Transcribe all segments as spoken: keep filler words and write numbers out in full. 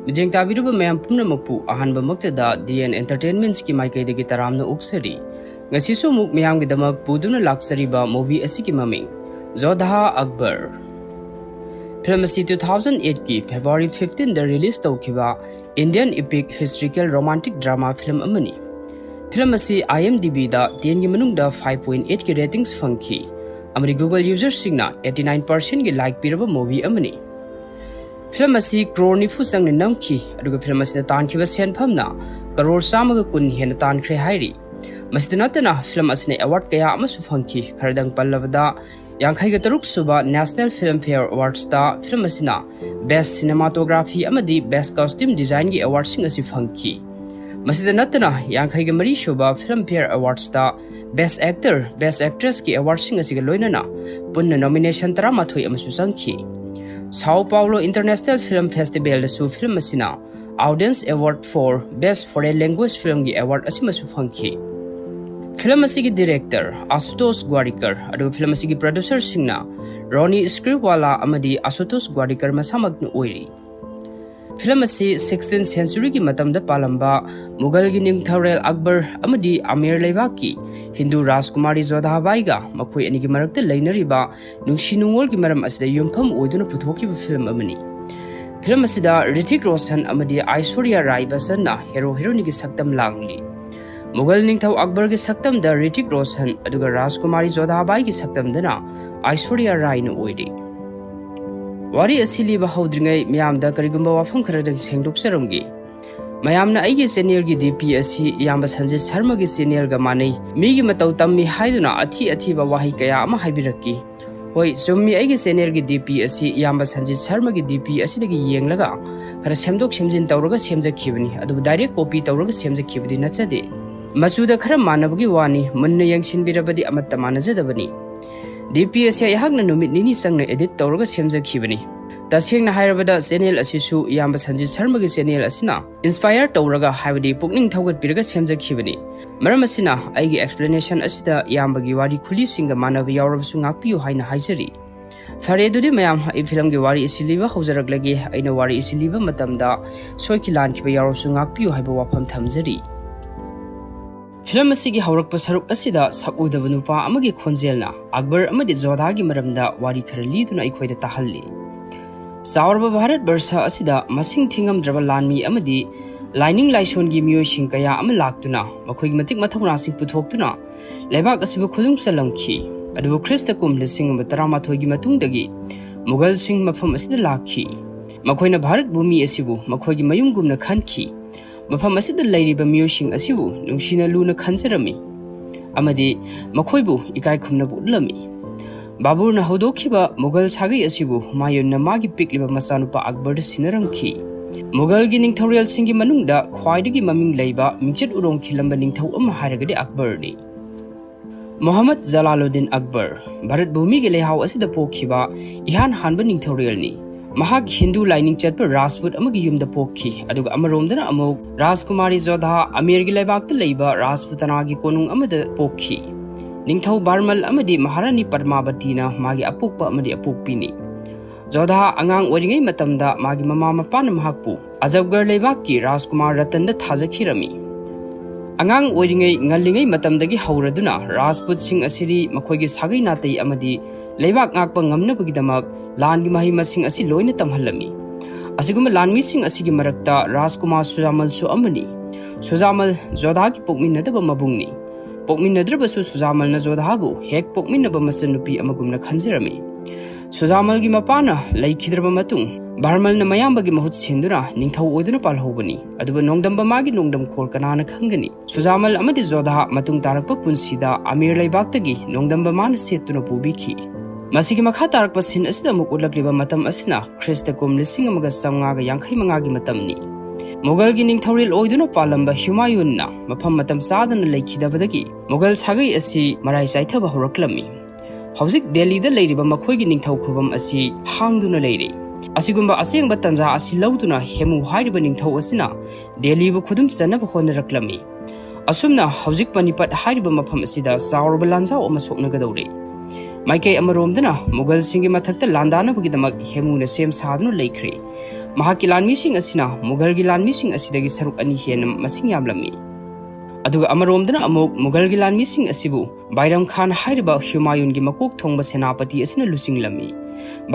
ꯃꯤꯠꯌꯦꯡ ꯇꯥꯕꯤꯔꯤꯕ ꯃꯌꯥꯝ ꯄꯨꯝꯅꯃꯛꯄꯨ ꯑꯍꯥꯟꯕꯃꯛꯇꯗ ꯗꯤ ꯑꯦꯟ ꯑꯦꯟꯇꯔꯇꯦꯟꯃꯦꯟꯠꯁꯀꯤ ꯃꯥꯏꯀꯩꯗꯒꯤ ꯇꯔꯥꯝꯅ ꯑꯣꯛꯆꯔꯤ꯫ ꯉꯁꯤꯁꯨ ꯑꯃꯨꯛ ꯃꯌꯥꯝꯒꯤꯗꯃꯛ ꯄꯨꯗꯨꯅ ꯂꯥꯛꯆꯔꯤꯕ movie ꯑꯁꯤꯒꯤ ꯃꯃꯤꯡ ꯖꯣꯙꯥ ꯑꯛꯕꯔ꯫ ꯐꯤꯂꯝ ꯑꯁꯤ two thousand eightꯀꯤ February fifteenꯗ release ꯇꯧꯈꯤꯕ Indian epic historical romantic drama film ꯑꯃꯅꯤ꯫ ꯐꯤꯂꯝ ꯑꯁꯤ IMDbꯗ tenꯒꯤ ꯃꯅꯨꯡꯗ five point eightꯀꯤ ratings ꯐꯪꯈꯤ ꯑꯃꯗꯤ Google userꯁꯤꯡꯅ eighty nine percentꯀꯤ like ꯄꯤꯔꯕ movie ꯑꯃꯅꯤ꯫ ꯐꯤꯂꯝ ꯑꯁꯤ ꯀ꯭ꯔꯣꯔ ꯅꯤꯐꯨ ꯆꯪꯅ ꯅꯝꯈꯤ, ꯑꯗꯨꯒ ꯐꯤꯂꯝ ꯑꯁꯤꯅ ꯇꯥꯟꯈꯤꯕ ꯁꯦꯟꯐꯝꯅ ꯀꯔꯣꯔ ꯆꯥꯝꯃꯒ ꯀꯨꯟ ꯍꯦꯟꯅ ꯇꯥꯟꯈ꯭ꯔꯦ ꯍꯥꯏꯔꯤ꯫ ꯃꯁꯤꯗ ꯅꯠꯇꯅ ꯐꯤꯂꯝ ꯑꯁꯤꯅ award ꯀꯌꯥ ꯑꯃꯁꯨ ꯐꯪꯈꯤ꯫ ꯈꯔꯗꯪ ꯄꯜꯂꯕꯗ, ꯌꯥꯡꯈꯩꯒ ꯇꯔꯨꯛ ꯁꯨꯕ National Filmfare Awardsꯇ ꯐꯤꯂꯝ ꯑꯁꯤꯅ Best Cinematography ꯑꯃꯗꯤ Best Costume Designꯒꯤ awardꯁꯤꯡ ꯑꯁꯤ ꯐꯪꯈꯤ꯫ ꯃꯁꯤꯗ ꯅꯠꯇꯅ, ꯌꯥꯡꯈꯩꯒ ꯃꯔꯤ ꯁꯨꯕ Filmfare Awardsꯇ Best Actor, Best Actressꯀꯤ awardꯁꯤꯡ ꯑꯁꯤꯒ ꯂꯣꯏꯅꯅ ꯄꯨꯟꯅ nomination ꯇꯔꯥꯃꯥꯊꯣꯏ ꯑꯃꯁꯨ ꯆꯪꯈꯤ꯫ Sao Paulo International Film Festivalꯗꯁꯨ ꯐꯤꯂꯝ ꯑꯁꯤꯅ Audience Award for Best Foreign Language Filmꯒꯤ award ꯑꯁꯤꯃꯁꯨ ꯐꯪꯈꯤ꯫ ꯐꯤꯂꯝ ꯑꯁꯤꯒꯤ director ꯑꯁꯨꯇꯣꯁ ꯒ꯭ꯋꯥꯔꯤꯀꯔ, ꯑꯗꯨꯒ ꯐꯤꯂꯝ ꯑꯁꯤꯒꯤ producerꯁꯤꯡꯅ ꯔꯣꯅꯤ ꯁ꯭ꯀ꯭ꯔꯤꯞꯋꯥꯂꯥ ꯑꯃꯗꯤ ꯑꯁꯨꯇꯣꯁ ꯒ꯭ꯋꯥꯔꯤꯀꯔ ꯃꯁꯥꯃꯛꯅ ꯑꯣꯏꯔꯤ꯫ ꯐꯤꯂꯝ ꯑꯁꯤ sixteenth centuryꯒꯤ ꯃꯇꯝꯗ ꯄꯥꯜꯂꯝꯕ ꯃꯨꯒꯜꯒꯤ ꯅꯤꯡꯊꯧꯔꯦꯜ ꯑꯛꯕꯔ ꯑꯃꯗꯤ ꯑꯃꯦꯔ ꯂꯩꯕꯥꯛꯀꯤ ꯍꯤꯟꯗꯨ ꯔꯥꯖꯀꯨꯃꯥꯔꯤ ꯖꯣꯙꯥꯕꯥꯏꯒ ꯃꯈꯣꯏ ꯑꯅꯤꯒꯤ ꯃꯔꯛꯇ ꯂꯩꯅꯔꯤꯕ ꯅꯨꯡꯁꯤ ꯅꯨꯡꯉꯣꯜꯒꯤ ꯃꯔꯝ ꯑꯁꯤꯗ ꯌꯨꯝꯐꯝ ꯑꯣꯏꯗꯨꯅ ꯄꯨꯊꯣꯛꯈꯤꯕ ꯐꯤꯂꯝ ꯑꯃꯅꯤ꯫ ꯐꯤꯂꯝ ꯑꯁꯤꯗ ꯔꯤꯇꯤꯛ ꯔꯣꯁꯟ ꯑꯃꯗꯤ ꯑꯥꯏꯁꯣꯔꯤꯌꯥ ꯔꯥꯏ ꯕꯆꯟꯅ ꯍꯦꯔꯣ ꯍꯦꯔꯣꯅꯤꯒꯤ ꯁꯛꯇꯝ ꯂꯥꯡꯂꯤ꯫ ꯃꯨꯒꯜ ꯅꯤꯡꯊꯧ ꯑꯛꯕꯔꯒꯤ ꯁꯛꯇꯝꯗ ꯔꯤꯇꯤꯛ ꯔꯣꯁꯟ, ꯑꯗꯨꯒ ꯔꯥꯖꯀꯨꯃꯥꯔꯤ ꯖꯣꯙꯥꯕꯥꯏꯒꯤ ꯁꯛꯇꯝꯗꯅ ꯑꯥꯏꯁꯣꯔꯤꯌꯥ ꯔꯥꯏꯅ ꯑꯣꯏꯔꯤ꯫ ꯋꯥꯔꯤ ꯑꯁꯤ ꯂꯤꯕ ꯍꯧꯗ꯭ꯔꯤꯉꯩ ꯃꯌꯥꯝꯗ ꯀꯔꯤꯒꯨꯝꯕ ꯋꯥꯐꯝ ꯈꯔꯗꯪ ꯁꯦꯡꯗꯣꯛꯆꯔꯝꯒꯦ꯫ ꯃꯌꯥꯝꯅ ꯑꯩꯒꯤ channelꯒꯤ DP ꯑꯁꯤ ꯏꯌꯥꯝꯕ ꯁꯟꯖꯤꯠ ꯁꯔꯃꯒꯤ channelꯒ ꯃꯥꯟꯅꯩ, ꯃꯤꯒꯤ ꯃꯇꯧ ꯇꯝꯃꯤ ꯍꯥꯏꯗꯨꯅ ꯑꯊꯤ ꯑꯊꯤꯕ ꯋꯥꯍꯩ ꯀꯌꯥ ꯑꯃ ꯍꯥꯏꯕꯤꯔꯛꯈꯤ꯫ ꯍꯣꯏ, ꯆꯨꯝꯃꯤ, ꯑꯩꯒꯤ channelꯒꯤ DP ꯑꯁꯤ ꯏꯌꯥꯝꯕ ꯁꯟꯖꯤꯠ ꯁꯔꯃꯒꯤ DP ꯑꯁꯤꯗꯒꯤ ꯌꯦꯡꯂꯒ ꯈꯔ ꯁꯦꯝꯗꯣꯛ ꯁꯦꯝꯖꯤꯟ ꯇꯧꯔꯒ ꯁꯦꯝꯖꯈꯤꯕꯅꯤ, ꯑꯗꯨꯕꯨ direct copy ꯇꯧꯔꯒ ꯁꯦꯝꯖꯈꯤꯕꯗꯤ ꯅꯠꯆꯗꯦ꯫ ꯃꯆꯨꯗ ꯈꯔ ꯃꯥꯟꯅꯕꯒꯤ ꯋꯥꯅꯤ, ꯃꯨꯟꯅ ꯌꯦꯡꯁꯤꯟꯕꯤꯔꯕꯗꯤ ꯑꯃꯠꯇ ꯃꯥꯟꯅꯖꯗꯕꯅꯤ꯫ DP ꯑꯁꯤ ꯑꯩꯍꯥꯛꯅ ꯅꯨꯃꯤꯠ ꯅꯤꯅꯤ ꯆꯪꯅ edit ꯇꯧꯔꯒ ꯁꯦꯝꯖꯈꯤꯕꯅꯤ꯫ ꯇꯁꯦꯡꯅ ꯍꯥꯏꯔꯕꯗ, channel ꯑꯁꯤꯁꯨ ꯏꯌꯥꯝꯕ ꯁꯟꯖꯤꯠ ꯁꯔꯃꯒꯤ channel ꯑꯁꯤꯅ inspire ꯇꯧꯔꯒ, ꯍꯥꯏꯕꯗꯤ ꯄꯨꯛꯅꯤꯡ ꯊꯧꯒꯠꯄꯤꯔꯒ ꯁꯦꯝꯖꯈꯤꯕꯅꯤ꯫ ꯃꯔꯝ ꯑꯁꯤꯅ, ꯑꯩꯒꯤ explanation ꯑꯁꯤꯗ ꯏꯌꯥꯝꯕꯒꯤ ꯋꯥꯔꯤ ꯈꯨꯂꯤꯁꯤꯡꯒ ꯃꯥꯟꯅꯕ ꯌꯥꯎꯔꯕꯁꯨ ꯉꯥꯛꯄꯤꯌꯨ ꯍꯥꯏꯅ ꯍꯥꯏꯖꯔꯤ꯫ ꯐꯔꯦ, ꯑꯗꯨꯗꯤ ꯃꯌꯥꯝ, ꯑꯩ ꯐꯤꯂꯝꯒꯤ ꯋꯥꯔꯤ ꯑꯁꯤ ꯂꯤꯕ ꯍꯧꯖꯔꯛꯂꯒꯦ꯫ ꯑꯩꯅ ꯋꯥꯔꯤ ꯑꯁꯤ ꯂꯤꯕ ꯃꯇꯝꯗ ꯁꯣꯏꯈꯤ ꯂꯥꯟꯈꯤꯕ ꯌꯥꯎꯔꯁꯨ ꯉꯥꯛꯄꯤꯌꯨ ꯍꯥꯏꯕ ꯋꯥꯐꯝ ꯊꯝꯖꯔꯤ꯫ ꯐꯤꯂꯝ ꯑꯁꯤꯒꯤ ꯍꯧꯔꯛꯄ ꯁꯔꯨꯛ ꯑꯁꯤꯗ ꯁꯛꯎꯗꯕ ꯅꯨꯄꯥ ꯑꯃꯒꯤ ꯈꯣꯟꯖꯦꯜꯅ ꯑꯛꯕꯔ ꯑꯃꯗꯤ ꯖꯣꯙꯥꯒꯤ ꯃꯔꯝꯗ ꯋꯥꯔꯤ ꯈꯔ ꯂꯤꯗꯨꯅ ꯑꯩꯈꯣꯏꯗ ꯇꯥꯍꯜꯂꯤ꯫ ꯆꯥꯎꯔꯕ ꯚꯥꯔꯠ ꯕꯔꯁ ꯑꯁꯤꯗ ꯃꯁꯤꯡ ꯊꯤꯉꯝꯗ꯭ꯔꯕ ꯂꯥꯟꯃꯤ ꯑꯃꯗꯤ ꯂꯥꯏꯅꯤꯡ ꯂꯥꯏꯁꯣꯟꯒꯤ ꯃꯤꯑꯣꯏꯁꯤꯡ ꯀꯌꯥ ꯑꯃ ꯂꯥꯛꯇꯨꯅ ꯃꯈꯣꯏꯒꯤ ꯃꯇꯤꯛ ꯃꯊꯧꯅꯥꯁꯤꯡ ꯄꯨꯊꯣꯛꯇꯨꯅ ꯂꯩꯕꯥꯛ ꯑꯁꯤꯕꯨ ꯈꯨꯗꯨꯡ ꯆꯜꯂꯝꯈꯤ꯫ ꯑꯗꯨꯕꯨ ꯈ꯭ꯔꯤꯁꯇ ꯀꯨꯝ ꯂꯤꯁꯤꯡ ꯑꯃ ꯇꯔꯥꯃꯥꯊꯣꯏꯒꯤ ꯃꯇꯨꯡꯗꯒꯤ ꯃꯨꯒꯜꯁꯤꯡ ꯃꯐꯝ ꯑꯁꯤꯗ ꯂꯥꯛꯈꯤ꯫ ꯃꯈꯣꯏꯅ ꯚꯥꯔꯠ ꯚꯨꯃꯤ ꯑꯁꯤꯕꯨ ꯃꯈꯣꯏꯒꯤ ꯃꯌꯨꯝꯒꯨꯝꯅ ꯈꯟꯈꯤ꯫ ꯃꯐꯝ ꯑꯁꯤꯗ ꯂꯩꯔꯤꯕ ꯃꯤꯑꯣꯏꯁꯤꯡ ꯑꯁꯤꯕꯨ ꯅꯨꯡꯁꯤꯅ ꯂꯨꯅ ꯈꯟꯖꯔꯝꯃꯤ ꯑꯃꯗꯤ ꯃꯈꯣꯏꯕꯨ ꯏꯀꯥꯏ ꯈꯨꯝꯅꯕ ꯎꯠꯂꯝꯃꯤ꯫ ꯕꯥꯕꯨꯔꯅ ꯍꯧꯗꯣꯛꯈꯤꯕ ꯃꯨꯒꯜ ꯁꯥꯒꯩ ꯑꯁꯤꯕꯨ ꯍꯨꯃꯥꯌꯨꯟꯅ ꯃꯥꯒꯤ ꯄꯤꯛꯂꯤꯕ ꯃꯆꯥꯅꯨꯄꯥ ꯑꯛꯕꯔꯗ ꯁꯤꯟꯅꯔꯝꯈꯤ꯫ ꯃꯨꯒꯜꯒꯤ ꯅꯤꯡꯊꯧꯔꯦꯜꯁꯤꯡꯒꯤ ꯃꯅꯨꯡꯗ ꯈ꯭ꯋꯥꯏꯗꯒꯤ ꯃꯃꯤꯡ ꯂꯩꯕ ꯃꯤꯡꯆꯠ ꯎꯔꯣꯡ ꯈꯤꯜꯂꯝꯕ ꯅꯤꯡꯊꯧ ꯑꯃ ꯍꯥꯏꯔꯒꯗꯤ ꯑꯛꯕꯔꯅꯤ꯫ ꯃꯣꯍꯝꯃꯗ ꯖꯂꯥꯂꯨꯗꯤꯟ ꯑꯛꯕꯔ, ꯚꯥꯔꯠ ꯚꯨꯃꯤꯒꯤ ꯂꯩꯍꯥꯎ ꯑꯁꯤꯗ ꯄꯣꯛꯈꯤꯕ ꯏꯍꯥꯟ ꯍꯥꯟꯕ ꯅꯤꯡꯊꯧꯔꯦꯜꯅꯤ꯫ ꯃꯍꯥꯛ ꯍꯤꯟꯗꯨ ꯂꯥꯏꯅꯤꯡ ꯆꯠꯄ ꯔꯥꯖꯄꯨꯠ ꯑꯃꯒꯤ ꯌꯨꯝꯗ ꯄꯣꯛꯈꯤ, ꯑꯗꯨꯒ ꯑꯃꯔꯣꯝꯗꯅ ꯑꯃꯨꯛ ꯔꯥꯖꯀꯨꯃꯥꯔꯤ ꯖꯣꯙꯥ ꯑꯃꯤꯔꯒꯤ ꯂꯩꯕꯥꯛꯇ ꯂꯩꯕ ꯔꯥꯖꯄꯨꯇꯅꯥꯒꯤ ꯀꯣꯅꯨꯡ ꯑꯃꯗ ꯄꯣꯛꯈꯤ꯫ ꯅꯤꯡꯊꯧ ꯕꯥꯔꯃꯜ ꯑꯃꯗꯤ ꯃꯍꯥꯔꯥꯅꯤ ꯄꯗꯃꯥꯕꯇꯤꯅ ꯃꯥꯒꯤ ꯑꯄꯣꯛꯄ ꯑꯃꯗꯤ ꯑꯄꯣꯛꯄꯤꯅꯤ꯫ ꯖꯣꯙꯥ ꯑꯉꯥꯡ ꯑꯣꯏꯔꯤꯉꯩ ꯃꯇꯝꯗ ꯃꯥꯒꯤ ꯃꯃꯥ ꯃꯄꯥꯅ ꯃꯍꯥꯛꯄꯨ ꯑꯖꯕꯒꯔ ꯂꯩꯕꯥꯛꯀꯤ ꯔꯥꯖꯀꯨꯃꯥꯔ ꯔꯇꯟꯗ ꯊꯥꯖꯈꯤꯔꯝꯃꯤ꯫ ꯑꯉꯥꯡ ꯑꯣꯏꯔꯤꯉꯩ ꯉꯜꯂꯤꯉꯩ ꯃꯇꯝꯗꯒꯤ ꯍꯧꯔꯗꯨꯅ ꯔꯥꯖꯄꯨꯠꯁꯤꯡ ꯑꯁꯤꯗꯤ ꯃꯈꯣꯏꯒꯤ ꯁꯥꯒꯩ ꯅꯥꯇꯩ ꯑꯃꯗꯤ ꯂꯩꯕꯥꯛ ꯉꯥꯛꯄ ꯉꯝꯅꯕꯒꯤꯗꯃꯛ ꯂꯥꯟꯒꯤ ꯃꯍꯩ ꯃꯁꯤꯡ ꯑꯁꯤ ꯂꯣꯏꯅ ꯇꯝꯍꯜꯂꯝꯃꯤ꯫ ꯑꯁꯤꯒꯨꯝꯕ ꯂꯥꯟꯃꯤꯁꯤꯡ ꯑꯁꯤꯒꯤ ꯃꯔꯛꯇ ꯔꯥꯖꯀꯨꯃꯥꯔ ꯁꯨꯖꯥꯃꯜꯁꯨ ꯑꯃꯅꯤ꯫ ꯁꯨꯖꯥꯃꯜ ꯖꯣꯙꯥꯒꯤ ꯄꯣꯛꯃꯤꯟꯅꯗꯕ ꯃꯕꯨꯡꯅꯤ꯫ ꯄꯣꯛꯃꯤꯟꯅꯗ꯭ꯔꯕꯁꯨ ꯁꯨꯖꯥꯃꯜꯅ ꯖꯣꯙꯥꯕꯨ ꯍꯦꯛ ꯄꯣꯛꯃꯤꯟꯅꯕ ꯃꯆꯟꯅꯨꯄꯤ ꯑꯃꯒꯨꯝꯅ ꯈꯟꯖꯔꯝꯃꯤ꯫ ꯁꯨꯖꯥꯃꯜꯒꯤ ꯃꯄꯥꯅ ꯂꯩꯈꯤꯗ꯭ꯔꯕ ꯃꯇꯨꯡ ꯕꯔꯃꯜꯅ ꯃꯌꯥꯝꯕꯒꯤ ꯃꯍꯨꯠ ꯁꯤꯟꯗꯨꯅ ꯅꯤꯡꯊꯧ ꯑꯣꯏꯗꯨꯅ ꯄꯥꯜꯍꯧꯕꯅꯤ꯫ ꯑꯗꯨꯕꯨ ꯅꯣꯡꯗꯝꯕ ꯃꯥꯒꯤ ꯅꯣꯡꯗꯝꯈꯣꯜ ꯀꯅꯥꯅ ꯈꯪꯒꯅꯤ? ꯁꯨꯖꯥꯃꯜ ꯑꯃꯗꯤ ꯖꯣꯙꯥ ꯃꯇꯨꯡ ꯇꯥꯔꯛꯄ ꯄꯨꯟꯁꯤꯗ ꯑꯃꯤꯔ ꯂꯩꯕꯥꯛꯇꯒꯤ ꯅꯣꯡꯗꯝꯕ ꯃꯥꯅ ꯁꯦꯠꯇꯨꯅ ꯄꯨꯕꯤꯈꯤ꯫ ꯃꯁꯤꯒꯤ ꯃꯈꯥ ꯇꯥꯔꯛꯄ ꯁꯤꯟ ꯑꯁꯤꯗ ꯑꯃꯨꯛ ꯎꯠꯂꯛꯂꯤꯕ ꯃꯇꯝ ꯑꯁꯤꯅ ꯈ꯭ꯔꯤꯁꯇ ꯀꯨꯝ ꯂꯤꯁꯤꯡ ꯑꯃꯒ ꯆꯥꯝꯃꯉꯥꯒ ꯌꯥꯡꯈꯩ ꯃꯉꯥꯒꯤ ꯃꯇꯝꯅꯤ꯫ ꯃꯨꯒꯜꯒꯤ ꯅꯤꯡꯊꯧꯔꯦꯜ ꯑꯣꯏꯗꯨꯅ ꯄꯥꯜꯂꯝꯕ ꯍꯨꯃꯥꯌꯨꯟꯅ ꯃꯐꯝ ꯃꯇꯝ ꯆꯥꯗꯅ ꯂꯩꯈꯤꯗꯕꯗꯒꯤ ꯃꯨꯒꯜ ꯁꯥꯒꯩ ꯑꯁꯤ ꯃꯔꯥꯏ ꯆꯥꯏꯊꯕ ꯍꯧꯔꯛꯂꯝꯃꯤ꯫ ꯍꯧꯖꯤꯛ ꯗꯦꯜꯂꯤꯗ ꯂꯩꯔꯤꯕ ꯃꯈꯣꯏꯒꯤ ꯅꯤꯡꯊꯧ ꯈꯨꯕꯝ ꯑꯁꯤ ꯍꯥꯡꯗꯨꯅ ꯂꯩꯔꯤ꯫ ꯑꯁꯤꯒꯨꯝꯕ ꯑꯁꯦꯡꯕ ꯇꯟꯖꯥ ꯑꯁꯤ ꯂꯧꯗꯨꯅ ꯍꯦꯃꯨ ꯍꯥꯏꯔꯤꯕ ꯅꯤꯡꯊꯧ ꯑꯁꯤꯅ ꯗꯦꯜꯂꯤꯕꯨ ꯈꯨꯗꯨꯝ ꯆꯟꯅꯕ ꯍꯣꯠꯅꯔꯛꯂꯝꯃꯤ꯫ ꯑꯁꯨꯝꯅ ꯍꯧꯖꯤꯛ ꯄꯅꯤꯄꯠ ꯍꯥꯏꯔꯤꯕ ꯃꯐꯝ ꯑꯁꯤꯗ ꯆꯥꯎꯔꯕ ꯂꯥꯟꯖꯥꯎ ꯑꯃ ꯁꯣꯛꯅꯒꯗꯧꯔꯤ꯫ ꯃꯥꯏꯀꯩ ꯑꯃꯔꯣꯝꯗꯅ ꯃꯨꯒꯜꯁꯤꯡꯒꯤ ꯃꯊꯛꯇ ꯂꯥꯟꯗꯥꯅꯕꯒꯤꯗꯃꯛ ꯍꯦꯃꯨꯅ ꯁꯦꯝ ꯁꯥꯗꯨꯅ ꯂꯩꯈ꯭ꯔꯦ꯫ ꯃꯍꯥꯛꯀꯤ ꯂꯥꯟꯃꯤꯁꯤꯡ ꯑꯁꯤꯅ ꯃꯨꯒꯜꯒꯤ ꯂꯥꯟꯃꯤꯁꯤꯡ ꯑꯁꯤꯗꯒꯤ ꯁꯔꯨꯛ ꯑꯅꯤ ꯍꯦꯟꯅ ꯃꯁꯤꯡ ꯌꯥꯝꯂꯝꯃꯤ꯫ ꯑꯗꯨꯒ ꯑꯃꯔꯣꯝꯗꯅ ꯑꯃꯨꯛ ꯃꯨꯒꯜꯒꯤ ꯂꯥꯟꯃꯤꯁꯤꯡ ꯑꯁꯤꯕꯨ ꯕꯥꯏꯔꯝ ꯈꯥꯟ ꯍꯥꯏꯔꯤꯕ ꯍꯨꯃꯥꯌꯨꯟꯒꯤ ꯃꯀꯣꯛ ꯊꯣꯡꯕ ꯁꯦꯅꯥꯄꯇꯤ ꯑꯁꯤꯅ ꯂꯨꯆꯤꯡꯂꯝꯃꯤ꯫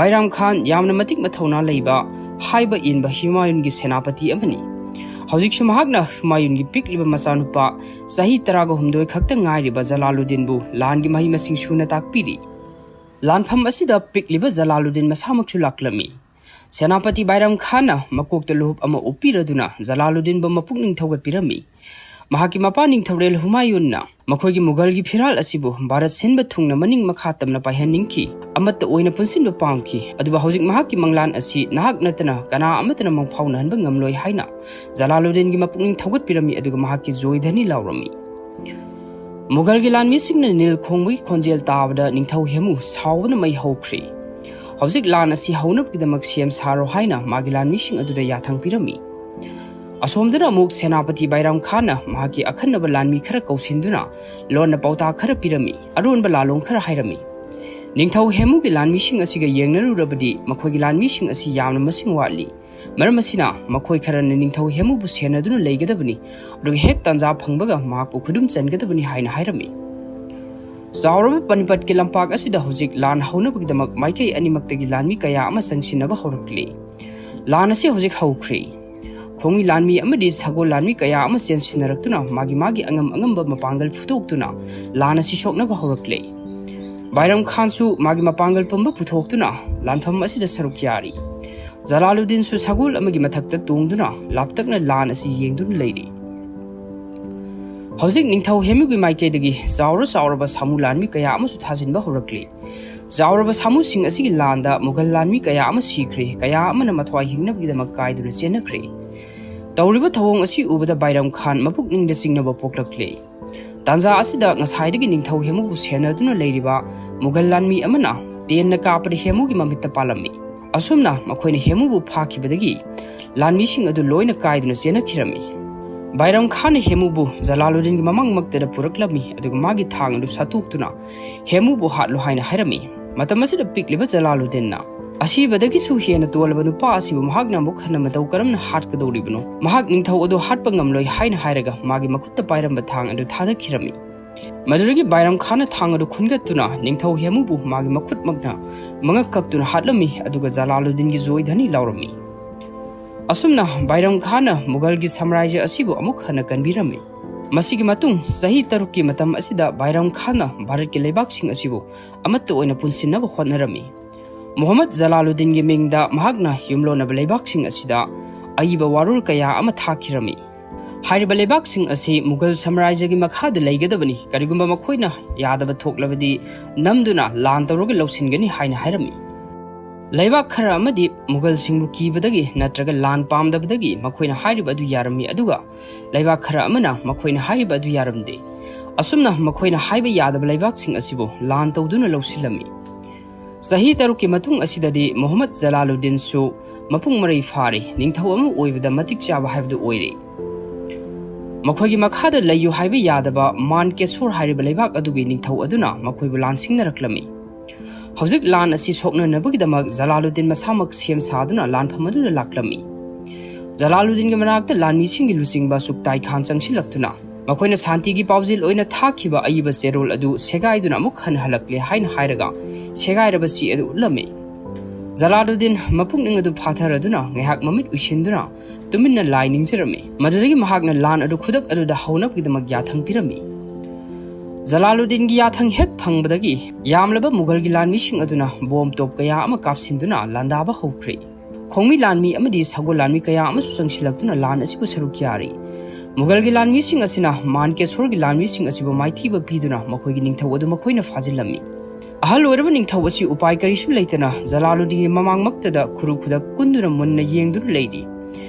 ꯕꯥꯏꯔꯝ ꯈꯥꯟ ꯌꯥꯝꯅ ꯃꯇꯤꯛ ꯃꯊꯧꯅꯥ ꯂꯩꯕ ꯍꯥꯏꯕ ꯏꯟꯕ ꯍꯨꯃꯥꯌꯨꯟꯒꯤ ꯁꯦꯅꯥꯄꯇꯤ ꯑꯃꯅꯤ꯫ ꯍꯧꯖꯤꯛꯁꯨ ꯃꯍꯥꯛꯅ ꯍꯨꯃꯥꯌꯨꯟꯒꯤ ꯄꯤꯛꯂꯤꯕ ꯃꯆꯥꯅꯨꯄꯥ ꯆꯍꯤ ꯇꯔꯥꯒ ꯍꯨꯝꯗꯣꯏ ꯈꯛꯇ ꯉꯥꯏꯔꯤꯕ ꯖꯂꯥꯂꯨꯗꯤꯟꯕꯨ ꯂꯥꯟꯒꯤ ꯃꯍꯩ ꯃꯁꯤꯡ ꯁꯨꯅ ꯇꯥꯛꯄꯤꯔꯤ꯫ ꯂꯥꯟꯐꯝ ꯑꯁꯤꯗ ꯄꯤꯛꯂꯤꯕ ꯖꯂꯥꯂꯨꯗꯤꯟ ꯃꯁꯥꯃꯛꯁꯨ ꯂꯥꯛꯂꯝꯃꯤ꯫ ꯁꯦꯅꯥꯄꯇꯤ ꯕꯥꯏꯔꯝ ꯈꯥꯟꯅ ꯃꯀꯣꯛꯇ ꯂꯨꯍꯨꯞ ꯑꯃ ꯎꯞꯄꯤꯔꯗꯨꯅ ꯖꯂꯥꯂꯨꯗꯤꯟꯕꯨ ꯃꯄꯨꯛꯅꯤꯡ ꯊꯧꯒꯠꯄꯤꯔꯝꯃꯤ꯫ ꯃꯍꯥꯛꯀꯤ ꯃꯄꯥ ꯅꯤꯡꯊꯧꯔꯦꯜ ꯍꯨꯃꯥꯌꯨꯟꯅ ꯃꯈꯣꯏꯒꯤ ꯃꯨꯒꯜꯒꯤ ꯐꯤꯔꯥꯜ ꯑꯁꯤꯕꯨ ꯚꯥꯔꯠ ꯁꯤꯟꯕ ꯊꯨꯡꯅ ꯃꯅꯤꯡ ꯃꯈꯥ ꯇꯝꯅ ꯄꯥꯏꯍꯟꯅꯤꯡꯈꯤ, ꯑꯃꯠꯇ ꯑꯣꯏꯅ ꯄꯨꯟꯁꯤꯟꯕ ꯄꯥꯝꯈꯤ꯫ ꯑꯗꯨꯕꯨ ꯍꯧꯖꯤꯛ ꯃꯍꯥꯛꯀꯤ ꯃꯪꯂꯥꯟ ꯑꯁꯤ ꯅꯍꯥꯛ ꯅꯠꯇꯅ ꯀꯅꯥ ꯑꯃꯠꯇꯅ ꯃꯪꯐꯥꯎꯅꯍꯟꯕ ꯉꯝꯂꯣꯏ ꯍꯥꯏꯅ ꯖꯂꯥꯂꯨꯗꯤꯟꯒꯤ ꯃꯄꯨꯛꯅꯤꯡ ꯊꯧꯒꯠꯄꯤꯔꯝꯃꯤ, ꯑꯗꯨꯒ ꯃꯍꯥꯛꯀꯤ ꯖꯣꯏꯙꯅꯤ ꯂꯥꯎꯔꯝꯃꯤ꯫ ꯃꯨꯒꯜꯒꯤ ꯂꯥꯟꯃꯤꯁꯤꯡꯅ ꯅꯤꯜ ꯈꯣꯡꯕꯒꯤ ꯈꯣꯟꯖꯦꯜ ꯇꯥꯕꯗ ꯅꯤꯡꯊꯧ ꯍꯦꯃꯨ ꯁꯥꯎꯕꯅ ꯃꯩ ꯍꯧꯈ꯭ꯔꯦ꯫ ꯍꯧꯖꯤꯛ ꯂꯥꯟ ꯑꯁꯤ ꯍꯧꯅꯕꯒꯤꯗꯃꯛ ꯁꯦꯝ ꯁꯥꯔꯣ ꯍꯥꯏꯅ ꯃꯥꯒꯤ ꯂꯥꯟꯃꯤꯁꯤꯡ ꯑꯗꯨꯗ ꯌꯥꯊꯪ ꯄꯤꯔꯝꯃꯤ꯫ ꯑꯁꯣꯝꯗꯅ ꯑꯃꯨꯛ ꯁꯦꯅꯥꯄꯇꯤ ꯕꯥꯏꯔꯝ ꯈꯥꯟꯅ ꯃꯍꯥꯛꯀꯤ ꯑꯈꯟꯅꯕ ꯂꯥꯟꯃꯤ ꯈꯔ ꯀꯧꯁꯤꯟꯗꯨꯅ ꯂꯣꯟꯅ ꯄꯥꯎꯇꯥꯛ ꯈꯔ ꯄꯤꯔꯝꯃꯤ, ꯑꯔꯣꯟꯕ ꯂꯥꯂꯣꯡ ꯈꯔ ꯍꯥꯏꯔꯝꯃꯤ꯫ ꯅꯤꯡꯊꯧ ꯍꯦꯃꯨꯒꯤ ꯂꯥꯟꯃꯤꯁꯤꯡ ꯑꯁꯤꯒ ꯌꯦꯡꯅꯔꯨꯔꯕꯗꯤ ꯃꯈꯣꯏꯒꯤ ꯂꯥꯟꯃꯤꯁꯤꯡ ꯑꯁꯤ ꯌꯥꯝꯅ ꯃꯁꯤꯡ ꯋꯥꯠꯂꯤ꯫ ꯃꯔꯝ ꯑꯁꯤꯅ ꯃꯈꯣꯏ ꯈꯔꯅ ꯅꯤꯡꯊꯧ ꯍꯦꯃꯨꯕꯨ ꯁꯦꯟꯅꯗꯨꯅ ꯂꯩꯒꯗꯕꯅꯤ, ꯑꯗꯨꯒ ꯍꯦꯛ ꯇꯥꯟꯖꯥ ꯐꯪꯕꯒ ꯃꯍꯥꯛꯄꯨ ꯈꯨꯗꯨꯝ ꯆꯟꯒꯗꯕꯅꯤ ꯍꯥꯏꯅ ꯍꯥꯏꯔꯝꯃꯤ꯫ ꯆꯥꯎꯔꯕ ꯄꯅꯤꯄꯠꯀꯤ ꯂꯝꯄꯥꯛ ꯑꯁꯤꯗ ꯍꯧꯖꯤꯛ ꯂꯥꯟ ꯍꯧꯅꯕꯒꯤꯗꯃꯛ ꯃꯥꯏꯀꯩ ꯑꯅꯤꯃꯛꯇꯒꯤ ꯂꯥꯟꯃꯤ ꯀꯌꯥ ꯑꯃ ꯆꯪꯁꯤꯟꯅꯕ ꯍꯧꯔꯛꯂꯤ꯫ ꯂꯥꯟ ꯑꯁꯤ ꯍꯧꯖꯤꯛ ꯍꯧꯈ꯭ꯔꯦ꯫ ꯈꯣꯡꯃꯤ ꯂꯥꯟꯃꯤ ꯑꯃꯗꯤ ꯁꯒꯣꯜ ꯂꯥꯟꯃꯤ ꯀꯌꯥ ꯑꯃ ꯆꯦꯟꯁꯤꯟꯅꯔꯛꯇꯨꯅ ꯃꯥꯒꯤ ꯃꯥꯒꯤ ꯑꯉꯝ ꯑꯉꯝꯕ ꯃꯄꯥꯡꯒꯜ ꯐꯨꯗꯣꯛꯇꯨꯅ ꯂꯥꯟ ꯑꯁꯤ ꯁꯣꯛꯅꯕ ꯍꯧꯔꯛꯂꯦ꯫ ꯕꯥꯏꯔꯝ ꯈꯥꯟꯁꯨ ꯃꯥꯒꯤ ꯃꯄꯥꯡꯒꯜ ꯄꯨꯝꯕ ꯄꯨꯊꯣꯛꯇꯨꯅ ꯂꯥꯟꯐꯝ ꯑꯁꯤꯗ ꯁꯔꯨꯛ ꯌꯥꯔꯤ꯫ ꯖꯂꯥꯂꯨꯗꯤꯟꯁꯨ ꯁꯒꯣꯜ ꯑꯃꯒꯤ ꯃꯊꯛꯇ ꯇꯣꯡꯗꯨꯅ ꯂꯥꯞꯇꯛꯅ ꯂꯥꯟ ꯑꯁꯤ ꯌꯦꯡꯗꯨꯅ ꯂꯩꯔꯤ꯫ ꯍꯧꯖꯤꯛ ꯅꯤꯡꯊꯧ ꯍꯦꯃꯨꯒꯤ ꯃꯥꯏꯀꯩꯗꯒꯤ ꯆꯥꯎꯔ ꯆꯥꯎꯔꯕ ꯁꯥꯃꯨ ꯂꯥꯟꯃꯤ ꯀꯌꯥ ꯑꯃꯁꯨ ꯊꯥꯖꯤꯟꯕ ꯍꯧꯔꯛꯂꯤ꯫ ꯆꯥꯎꯔꯕ ꯁꯥꯃꯨꯁꯤꯡ ꯑꯁꯤꯒꯤ ꯂꯥꯟꯗ ꯃꯨꯒꯜ ꯂꯥꯟꯃꯤ ꯀꯌꯥ ꯑꯃ ꯁꯤꯈ꯭ꯔꯦ, ꯀꯌꯥ ꯑꯃꯅ ꯃꯊ꯭ꯋꯥꯏ ꯍꯤꯡꯅꯕꯒꯤꯗꯃꯛ ꯀꯥꯏꯗꯨꯅ ꯆꯦꯟꯅꯈ꯭ꯔꯦ꯫ ꯇꯧꯔꯤꯕ ꯊꯧꯑꯣꯡ ꯑꯁꯤ ꯎꯕꯗ ꯕꯥꯏꯔꯝ ꯈꯥꯟ ꯃꯄꯨꯛꯅꯤꯡꯗ ꯆꯤꯡꯅꯕ ꯄꯣꯛꯂꯛꯂꯦ꯫ ꯇꯥꯟꯖꯥ ꯑꯁꯤꯗ ꯉꯁꯥꯏꯗꯒꯤ ꯅꯤꯡꯊꯧ ꯍꯦꯃꯨꯕꯨ ꯁꯦꯟꯅꯗꯨꯅ ꯂꯩꯔꯤꯕ ꯃꯨꯒꯜ ꯂꯥꯟꯃꯤ ꯑꯃꯅ ꯇꯦꯟꯅ ꯀꯥꯞꯄꯗ ꯍꯦꯃꯨꯒꯤ ꯃꯃꯤꯠꯇ ꯄꯥꯜꯂꯝꯃꯤ꯫ ꯑꯁꯨꯝꯅ ꯃꯈꯣꯏꯅ ꯍꯦꯃꯨꯕꯨ ꯐꯥꯈꯤꯕꯗꯒꯤ ꯂꯥꯟꯃꯤꯁꯤꯡ ꯑꯗꯨ ꯂꯣꯏꯅ ꯀꯥꯏꯗꯨꯅ ꯆꯦꯟꯅꯈꯤꯔꯝꯃꯤ꯫ ꯕꯥꯏꯔꯝ ꯈꯥꯟꯅ ꯍꯦꯃꯨꯕꯨ ꯖꯂꯥꯂꯨꯗꯤꯟꯒꯤ ꯃꯃꯥꯡꯃꯛꯇꯗ ꯄꯨꯔꯛꯂꯝꯃꯤ, ꯑꯗꯨꯒ ꯃꯥꯒꯤ ꯊꯥꯡ ꯑꯗꯨ ꯁꯠꯇꯣꯛꯇꯨꯅ ꯍꯦꯃꯨꯕꯨ ꯍꯥꯠꯂꯨ ꯍꯥꯏꯅ ꯍꯥꯏꯔꯝꯃꯤ꯫ ꯃꯇꯝ ꯑꯁꯤꯗ ꯄꯤꯛꯂꯤꯕ ꯖꯂꯥꯂꯨꯗꯤꯟꯅ ꯑꯁꯤꯕꯗꯒꯤꯁꯨ ꯍꯦꯟꯅ ꯇꯣꯜꯂꯕ ꯅꯨꯄꯥ ꯑꯁꯤꯕꯨ ꯃꯍꯥꯛꯅ ꯑꯃꯨꯛ ꯍꯟꯅ ꯃꯇꯧ ꯀꯔꯝꯅ ꯍꯥꯠꯀꯗꯧꯔꯤꯕꯅꯣ? ꯃꯍꯥꯛ ꯅꯤꯡꯊꯧ ꯑꯗꯨ ꯍꯥꯠꯄ ꯉꯝꯂꯣꯏ ꯍꯥꯏꯅ ꯍꯥꯏꯔꯒ ꯃꯥꯒꯤ ꯃꯈꯨꯠꯇ ꯄꯥꯏꯔꯝꯕ ꯊꯥꯡ ꯑꯗꯨ ꯊꯥꯗꯈꯤꯔꯝꯃꯤ꯫ ꯃꯗꯨꯗꯒꯤ ꯕꯥꯏꯔꯝ ꯈꯥꯟꯅ ꯊꯥꯡ ꯑꯗꯨ ꯈꯨꯟꯒꯠꯇꯨꯅ ꯅꯤꯡꯊꯧ ꯍꯦꯃꯨꯕꯨ ꯃꯥꯒꯤ ꯃꯈꯨꯠꯃꯛꯅ ꯃꯉꯛ ꯀꯛꯇꯨꯅ ꯍꯥꯠꯂꯝꯃꯤ, ꯑꯗꯨꯒ ꯖꯂꯥꯂꯨꯗꯤꯟꯒꯤ ꯖꯣꯏ ꯙꯅꯤ ꯂꯥꯎꯔꯝꯃꯤ꯫ ꯑꯁꯨꯝꯅ ꯕꯥꯏꯔꯝ ꯈꯥꯟꯅ ꯃꯨꯒꯜꯒꯤ ꯁꯥꯝꯔꯥꯖ꯭ꯌ ꯑꯁꯤꯕꯨ ꯑꯃꯨꯛ ꯍꯟꯅ ꯀꯟꯕꯤꯔꯝꯃꯤ꯫ ꯃꯁꯤꯒꯤ ꯃꯇꯨꯡ ꯆꯍꯤ ꯇꯔꯨꯛꯀꯤ ꯃꯇꯝ ꯑꯁꯤꯗ ꯕꯥꯏꯔꯝ ꯈꯥꯟꯅ ꯚꯥꯔꯠꯀꯤ ꯂꯩꯕꯥꯛꯁꯤꯡ ꯑꯁꯤꯕꯨ ꯑꯃꯠꯇ ꯑꯣꯏꯅ ꯄꯨꯟꯁꯤꯟꯅꯕ ꯍꯣꯠꯅꯔꯝꯃꯤ꯫ ꯃꯨꯍꯝꯃꯗ ꯖꯂꯥꯂꯨꯗꯤꯟꯒꯤ ꯃꯤꯡꯗ ꯃꯍꯥꯛꯅ ꯌꯨꯝꯂꯣꯟꯅꯕ ꯂꯩꯕꯥꯛꯁꯤꯡ ꯑꯁꯤꯗ ꯑꯏꯕ ꯋꯥꯔꯣꯜ ꯀꯌꯥ ꯑꯃ ꯊꯥꯈꯤꯔꯝꯃꯤ꯫ ꯍꯥꯏꯔꯤꯕ ꯂꯩꯕꯥꯛꯁꯤꯡ ꯑꯁꯤ ꯃꯨꯒꯜ ꯁꯥꯝꯔꯥꯖ꯭ꯌꯒꯤ ꯃꯈꯥꯗ ꯂꯩꯒꯗꯕꯅꯤ, ꯀꯔꯤꯒꯨꯝꯕ ꯃꯈꯣꯏꯅ ꯌꯥꯗꯕ ꯊꯣꯛꯂꯕꯗꯤ ꯅꯝꯗꯨꯅ ꯂꯥꯟ ꯇꯧꯔꯒ ꯂꯧꯁꯤꯟꯒꯅꯤ ꯍꯥꯏꯅ ꯍꯥꯏꯔꯝꯃꯤ꯫ ꯂꯩꯕꯥꯛ ꯈꯔ ꯑꯃꯗꯤ ꯃꯨꯒꯜꯁꯤꯡꯕꯨ ꯀꯤꯕꯗꯒꯤ ꯅꯠꯇ꯭ꯔꯒ ꯂꯥꯟ ꯄꯥꯝꯗꯕꯗꯒꯤ ꯃꯈꯣꯏꯅ ꯍꯥꯏꯔꯤꯕ ꯑꯗꯨ ꯌꯥꯔꯝꯃꯤ, ꯑꯗꯨꯒ ꯂꯩꯕꯥꯛ ꯈꯔ ꯑꯃꯅ ꯃꯈꯣꯏꯅ ꯍꯥꯏꯔꯤꯕ ꯑꯗꯨ ꯌꯥꯔꯝꯗꯦ꯫ ꯑꯁꯨꯝꯅ ꯃꯈꯣꯏꯅ ꯍꯥꯏꯕ ꯌꯥꯗꯕ ꯂꯩꯕꯥꯛꯁꯤꯡ ꯑꯁꯤꯕꯨ ꯂꯥꯟ ꯇꯧꯗꯨꯅ ꯂꯧꯁꯤꯜꯂꯝꯃꯤ꯫ ꯆꯍꯤ ꯇꯔꯨꯛꯀꯤ ꯃꯇꯨꯡ ꯑꯁꯤꯗꯗꯤ ꯃꯨꯍꯝꯃꯗ ꯖꯂꯥꯂꯨꯗꯤꯟꯁꯨ ꯃꯄꯨꯡ ꯃꯔꯩ ꯐꯥꯔꯦ, ꯅꯤꯡꯊꯧ ꯑꯃ ꯑꯣꯏꯕꯗ ꯃꯇꯤꯛ ꯆꯥꯕ ꯍꯥꯏꯕꯗꯨ ꯑꯣꯏꯔꯦ꯫ ꯃꯈꯣꯏꯒꯤ ꯃꯈꯥꯗ ꯂꯩꯌꯨ ꯍꯥꯏꯕ ꯌꯥꯗꯕ ꯃꯥꯟꯀꯦꯁꯣꯔ ꯍꯥꯏꯔꯤꯕ ꯂꯩꯕꯥꯛ ꯑꯗꯨꯒꯤ ꯅꯤꯡꯊꯧ ꯑꯗꯨꯅ ꯃꯈꯣꯏꯕꯨ ꯂꯥꯟꯁꯤꯡꯅꯔꯛꯂꯝꯃꯤ꯫ ꯍꯧꯖꯤꯛ ꯂꯥꯟ ꯑꯁꯤ ꯁꯣꯛꯅꯅꯕꯒꯤꯗꯃꯛ ꯖꯂꯥꯂꯨꯗꯤꯟ ꯃꯁꯥꯃꯛ ꯁꯦꯝ ꯁꯥꯗꯨꯅ ꯂꯥꯟꯐꯝ ꯑꯗꯨꯗ ꯂꯥꯛꯂꯝꯃꯤ꯫ ꯖꯂꯥꯂꯨꯗꯤꯟꯒꯤ ꯃꯅꯥꯛꯇ ꯂꯥꯟꯃꯤꯁꯤꯡꯒꯤ ꯂꯨꯆꯤꯡꯕ ꯁꯨꯛꯇꯥꯏ ꯈꯥꯟ ꯆꯪꯁꯤꯜꯂꯛꯇꯨꯅ ꯃꯈꯣꯏꯅ ꯁꯥꯟꯇꯤꯒꯤ ꯄꯥꯎꯖꯦꯜ ꯑꯣꯏꯅ ꯊꯥꯈꯤꯕ ꯑꯏꯕ ꯆꯦꯔꯣꯜ ꯑꯗꯨ ꯁꯦꯒꯥꯏꯗꯨꯅ ꯑꯃꯨꯛ ꯍꯟꯅ ꯍꯜꯂꯛꯂꯦ ꯍꯥꯏꯅ ꯍꯥꯏꯔꯒ ꯁꯦꯒꯥꯏꯔꯕ ꯆꯦ ꯑꯗꯨ ꯎꯠꯂꯝꯃꯤ꯫ ꯖꯂꯥꯂꯨꯗꯤꯟ ꯃꯄꯨꯛꯅꯤꯡ ꯑꯗꯨ ꯐꯥꯊꯔꯗꯨꯅ ꯉꯥꯏꯍꯥꯛ ꯃꯃꯤꯠ ꯎꯏꯁꯤꯟꯗꯨꯅ ꯇꯨꯃꯤꯟꯅ ꯂꯥꯏ ꯅꯤꯡꯖꯔꯝꯃꯤ꯫ ꯃꯗꯨꯗꯒꯤ ꯃꯍꯥꯛꯅ ꯂꯥꯟ ꯑꯗꯨ ꯈꯨꯗꯛ ꯑꯗꯨꯗ ꯍꯧꯅꯕꯒꯤꯗꯃꯛ ꯌꯥꯊꯪ ꯄꯤꯔꯝꯃꯤ꯫ ꯖꯂꯥꯂꯨꯗꯤꯟꯒꯤ ꯌꯥꯊꯪ ꯍꯦꯛ ꯐꯪꯕꯗꯒꯤ ꯌꯥꯝꯂꯕ ꯃꯨꯒꯜꯒꯤ ꯂꯥꯟꯃꯤꯁꯤꯡ ꯑꯗꯨꯅ ꯕꯣꯝ ꯇꯣꯞ ꯀꯌꯥ ꯑꯃ ꯀꯥꯞꯁꯤꯟꯗꯨꯅ ꯂꯥꯟꯗꯥꯕ ꯍꯧꯈ꯭ꯔꯦ꯫ ꯈꯣꯡꯃꯤ ꯂꯥꯟꯃꯤ ꯑꯃꯗꯤ ꯁꯒꯣꯜ ꯂꯥꯟꯃꯤ ꯀꯌꯥ ꯑꯃꯁꯨ ꯆꯪꯁꯤꯜꯂꯛꯇꯨꯅ ꯂꯥꯟ ꯑꯁꯤꯕꯨ ꯁꯔꯨꯛ ꯌꯥꯔꯤ꯫ ꯃꯨꯒꯜꯒꯤ ꯂꯥꯟꯃꯤꯁꯤꯡ ꯑꯁꯤꯅ ꯃꯥꯟꯀꯦꯁꯣꯔꯒꯤ ꯂꯥꯟꯃꯤꯁꯤꯡ ꯑꯁꯤꯕꯨ ꯃꯥꯏꯊꯤꯕ ꯄꯤꯗꯨꯅ ꯃꯈꯣꯏꯒꯤ ꯅꯤꯡꯊꯧ ꯑꯗꯨ ꯃꯈꯣꯏꯅ ꯐꯥꯖꯤꯜꯂꯝꯃꯤ꯫ ꯑꯍꯜ ꯑꯣꯏꯔꯕ ꯅꯤꯡꯊꯧ ꯑꯁꯤ ꯎꯄꯥꯏ ꯀꯔꯤꯁꯨ ꯂꯩꯇꯅ ꯖꯂꯥꯂꯨꯗꯤꯟꯒꯤ ꯃꯃꯥꯡꯃꯛꯇꯗ ꯈꯨꯔꯨ ꯈꯨꯗꯛ ꯀꯨꯟꯗꯨꯅ ꯃꯨꯟꯅ ꯌꯦꯡꯗꯨꯅ ꯂꯩꯔꯤ꯫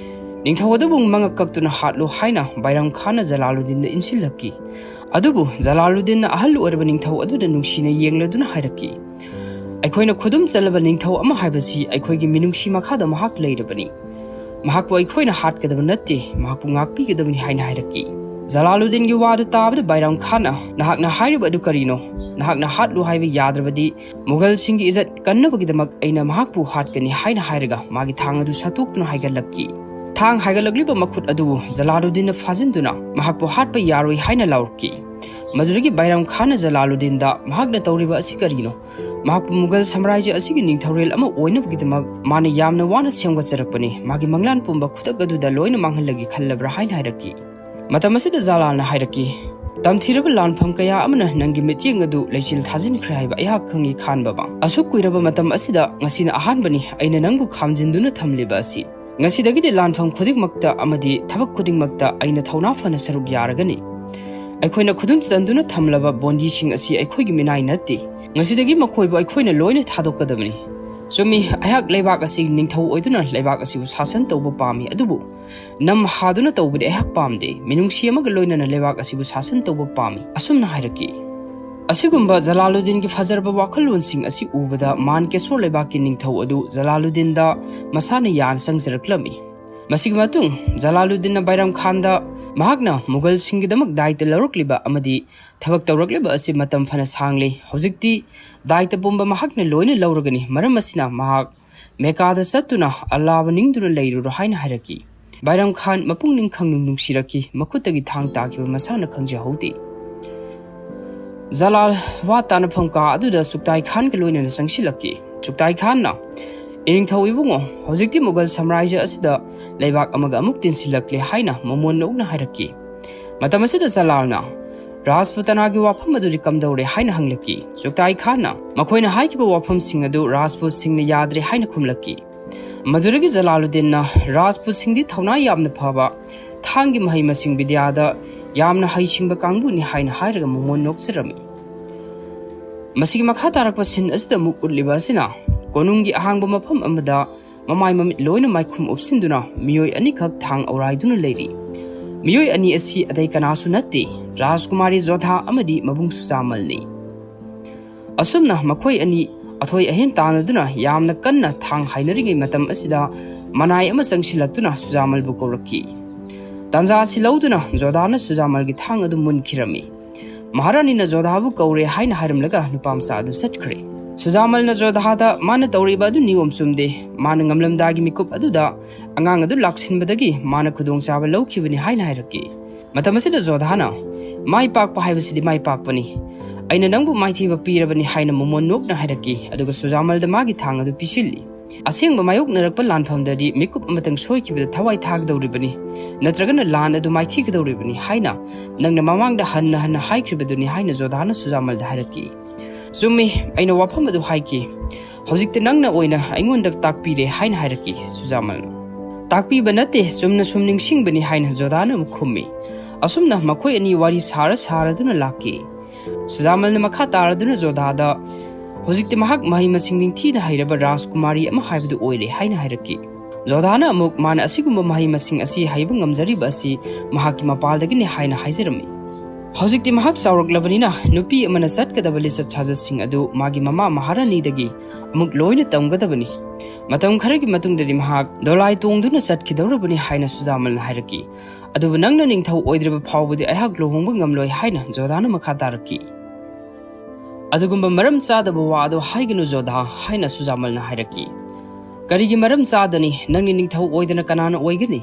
ꯅꯤꯡꯊꯧ ꯑꯗꯨꯕꯨ ꯃꯉꯛ ꯀꯛꯇꯨꯅ ꯍꯥꯠꯂꯨ ꯍꯥꯏꯅ ꯕꯥꯏꯔꯝ ꯈꯥꯟꯅ ꯖꯂꯥꯂꯨꯗꯤꯟꯗ ꯏꯟꯁꯤꯜꯂꯛꯈꯤ꯫ ꯑꯗꯨꯕꯨ ꯖꯂꯥꯂꯨꯗꯤꯟꯅ ꯑꯍꯜ ꯑꯣꯏꯔꯕ ꯅꯤꯡꯊꯧ ꯑꯗꯨꯗ ꯅꯨꯡꯁꯤꯅ ꯌꯦꯡꯂꯗꯨꯅ ꯍꯥꯏꯔꯛꯈꯤ, "ꯑꯩꯈꯣꯏꯅ ꯈꯨꯗꯨꯝ ꯆꯜꯂꯕ ꯅꯤꯡꯊꯧ ꯑꯃ ꯍꯥꯏꯕꯁꯤ ꯑꯩꯈꯣꯏꯒꯤ ꯃꯤꯅꯨꯡꯁꯤ ꯃꯈꯥꯗ ꯃꯍꯥꯛ ꯂꯩꯔꯕꯅꯤ꯫ ꯃꯍꯥꯛꯄꯨ ꯑꯩꯈꯣꯏꯅ ꯍꯥꯠꯀꯗꯕ ꯅꯠꯇꯦ, ꯃꯍꯥꯛꯄꯨ ꯉꯥꯛꯄꯤꯒꯗꯕꯅꯤ ꯍꯥꯏꯅ ꯍꯥꯏꯔꯛꯈꯤ꯫ ꯖꯂꯥꯂꯨꯗꯤꯟꯒꯤ ꯋꯥꯗꯨ ꯇꯥꯕꯗ ꯕꯥꯏꯔꯝ ꯈꯥꯟꯅ, "ꯅꯍꯥꯛꯅ ꯍꯥꯏꯔꯤꯕ ꯑꯗꯨ ꯀꯔꯤꯅꯣ? ꯅꯍꯥꯛꯅ ꯍꯥꯠꯂꯨ ꯍꯥꯏꯕ ꯌꯥꯗ꯭ꯔꯕꯗꯤ ꯃꯨꯒꯜꯁꯤꯡꯒꯤ ꯏꯖꯠ ꯀꯟꯅꯕꯒꯤꯗꯃꯛ ꯑꯩꯅ ꯃꯍꯥꯛꯄꯨ ꯍꯥꯠꯀꯅꯤ" ꯍꯥꯏꯅ ꯍꯥꯏꯔꯒ ꯃꯥꯒꯤ ꯊꯥꯡ ꯑꯗꯨ ꯁꯠꯇꯣꯛꯇꯨꯅ ꯍꯥꯏꯒꯠꯂꯛꯈꯤ꯫ ꯊꯥꯡ ꯍꯥꯏꯒꯠꯂꯛꯂꯤꯕ ꯃꯈꯨꯠ ꯑꯗꯨꯕꯨ ꯖꯂꯥꯂꯨꯗꯤꯟꯅ ꯐꯥꯖꯤꯟꯗꯨꯅ ꯃꯍꯥꯛꯄꯨ ꯍꯥꯠꯄ ꯌꯥꯔꯣꯏ ꯍꯥꯏꯅ ꯂꯥꯎꯔꯛꯈꯤ꯫ ꯃꯗꯨꯗꯒꯤ ꯕꯥꯏꯔꯝ ꯈꯥꯟꯅ ꯖꯂꯥꯂꯨꯗꯤꯟꯗ, "ꯃꯍꯥꯛꯅ ꯇꯧꯔꯤꯕ ꯑꯁꯤ ꯀꯔꯤꯅꯣ? ꯃꯍꯥꯛꯄꯨ ꯃꯨꯒꯜ ꯁꯥꯝꯔꯥꯖ꯭ꯌ ꯑꯁꯤꯒꯤ ꯅꯤꯡꯊꯧꯔꯦꯜ ꯑꯃ ꯑꯣꯏꯅꯕꯒꯤꯗꯃꯛ ꯃꯥꯅ ꯌꯥꯝꯅ ꯋꯥꯅ ꯁꯦꯝꯒꯠꯆꯔꯛꯄꯅꯤ꯫ ꯃꯥꯒꯤ ꯃꯪꯂꯥꯟ ꯄꯨꯝꯕ ꯈꯨꯗꯛ ꯑꯗꯨꯗ ꯂꯣꯏꯅ ꯃꯥꯡꯍꯜꯂꯒꯦ ꯈꯜꯂꯕ꯭ꯔꯥ?" ꯍꯥꯏꯅ ꯍꯥꯏꯔꯛꯈꯤ꯫ ꯃꯇꯝ ꯑꯁꯤꯗ ꯖꯂꯥꯜꯅ ꯍꯥꯏꯔꯛꯈꯤ, "ꯇꯝꯊꯤꯔꯕ ꯂꯥꯟꯐꯝ ꯀꯌꯥ ꯑꯃꯅ ꯅꯪꯒꯤ ꯃꯤꯠꯌꯦꯡ ꯑꯗꯨ ꯂꯩꯆꯤꯜ ꯊꯥꯖꯤꯟꯈ꯭ꯔꯦ ꯍꯥꯏꯕ ꯑꯩꯍꯥꯛ ꯈꯪꯏ, ꯈꯥꯟ ꯕꯕꯥ꯫ ꯑꯁꯨꯛ ꯀꯨꯏꯔꯕ ꯃꯇꯝ ꯑꯁꯤꯗ ꯉꯁꯤꯅ ꯑꯍꯥꯟꯕꯅꯤ ꯑꯩꯅ ꯅꯪꯕꯨ ꯈꯥꯝꯖꯤꯟꯗꯨꯅ ꯊꯝꯂꯤꯕ ꯑꯁꯤ꯫ ꯉꯁꯤꯗꯒꯤꯗꯤ ꯂꯥꯟꯐꯝ ꯈꯨꯗꯤꯡꯃꯛꯇ ꯑꯃꯗꯤ ꯊꯕꯛ ꯈꯨꯗꯤꯡꯃꯛꯇ ꯑꯩꯅ ꯊꯧꯅꯥ ꯐꯅ ꯁꯔꯨꯛ ꯌꯥꯔꯒꯅꯤ꯫ ꯑꯩꯈꯣꯏꯅ ꯈꯨꯗꯨꯝ ꯆꯟꯗꯨꯅ ꯊꯝꯂꯕ ꯕꯣꯟꯗꯤꯁꯤꯡ ꯑꯁꯤ ꯑꯩꯈꯣꯏꯒꯤ ꯃꯤꯅꯥꯏ ꯅꯠꯇꯦ꯫ ꯉꯁꯤꯗꯒꯤ ꯃꯈꯣꯏꯕꯨ ꯑꯩꯈꯣꯏꯅ ꯂꯣꯏꯅ ꯊꯥꯗꯣꯛꯀꯗꯕꯅꯤ꯫ ꯆꯨꯝꯃꯤ, ꯑꯩꯍꯥꯛ ꯂꯩꯕꯥꯛ ꯑꯁꯤꯒꯤ ꯅꯤꯡꯊꯧ ꯑꯣꯏꯗꯨꯅ ꯂꯩꯕꯥꯛ ꯑꯁꯤꯕꯨ ꯁꯥꯁꯟ ꯇꯧꯕ ꯄꯥꯝꯃꯤ, ꯑꯗꯨꯕꯨ ꯅꯝ ꯍꯥꯗꯨꯅ ꯇꯧꯕꯗꯤ ꯑꯩꯍꯥꯛ ꯄꯥꯝꯗꯦ꯫ ꯃꯤꯅꯨꯡꯁꯤ ꯑꯃꯒ ꯂꯣꯏꯅꯅ ꯂꯩꯕꯥꯛ ꯑꯁꯤꯕꯨ ꯁꯥꯁꯟ ꯇꯧꯕ ꯄꯥꯝꯃꯤ", ꯑꯁꯨꯝꯅ ꯍꯥꯏꯔꯛꯈꯤ꯫ ꯑꯁꯤꯒꯨꯝꯕ ꯖꯂꯥꯂꯨꯗꯤꯟꯒꯤ ꯐꯖꯔꯕ ꯋꯥꯈꯜꯂꯣꯟꯁꯤꯡ ꯑꯁꯤ ꯎꯕꯗ ꯃꯥꯟ ꯀꯦꯁꯣꯔ ꯂꯩꯕꯥꯛꯀꯤ ꯅꯤꯡꯊꯧ ꯑꯗꯨ ꯖꯂꯥꯂꯨꯗꯤꯟꯗ ꯃꯁꯥꯅ ꯌꯥꯅ ꯆꯪꯖꯔꯛꯂꯝꯃꯤ꯫ ꯃꯁꯤꯒꯤ ꯃꯇꯨꯡ ꯖꯂꯥꯂꯨꯗꯤꯟꯅ ꯕꯥꯏꯔꯝ ꯈꯥꯟꯗ ꯃꯍꯥꯛꯅ ꯃꯨꯒꯜꯁꯤꯡꯒꯤꯗꯃꯛ ꯗꯥꯏꯇ ꯂꯧꯔꯛꯂꯤꯕ ꯑꯃꯗꯤ ꯊꯕꯛ ꯇꯧꯔꯛꯂꯤꯕ ꯑꯁꯤ ꯃꯇꯝ ꯐꯅ ꯁꯥꯡꯂꯦ꯫ ꯍꯧꯖꯤꯛꯇꯤ ꯗꯥꯏꯇ ꯄꯨꯝꯕ ꯃꯍꯥꯛꯅ ꯂꯣꯏꯅ ꯂꯧꯔꯒꯅꯤ꯫ ꯃꯔꯝ ꯑꯁꯤꯅ ꯃꯍꯥꯛ ꯃꯦꯀꯥꯗ ꯆꯠꯇꯨꯅ ꯑꯜꯂꯥꯕꯨ ꯅꯤꯡꯗꯨꯅ ꯂꯩꯔꯨꯔꯣ ꯍꯥꯏꯅ ꯍꯥꯏꯔꯛꯈꯤ꯫ ꯕꯥꯏꯔꯝ ꯈꯥꯟ ꯃꯄꯨꯛꯅꯤꯡ ꯈꯪꯅꯨꯡ ꯅꯨꯡꯁꯤꯔꯛꯈꯤ꯫ ꯃꯈꯨꯠꯇꯒꯤ ꯊꯥꯡ ꯇꯥꯈꯤꯕ ꯃꯁꯥꯅ ꯈꯪꯖꯍꯧꯗꯦ꯫ ꯖꯂꯥꯜ ꯋꯥ ꯇꯥꯅꯐꯝ ꯀꯥ ꯑꯗꯨꯗ ꯆꯨꯛꯇꯥꯏ ꯈꯥꯟꯒ ꯂꯣꯏꯅꯅ ꯆꯪꯁꯤꯜꯂꯛꯈꯤ꯫ ꯆꯨꯛꯇꯥꯏ ꯈꯥꯟꯅ, "ꯏꯅꯤꯡꯊꯧ ꯏꯕꯨꯡꯉꯣ, ꯍꯧꯖꯤꯛꯇꯤ ꯃꯨꯒꯜ ꯁꯥꯝꯔꯥꯖ꯭ꯌ ꯑꯁꯤꯗ ꯂꯩꯕꯥꯛ ꯑꯃꯒ ꯑꯃꯨꯛ ꯇꯤꯟꯁꯤꯜꯂꯛꯂꯦ" ꯍꯥꯏꯅ ꯃꯃꯣꯟ ꯅꯣꯛꯅ ꯍꯥꯏꯔꯛꯈꯤ꯫ ꯃꯇꯝ ꯑꯁꯤꯗ ꯖꯂꯥꯜꯅ, "ꯔꯥꯖꯄꯨꯇꯅꯥꯒꯤ ꯋꯥꯐꯝ ꯑꯗꯨꯗꯤ ꯀꯝꯗꯧꯔꯦ?" ꯍꯥꯏꯅ ꯍꯪꯂꯛꯈꯤ꯫ ꯆꯨꯛꯇꯥꯏ ꯈꯥꯟꯅ ꯃꯈꯣꯏꯅ ꯍꯥꯏꯈꯤꯕ ꯋꯥꯐꯝꯁꯤꯡ ꯑꯗꯨ ꯔꯥꯖꯄꯨꯠꯁꯤꯡꯅ ꯌꯥꯗ꯭ꯔꯦ ꯍꯥꯏꯅ ꯈꯨꯝꯂꯛꯈꯤ꯫ ꯃꯗꯨꯗꯒꯤ ꯖꯂꯥꯂꯨꯗꯤꯟꯅ ꯔꯥꯖꯄꯨꯠꯁꯤꯡꯗꯤ ꯊꯧꯅꯥ ꯌꯥꯝꯅ ꯐꯕ, ꯊꯥꯡꯒꯤ ꯃꯍꯩ ꯃꯁꯤꯡ ꯕꯤꯗ꯭ꯌꯥꯗ ꯌꯥꯝꯅ ꯍꯩꯁꯤꯡꯕ ꯀꯥꯡꯕꯨꯅꯤ ꯍꯥꯏꯅ ꯍꯥꯏꯔꯒ ꯃꯃꯣꯟ ꯅꯣꯛꯆꯔꯝꯃꯤ꯫ ꯃꯁꯤꯒꯤ ꯃꯈꯥ ꯇꯥꯔꯛꯄ ꯁꯤꯟ ꯑꯁꯤꯗ ꯑꯃꯨꯛ ꯎꯠꯂꯤꯕ ꯑꯁꯤꯅ ꯀꯣꯅꯨꯡꯒꯤ ꯑꯍꯥꯡꯕ ꯃꯐꯝ ꯑꯃꯗ ꯃꯃꯥꯏ ꯃꯃꯤꯠ ꯂꯣꯏꯅ ꯃꯥꯏꯈꯨꯝ ꯎꯞꯁꯤꯟꯗꯨꯅ ꯃꯤꯑꯣꯏ ꯑꯅꯤꯈꯛ ꯊꯥꯡ ꯑꯧꯔꯥꯏꯗꯨꯅ ꯂꯩꯔꯤ꯫ ꯃꯤꯑꯣꯏ ꯑꯅꯤ ꯑꯁꯤ ꯑꯇꯩ ꯀꯅꯥꯁꯨ ꯅꯠꯇꯦ, ꯔꯥꯖꯀꯨꯃꯥꯔꯤ ꯖꯣꯙꯥ ꯑꯃꯗꯤ ꯃꯕꯨꯡ ꯁꯨꯖꯥꯃꯜꯅꯤ꯫ ꯑꯁꯨꯝꯅ ꯃꯈꯣꯏ ꯑꯅꯤ ꯑꯊꯣꯏ ꯑꯍꯦꯟ ꯇꯥꯟꯅꯗꯨꯅ ꯌꯥꯝꯅ ꯀꯟꯅ ꯊꯥꯡ ꯍꯥꯏꯅꯔꯤꯉꯩ ꯃꯇꯝ ꯑꯁꯤꯗ ꯃꯅꯥꯏ ꯑꯃ ꯆꯪꯁꯤꯜꯂꯛꯇꯨꯅ ꯁꯨꯖꯥꯃꯜꯕꯨ ꯀꯧꯔꯛꯈꯤ꯫ ꯇꯥꯟꯖꯥ ꯑꯁꯤ ꯂꯧꯗꯨꯅ ꯖꯣꯙꯥꯅ ꯁꯨꯖꯥꯃꯜꯒꯤ ꯊꯥꯡ ꯑꯗꯨ ꯃꯨꯟꯈꯤꯔꯝꯃꯤ꯫ ꯃꯍꯥꯔꯥꯅꯤꯅ ꯖꯣꯙꯥꯕꯨ ꯀꯧꯔꯦ ꯍꯥꯏꯅ ꯍꯥꯏꯔꯝꯂꯒ ꯅꯨꯄꯥ ꯃꯆꯥ ꯑꯗꯨ ꯆꯠꯈ꯭ꯔꯦ꯫ ꯁꯨꯖꯥꯃꯜꯅ ꯖꯣꯙꯥꯗ ꯃꯥꯅ ꯇꯧꯔꯤꯕ ꯑꯗꯨ ꯅꯤꯌꯣꯝ ꯆꯨꯝꯗꯦ, ꯃꯥꯅ ꯉꯝꯂꯝꯗꯥꯏꯒꯤ ꯃꯤꯀꯨꯞ ꯑꯗꯨꯗ ꯑꯉꯥꯡ ꯑꯗꯨ ꯂꯥꯛꯁꯤꯟꯕꯗꯒꯤ ꯃꯥꯅ ꯈꯨꯗꯣꯡꯆꯥꯕ ꯂꯧꯈꯤꯕꯅꯤ ꯍꯥꯏꯅ ꯍꯥꯏꯔꯛꯈꯤ꯫ ꯃꯇꯝ ꯑꯁꯤꯗ ꯖꯣꯙꯥꯅ, "ꯃꯥꯏ ꯄꯥꯛꯄ ꯍꯥꯏꯕꯁꯤꯗꯤ ꯃꯥꯏ ꯄꯥꯛꯄꯅꯤ꯫ ꯑꯩꯅ ꯅꯪꯕꯨ ꯃꯥꯏꯊꯤꯕ ꯄꯤꯔꯕꯅꯤ" ꯍꯥꯏꯅ ꯃꯃꯣꯟ ꯅꯣꯛꯅ ꯍꯥꯏꯔꯛꯈꯤ, ꯑꯗꯨꯒ ꯁꯨꯖꯥꯃꯜꯗ ꯃꯥꯒꯤ ꯊꯥꯡ ꯑꯗꯨ ꯄꯤꯁꯤꯜꯂꯤ꯫ ꯑꯁꯦꯡꯕ ꯃꯥꯌꯣꯛꯅꯔꯛꯄ ꯂꯥꯟꯐꯝꯗꯗꯤ ꯃꯤꯀꯨꯞ ꯑꯃꯇꯪ ꯁꯣꯏꯈꯤꯕꯗ ꯊꯋꯥꯏ ꯊꯥꯒꯗꯧꯔꯤꯕꯅꯤ, ꯅꯠꯇ꯭ꯔꯒꯅ ꯂꯥꯟ ꯑꯗꯨ ꯃꯥꯏꯊꯤꯒꯗꯧꯔꯤꯕꯅꯤ ꯍꯥꯏꯅ ꯅꯪꯅ ꯃꯃꯥꯡꯗ ꯍꯟꯅ ꯍꯟꯅ ꯍꯥꯏꯈ꯭ꯔꯤꯕꯗꯨꯅꯤ ꯍꯥꯏꯅ ꯖꯣꯙꯥꯅ ꯁꯨꯖꯥꯃꯜꯗ ꯍꯥꯏꯔꯛꯈꯤ꯫ "ꯆꯨꯝꯃꯤ, ꯑꯩꯅ ꯋꯥꯐꯝ ꯑꯗꯨ ꯍꯥꯏꯈꯤ꯫ ꯍꯧꯖꯤꯛꯇꯤ ꯅꯪꯅ ꯑꯣꯏꯅ ꯑꯩꯉꯣꯟꯗ ꯇꯥꯛꯄꯤꯔꯦ" ꯍꯥꯏꯅ ꯍꯥꯏꯔꯛꯈꯤ ꯁꯨꯖꯥꯃꯜꯅ꯫ "ꯇꯥꯛꯄꯤꯕ ꯅꯠꯇꯦ, ꯆꯨꯝꯅ ꯁꯨꯝ ꯅꯤꯡꯁꯤꯡꯕꯅꯤ" ꯍꯥꯏꯅ ꯖꯣꯙꯥꯅ ꯑꯃꯨꯛ ꯈꯨꯝꯃꯤ꯫ ꯑꯁꯨꯝꯅ ꯃꯈꯣꯏ ꯑꯅꯤ ꯋꯥꯔꯤ ꯁꯥꯔ ꯁꯥꯔꯗꯨꯅ ꯂꯥꯛꯈꯤ꯫ ꯁꯨꯖꯥꯃꯜꯅ ꯃꯈꯥ ꯇꯥꯔꯗꯨꯅ ꯖꯣꯙꯥꯗ, "ꯍꯧꯖꯤꯛꯇꯤ ꯃꯍꯥꯛ ꯃꯍꯩ ꯃꯁꯤꯡ ꯅꯤꯡꯊꯤꯅ ꯍꯩꯔꯕ ꯔꯥꯖꯀꯨꯃꯥꯔꯤ ꯑꯃ ꯍꯥꯏꯕꯗꯨ ꯑꯣꯏꯔꯦ" ꯍꯥꯏꯅ ꯍꯥꯏꯔꯛꯈꯤ꯫ ꯖꯣꯙꯥꯅ ꯑꯃꯨꯛ ꯃꯥꯅ ꯑꯁꯤꯒꯨꯝꯕ ꯃꯍꯩ ꯃꯁꯤꯡ ꯑꯁꯤ ꯍꯩꯕ ꯉꯝꯖꯔꯤꯕ ꯑꯁꯤ ꯃꯍꯥꯛꯀꯤ ꯃꯄꯥꯜꯗꯒꯤꯅꯤ ꯍꯥꯏꯅ ꯍꯥꯏꯖꯔꯝꯃꯤ꯫ ꯍꯧꯖꯤꯛꯇꯤ ꯃꯍꯥꯛ ꯆꯥꯎꯔꯛꯂꯕꯅꯤꯅ ꯅꯨꯄꯤ ꯑꯃꯅ ꯆꯠꯀꯗꯕ ꯂꯤꯆꯠ ꯁꯥꯖꯠꯁꯤꯡ ꯑꯗꯨ ꯃꯥꯒꯤ ꯃꯃꯥ ꯃꯍꯥꯔꯥꯅꯤꯗꯒꯤ ꯑꯃꯨꯛ ꯂꯣꯏꯅ ꯇꯝꯒꯗꯕꯅꯤ꯫ ꯃꯇꯝ ꯈꯔꯒꯤ ꯃꯇꯨꯡꯗꯗꯤ ꯃꯍꯥꯛ ꯗꯣꯂꯥꯏ ꯇꯣꯡꯗꯨꯅ ꯆꯠꯈꯤꯗꯧꯔꯕꯅꯤ ꯍꯥꯏꯅ ꯁꯨꯖꯥꯃꯜꯅ ꯍꯥꯏꯔꯛꯈꯤ꯫ "ꯑꯗꯨꯕꯨ ꯅꯪꯅ ꯅꯤꯡꯊꯧ ꯑꯣꯏꯗ꯭ꯔꯤꯕ ꯐꯥꯎꯕꯗꯤ ꯑꯩꯍꯥꯛ ꯂꯨꯍꯣꯡꯕ ꯉꯝꯂꯣꯏ" ꯍꯥꯏꯅ ꯖꯣꯙꯥꯅ ꯃꯈꯥ ꯇꯥꯔꯛꯈꯤ꯫ "ꯑꯗꯨꯒꯨꯝꯕ ꯃꯔꯝ ꯆꯥꯗꯕ ꯋꯥ ꯑꯗꯨ ꯍꯥꯏꯒꯅꯨ ꯖꯣꯙꯥ" ꯍꯥꯏꯅ ꯁꯨꯖꯥꯃꯜꯅ ꯍꯥꯏꯔꯛꯈꯤ꯫ "ꯀꯔꯤꯒꯤ ꯃꯔꯝ ꯆꯥꯗꯅꯤ? ꯅꯪꯅ ꯅꯤꯡꯊꯧ ꯑꯣꯏꯗꯅ ꯀꯅꯥꯅ ꯑꯣꯏꯒꯅꯤ?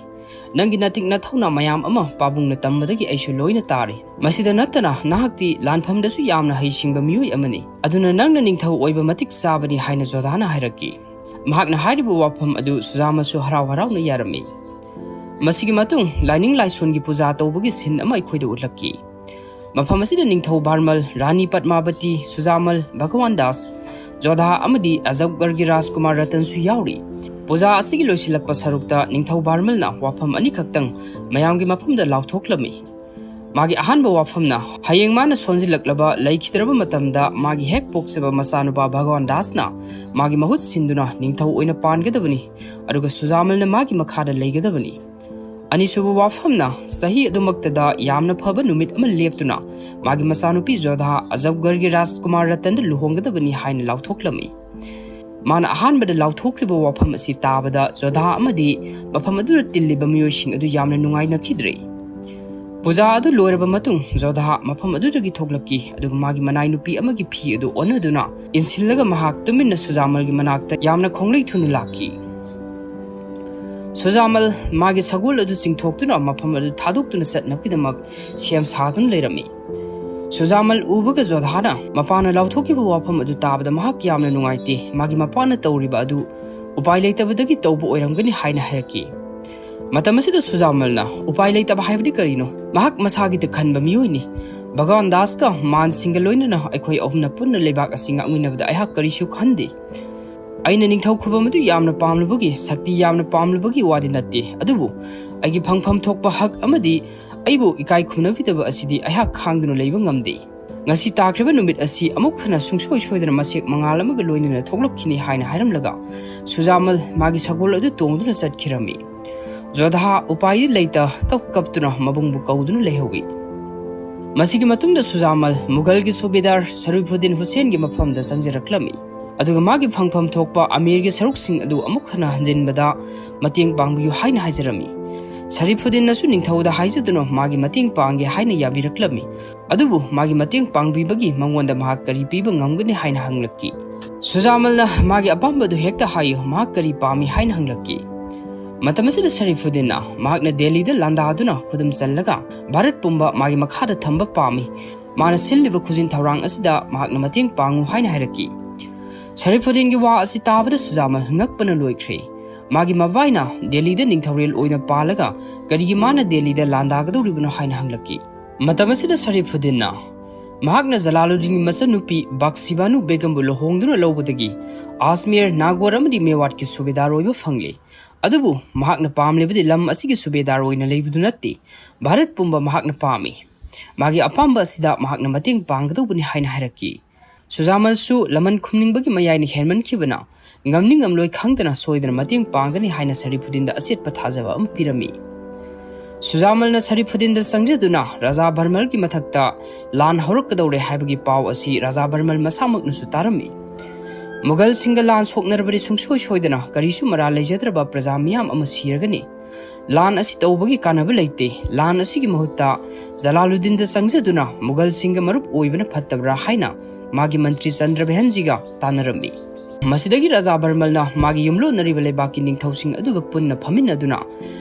ꯅꯪꯒꯤ ꯅꯇꯤꯛ ꯅꯊꯧꯅꯥ ꯃꯌꯥꯝ ꯑꯃ ꯄꯥꯕꯨꯡꯅ ꯇꯝꯕꯗꯒꯤ ꯑꯩꯁꯨ ꯂꯣꯏꯅ ꯇꯥꯔꯦ꯫ ꯃꯁꯤꯗ ꯅꯠꯇꯅ ꯅꯍꯥꯛꯇꯤ ꯂꯥꯟꯐꯝꯗꯁꯨ ꯌꯥꯝꯅ ꯍꯩꯁꯤꯡꯕ ꯃꯤꯑꯣꯏ ꯑꯃꯅꯤ꯫ ꯑꯗꯨꯅ ꯅꯪꯅ ꯅꯤꯡꯊꯧ ꯑꯣꯏꯕ ꯃꯇꯤꯛ ꯆꯥꯕꯅꯤ" ꯍꯥꯏꯅ ꯖꯣꯙꯥꯅ ꯍꯥꯏꯔꯛꯈꯤ꯫ ꯃꯍꯥꯛꯅ ꯍꯥꯏꯔꯤꯕ ꯋꯥꯐꯝ ꯑꯗꯨ ꯁꯨꯖꯥꯃꯜꯁꯨ ꯍꯔꯥꯎ ꯍꯔꯥꯎꯅ ꯌꯥꯔꯝꯃꯤ꯫ ꯃꯁꯤꯒꯤ ꯃꯇꯨꯡ ꯂꯥꯏꯅꯤꯡ ꯂꯥꯏꯁꯣꯟꯒꯤ ꯄꯨꯖꯥ ꯇꯧꯕꯒꯤ ꯁꯤꯟ ꯑꯃ ꯑꯩꯈꯣꯏꯗ ꯎꯠꯂꯛꯈꯤ꯫ ꯃꯐꯝ ꯑꯁꯤꯗ ꯅꯤꯡꯊꯧ ꯕꯥꯔꯃꯜ, ꯔꯥꯅꯤ ꯄꯗꯃꯥꯕꯇꯤ, ꯁꯨꯖꯥꯃꯜ, ꯚꯒꯋꯥꯟ ꯗꯥꯁ, ꯖꯣꯙꯥ ꯑꯃꯗꯤ ꯑꯖꯕꯒꯔꯒꯤ ꯔꯥꯖꯀꯨꯃꯥꯔ ꯔꯇꯟꯁꯨ ꯌꯥꯎꯔꯤ꯫ ꯄꯨꯖꯥ ꯑꯁꯤꯒꯤ ꯂꯣꯏꯁꯤꯜꯂꯛꯄ ꯁꯔꯨꯛꯇ ꯅꯤꯡꯊꯧ ꯕꯥꯔꯃꯜꯅ ꯋꯥꯐꯝ ꯑꯅꯤꯈꯛꯇꯪ ꯃꯌꯥꯝꯒꯤ ꯃꯐꯝꯗ ꯂꯥꯎꯊꯣꯛꯂꯝꯃꯤ꯫ ꯃꯥꯒꯤ ꯑꯍꯥꯟꯕ ꯋꯥꯐꯝꯅ, ꯍꯌꯦꯡ ꯃꯥꯅ ꯁꯣꯟꯖꯤꯜꯂꯛꯂꯕ ꯂꯩꯈꯤꯗ꯭ꯔꯕ ꯃꯇꯝꯗ ꯃꯥꯒꯤ ꯍꯦꯛ ꯄꯣꯛꯆꯕ ꯃꯆꯥꯅꯨꯄꯥ ꯚꯒꯋꯥꯟ ꯗꯥꯁꯅ ꯃꯥꯒꯤ ꯃꯍꯨꯠ ꯁꯤꯟꯗꯨꯅ ꯅꯤꯡꯊꯧ ꯑꯣꯏꯅ ꯄꯥꯟꯒꯗꯕꯅꯤ, ꯑꯗꯨꯒ ꯁꯨꯖꯥꯃꯜꯅ ꯃꯥꯒꯤ ꯃꯈꯥꯗ ꯂꯩꯒꯗꯕꯅꯤ꯫ ꯑꯅꯤꯁꯨꯕ ꯋꯥꯐꯝꯅ, ꯆꯍꯤ ꯑꯗꯨꯃꯛꯇꯗ ꯌꯥꯝꯅ ꯐꯕ ꯅꯨꯃꯤꯠ ꯑꯃ ꯂꯦꯞꯇꯨꯅ ꯃꯥꯒꯤ ꯃꯆꯥꯅꯨꯄꯤ ꯖꯣꯙꯥ ꯑꯖꯕꯒꯔꯒꯤ ꯔꯥꯖꯀꯨꯃꯥꯔ ꯔꯇꯟꯗ ꯂꯨꯍꯣꯡꯒꯗꯕꯅꯤ ꯍꯥꯏꯅ ꯂꯥꯎꯊꯣꯛꯂꯝꯃꯤ꯫ ꯃꯥꯅ ꯑꯍꯥꯟꯕꯗ ꯂꯥꯎꯊꯣꯛꯈ꯭ꯔꯤꯕ ꯋꯥꯐꯝ ꯑꯁꯤ ꯇꯥꯕꯗ ꯖꯣꯙꯥ ꯑꯃꯗꯤ ꯃꯐꯝ ꯑꯗꯨꯗ ꯇꯤꯜꯂꯤꯕ ꯃꯤꯑꯣꯏꯁꯤꯡ ꯑꯗꯨ ꯌꯥꯝꯅ ꯅꯨꯡꯉꯥꯏꯅꯈꯤꯗ꯭ꯔꯦ꯫ ꯄꯨꯖꯥ ꯑꯗꯨ ꯂꯣꯏꯔꯕ ꯃꯇꯨꯡ ꯖꯣꯙꯥ ꯃꯐꯝ ꯑꯗꯨꯗꯒꯤ ꯊꯣꯛꯂꯛꯈꯤ, ꯑꯗꯨꯒ ꯃꯥꯒꯤ ꯃꯅꯥꯏ ꯅꯨꯄꯤ ꯑꯃꯒꯤ ꯐꯤ ꯑꯗꯨ ꯑꯣꯟꯅꯗꯨꯅ ꯏꯟꯁꯤꯜꯂꯒ ꯃꯍꯥꯛ ꯇꯨꯃꯤꯟꯅ ꯁꯨꯖꯥꯃꯜꯒꯤ ꯃꯅꯥꯛꯇ ꯌꯥꯝꯅ ꯈꯣꯡꯂꯩ ꯊꯨꯅ ꯂꯥꯛꯈꯤ꯫ ꯁꯨꯖꯥꯃꯜ ꯃꯥꯒꯤ ꯁꯒꯣꯜ ꯑꯗꯨ ꯆꯤꯡꯊꯣꯛꯇꯨꯅ ꯃꯐꯝ ꯑꯗꯨ ꯊꯥꯗꯣꯛꯇꯨꯅ ꯆꯠꯅꯕꯒꯤꯗꯃꯛ ꯁꯦꯝ ꯁꯥꯗꯨꯅ ꯂꯩꯔꯝꯃꯤ꯫ ꯁꯨꯖꯥꯃꯜ ꯎꯕꯒ ꯖꯣꯙꯥꯅ ꯃꯄꯥꯅ ꯂꯥꯎꯊꯣꯛꯈꯤꯕ ꯋꯥꯐꯝ ꯑꯗꯨ ꯇꯥꯕꯗ ꯃꯍꯥꯛ ꯌꯥꯝꯅ ꯅꯨꯡꯉꯥꯏꯇꯦ꯫ ꯃꯥꯒꯤ ꯃꯄꯥꯅ ꯇꯧꯔꯤꯕ ꯑꯗꯨ ꯎꯄꯥꯏ ꯂꯩꯇꯕꯗꯒꯤ ꯇꯧꯕ ꯑꯣꯏꯔꯝꯒꯅꯤ ꯍꯥꯏꯅ ꯍꯥꯏꯔꯛꯈꯤ꯫ ꯃꯇꯝ ꯑꯁꯤꯗ ꯁꯨꯖꯥꯃꯜꯅ, "ꯎꯄꯥꯏ ꯂꯩꯇꯕ ꯍꯥꯏꯕꯗꯤ ꯀꯔꯤꯅꯣ? ꯃꯍꯥꯛ ꯃꯁꯥꯒꯤꯗ ꯈꯟꯕ ꯃꯤꯑꯣꯏꯅꯤ꯫ ꯚꯒꯋꯥꯟ ꯗꯥꯁꯀ ꯃꯥꯟꯁꯤꯡꯒ ꯂꯣꯏꯅꯅ ꯑꯩꯈꯣꯏ ꯑꯍꯨꯝꯅ ꯄꯨꯟꯅ ꯂꯩꯕꯥꯛ ꯑꯁꯤ ꯉꯥꯛꯃꯤꯟꯅꯕꯗ ꯑꯩꯍꯥꯛ ꯀꯔꯤꯁꯨ ꯈꯟꯗꯦ꯫ ꯑꯩꯅ ꯅꯤꯡꯊꯧ ꯈꯨꯕꯝ ꯑꯗꯨ ꯌꯥꯝꯅ ꯄꯥꯝꯂꯨꯕꯒꯤ, ꯁꯛꯇꯤ ꯌꯥꯝꯅ ꯄꯥꯝꯂꯨꯕꯒꯤ ꯋꯥꯗꯤ ꯅꯠꯇꯦ, ꯑꯗꯨꯕꯨ ꯑꯩꯒꯤ ꯐꯪꯐꯝ ꯊꯣꯛꯄ ꯍꯛ ꯑꯃꯗꯤ ꯑꯩꯕꯨ ꯏꯀꯥꯏ ꯈꯨꯝꯅꯕꯤꯗꯕ ꯑꯁꯤꯗꯤ ꯑꯩꯍꯥꯛ ꯈꯥꯡꯗꯨꯅ ꯂꯩꯕ ꯉꯝꯗꯦ꯫ ꯉꯁꯤ ꯇꯥꯈ꯭ꯔꯤꯕ ꯅꯨꯃꯤꯠ ꯑꯁꯤ ꯑꯃꯨꯛ ꯍꯟꯅ ꯁꯨꯡꯁꯣꯏ ꯁꯣꯏꯗꯅ ꯃꯁꯦꯛ ꯃꯉꯥꯜ ꯑꯃꯒ ꯂꯣꯏꯅꯅ ꯊꯣꯛꯂꯛꯈꯤꯅꯤ" ꯍꯥꯏꯅ ꯍꯥꯏꯔꯝꯂꯒ ꯁꯨꯖꯥꯃꯜ ꯃꯥꯒꯤ ꯁꯒꯣꯜ ꯑꯗꯨ ꯇꯣꯡꯗꯨꯅ ꯆꯠꯈꯤꯔꯝꯃꯤ꯫ ꯖꯣꯙꯥ ꯎꯄꯥꯏꯗꯤ ꯂꯩꯇ ꯀꯞ ꯀꯞꯇꯨꯅ ꯃꯕꯨꯡꯕꯨ ꯀꯧꯗꯨꯅ ꯂꯩꯍꯧꯏ꯫ ꯃꯁꯤꯒꯤ ꯃꯇꯨꯡꯗ ꯁꯨꯖꯥꯃꯜ ꯃꯨꯒꯜꯒꯤ ꯁꯨꯕꯦꯗꯥꯔ ꯁꯔꯤꯐꯨꯗꯤꯟ ꯍꯨꯁꯦꯟꯒꯤ ꯃꯐꯝꯗ ꯆꯪꯖꯔꯛꯂꯝꯃꯤ, ꯑꯗꯨꯒ ꯃꯥꯒꯤ ꯐꯪꯐꯝ ꯊꯣꯛꯄ ꯑꯃꯤꯔꯒꯤ ꯁꯔꯨꯛꯁꯤꯡ ꯑꯗꯨ ꯑꯃꯨꯛ ꯍꯟꯅ ꯍꯟꯖꯤꯟꯕꯗ ꯃꯇꯦꯡ ꯄꯥꯡꯕꯤꯌꯨ ꯍꯥꯏꯅ ꯍꯥꯏꯖꯔꯝꯃꯤ꯫ ꯁꯔꯤꯐꯨꯗꯤꯟꯅꯁꯨ ꯅꯤꯡꯊꯧꯗ ꯍꯥꯏꯖꯗꯨꯅ ꯃꯥꯒꯤ ꯃꯇꯦꯡ ꯄꯥꯡꯒꯦ ꯍꯥꯏꯅ ꯌꯥꯕꯤꯔꯛꯂꯝꯃꯤ, ꯑꯗꯨꯕꯨ ꯃꯥꯒꯤ ꯃꯇꯦꯡ ꯄꯥꯡꯕꯤꯕꯒꯤ ꯃꯉꯣꯟꯗ ꯃꯍꯥꯛ ꯀꯔꯤ ꯄꯤꯕ ꯉꯝꯒꯅꯤ ꯍꯥꯏꯅ ꯍꯪꯂꯛꯈꯤ꯫ ꯁꯨꯖꯥꯃꯜꯅ ꯃꯥꯒꯤ ꯑꯄꯥꯝꯕꯗꯨ ꯍꯦꯛꯇ ꯍꯥꯏꯌꯨ, ꯃꯍꯥꯛ ꯀꯔꯤ ꯄꯥꯝꯃꯤ ꯍꯥꯏꯅ ꯍꯪꯂꯛꯈꯤ꯫ ꯃꯇꯝ ꯑꯁꯤꯗ ꯁꯔꯤꯐꯨꯗꯤꯟꯅ ꯃꯍꯥꯛꯅ ꯗꯦꯜꯂꯤꯗ ꯂꯥꯟꯗꯥꯗꯨꯅ ꯈꯨꯗꯨꯝ ꯆꯜꯂꯒ ꯚꯥꯔꯠ ꯄꯨꯝꯕ ꯃꯥꯒꯤ ꯃꯈꯥꯗ ꯊꯝꯕ ꯄꯥꯝꯃꯤ꯫ ꯃꯥꯅ ꯁꯤꯜꯂꯤꯕ ꯈꯨꯖꯤꯟ ꯊꯧꯔꯥꯡ ꯑꯁꯤꯗ ꯃꯍꯥꯛꯅ ꯃꯇꯦꯡ ꯄꯥꯡꯉꯨ ꯍꯥꯏꯅ ꯍꯥꯏꯔꯛꯈꯤ꯫ ꯁꯔꯤꯐꯨꯗꯤꯟꯒꯤ ꯋꯥ ꯑꯁꯤ ꯇꯥꯕꯗ ꯁꯨꯖꯥꯃꯜ ꯉꯛꯄꯅ ꯂꯣꯏꯈ꯭ꯔꯦ꯫ ꯃꯥꯒꯤ ꯃꯕꯥꯏꯅ ꯗꯦꯜꯂꯤꯗ ꯅꯤꯡꯊꯧꯔꯦꯜ ꯑꯣꯏꯅ ꯄꯥꯜꯂꯒ ꯀꯔꯤꯒꯤ ꯃꯥꯅ ꯗꯦꯜꯂꯤꯗ ꯂꯥꯟꯗꯥꯒꯗꯧꯔꯤꯕꯅꯣ ꯍꯥꯏꯅ ꯍꯪꯂꯛꯈꯤ꯫ ꯃꯇꯝ ꯑꯁꯤꯗ ꯁꯔꯤꯐꯨꯗꯤꯟꯅ ꯃꯍꯥꯛꯅ ꯖꯂꯥꯂꯨꯗꯤꯟꯒꯤ ꯃꯆꯟꯅꯨꯄꯤ ꯕꯥꯛꯁꯤꯕꯥꯅꯨ ꯕꯦꯒꯝꯕꯨ ꯂꯨꯍꯣꯡꯗꯨꯅ ꯂꯧꯕꯗꯒꯤ ꯑꯖꯃꯤꯔ, ꯅꯥꯒꯣꯔ ꯑꯃꯗꯤ ꯃꯦꯋꯥꯠꯀꯤ ꯁꯨꯕꯦꯗꯥꯔ ꯑꯣꯏꯕ ꯐꯪꯂꯦ꯫ ꯑꯗꯨꯕꯨ ꯃꯍꯥꯛꯅ ꯄꯥꯝꯂꯤꯕꯗꯤ ꯂꯝ ꯑꯁꯤꯒꯤ ꯁꯨꯕꯦꯗꯥꯔ ꯑꯣꯏꯅ ꯂꯩꯕꯗꯨ ꯅꯠꯇꯦ, ꯚꯥꯔꯠ ꯄꯨꯝꯕ ꯃꯍꯥꯛꯅ ꯄꯥꯝꯃꯤ꯫ ꯃꯥꯒꯤ ꯑꯄꯥꯝꯕ ꯑꯁꯤꯗ ꯃꯍꯥꯛꯅ ꯃꯇꯦꯡ ꯄꯥꯡꯒꯗꯧꯕꯅꯤ ꯍꯥꯏꯅ ꯍꯥꯏꯔꯛꯈꯤ꯫ ꯁꯨꯖꯥꯃꯜꯁꯨ ꯂꯃꯟ ꯈꯨꯝꯅꯤꯡꯕꯒꯤ ꯃꯌꯥꯏꯅ ꯍꯦꯟꯃꯟꯈꯤꯕꯅ ꯉꯝꯅꯤꯡ ꯉꯝꯂꯣꯏ ꯈꯪꯗꯅ ꯁꯣꯏꯗꯅ ꯃꯇꯦꯡ ꯄꯥꯡꯒꯅꯤ ꯍꯥꯏꯅ ꯁꯔꯤꯐꯨꯗꯤꯟꯗ ꯑꯆꯦꯠꯄ ꯊꯥꯖꯕ ꯑꯃ ꯄꯤꯔꯝꯃꯤ꯫ ꯁꯨꯖꯥꯃꯜꯅ ꯁꯔꯤꯐꯨꯗꯤꯟꯗ ꯆꯪꯖꯗꯨꯅ ꯔꯥꯖꯥ ꯕꯔꯃꯜꯒꯤ ꯃꯊꯛꯇ ꯂꯥꯟ ꯍꯧꯔꯛꯀꯗꯧꯔꯦ ꯍꯥꯏꯕꯒꯤ ꯄꯥꯎ ꯑꯁꯤ ꯔꯥꯖꯥ ꯕꯔꯃꯜ ꯃꯁꯥꯃꯛꯅꯁꯨ ꯇꯥꯔꯝꯃꯤ꯫ ꯃꯨꯒꯜꯁꯤꯡꯒ ꯂꯥꯟ ꯁꯣꯛꯅꯔꯕꯗꯤ ꯁꯨꯡꯁꯣꯏ ꯁꯣꯏꯗꯅ ꯀꯔꯤꯁꯨ ꯃꯔꯥꯜ ꯂꯩꯖꯗ꯭ꯔꯕ ꯄ꯭ꯔꯖꯥ ꯃꯤꯌꯥꯝ ꯑꯃ ꯁꯤꯔꯒꯅꯤ꯫ ꯂꯥꯟ ꯑꯁꯤ ꯇꯧꯕꯒꯤ ꯀꯥꯟꯅꯕ ꯂꯩꯇꯦ꯫ ꯂꯥꯟ ꯑꯁꯤꯒꯤ ꯃꯍꯨꯠꯇ ꯖꯂꯥꯂꯨꯗꯤꯟꯗ ꯆꯪꯖꯗꯨꯅ ꯃꯨꯒꯜꯁꯤꯡꯒ ꯃꯔꯨꯞ ꯑꯣꯏꯕꯅ ꯐꯠꯇꯕ꯭ꯔꯥ ꯍꯥꯏꯅ ꯃꯥꯒꯤ ꯃꯟꯇ꯭ꯔꯤ ꯆꯟꯗ꯭ꯔꯕꯦꯍꯟꯖꯤꯒ ꯇꯥꯟꯅꯔꯝꯃꯤ꯫ ꯃꯁꯤꯗꯒꯤ ꯔꯥꯖꯥ ꯕꯔꯃꯜꯅ ꯃꯥꯒꯤ ꯌꯨꯝꯂꯣꯟꯅꯔꯤꯕ ꯂꯩꯕꯥꯛꯀꯤ ꯅꯤꯡꯊꯧꯁꯤꯡ ꯑꯗꯨꯒ ꯄꯨꯟꯅ ꯐꯝꯃꯤꯟꯅꯗꯨꯅ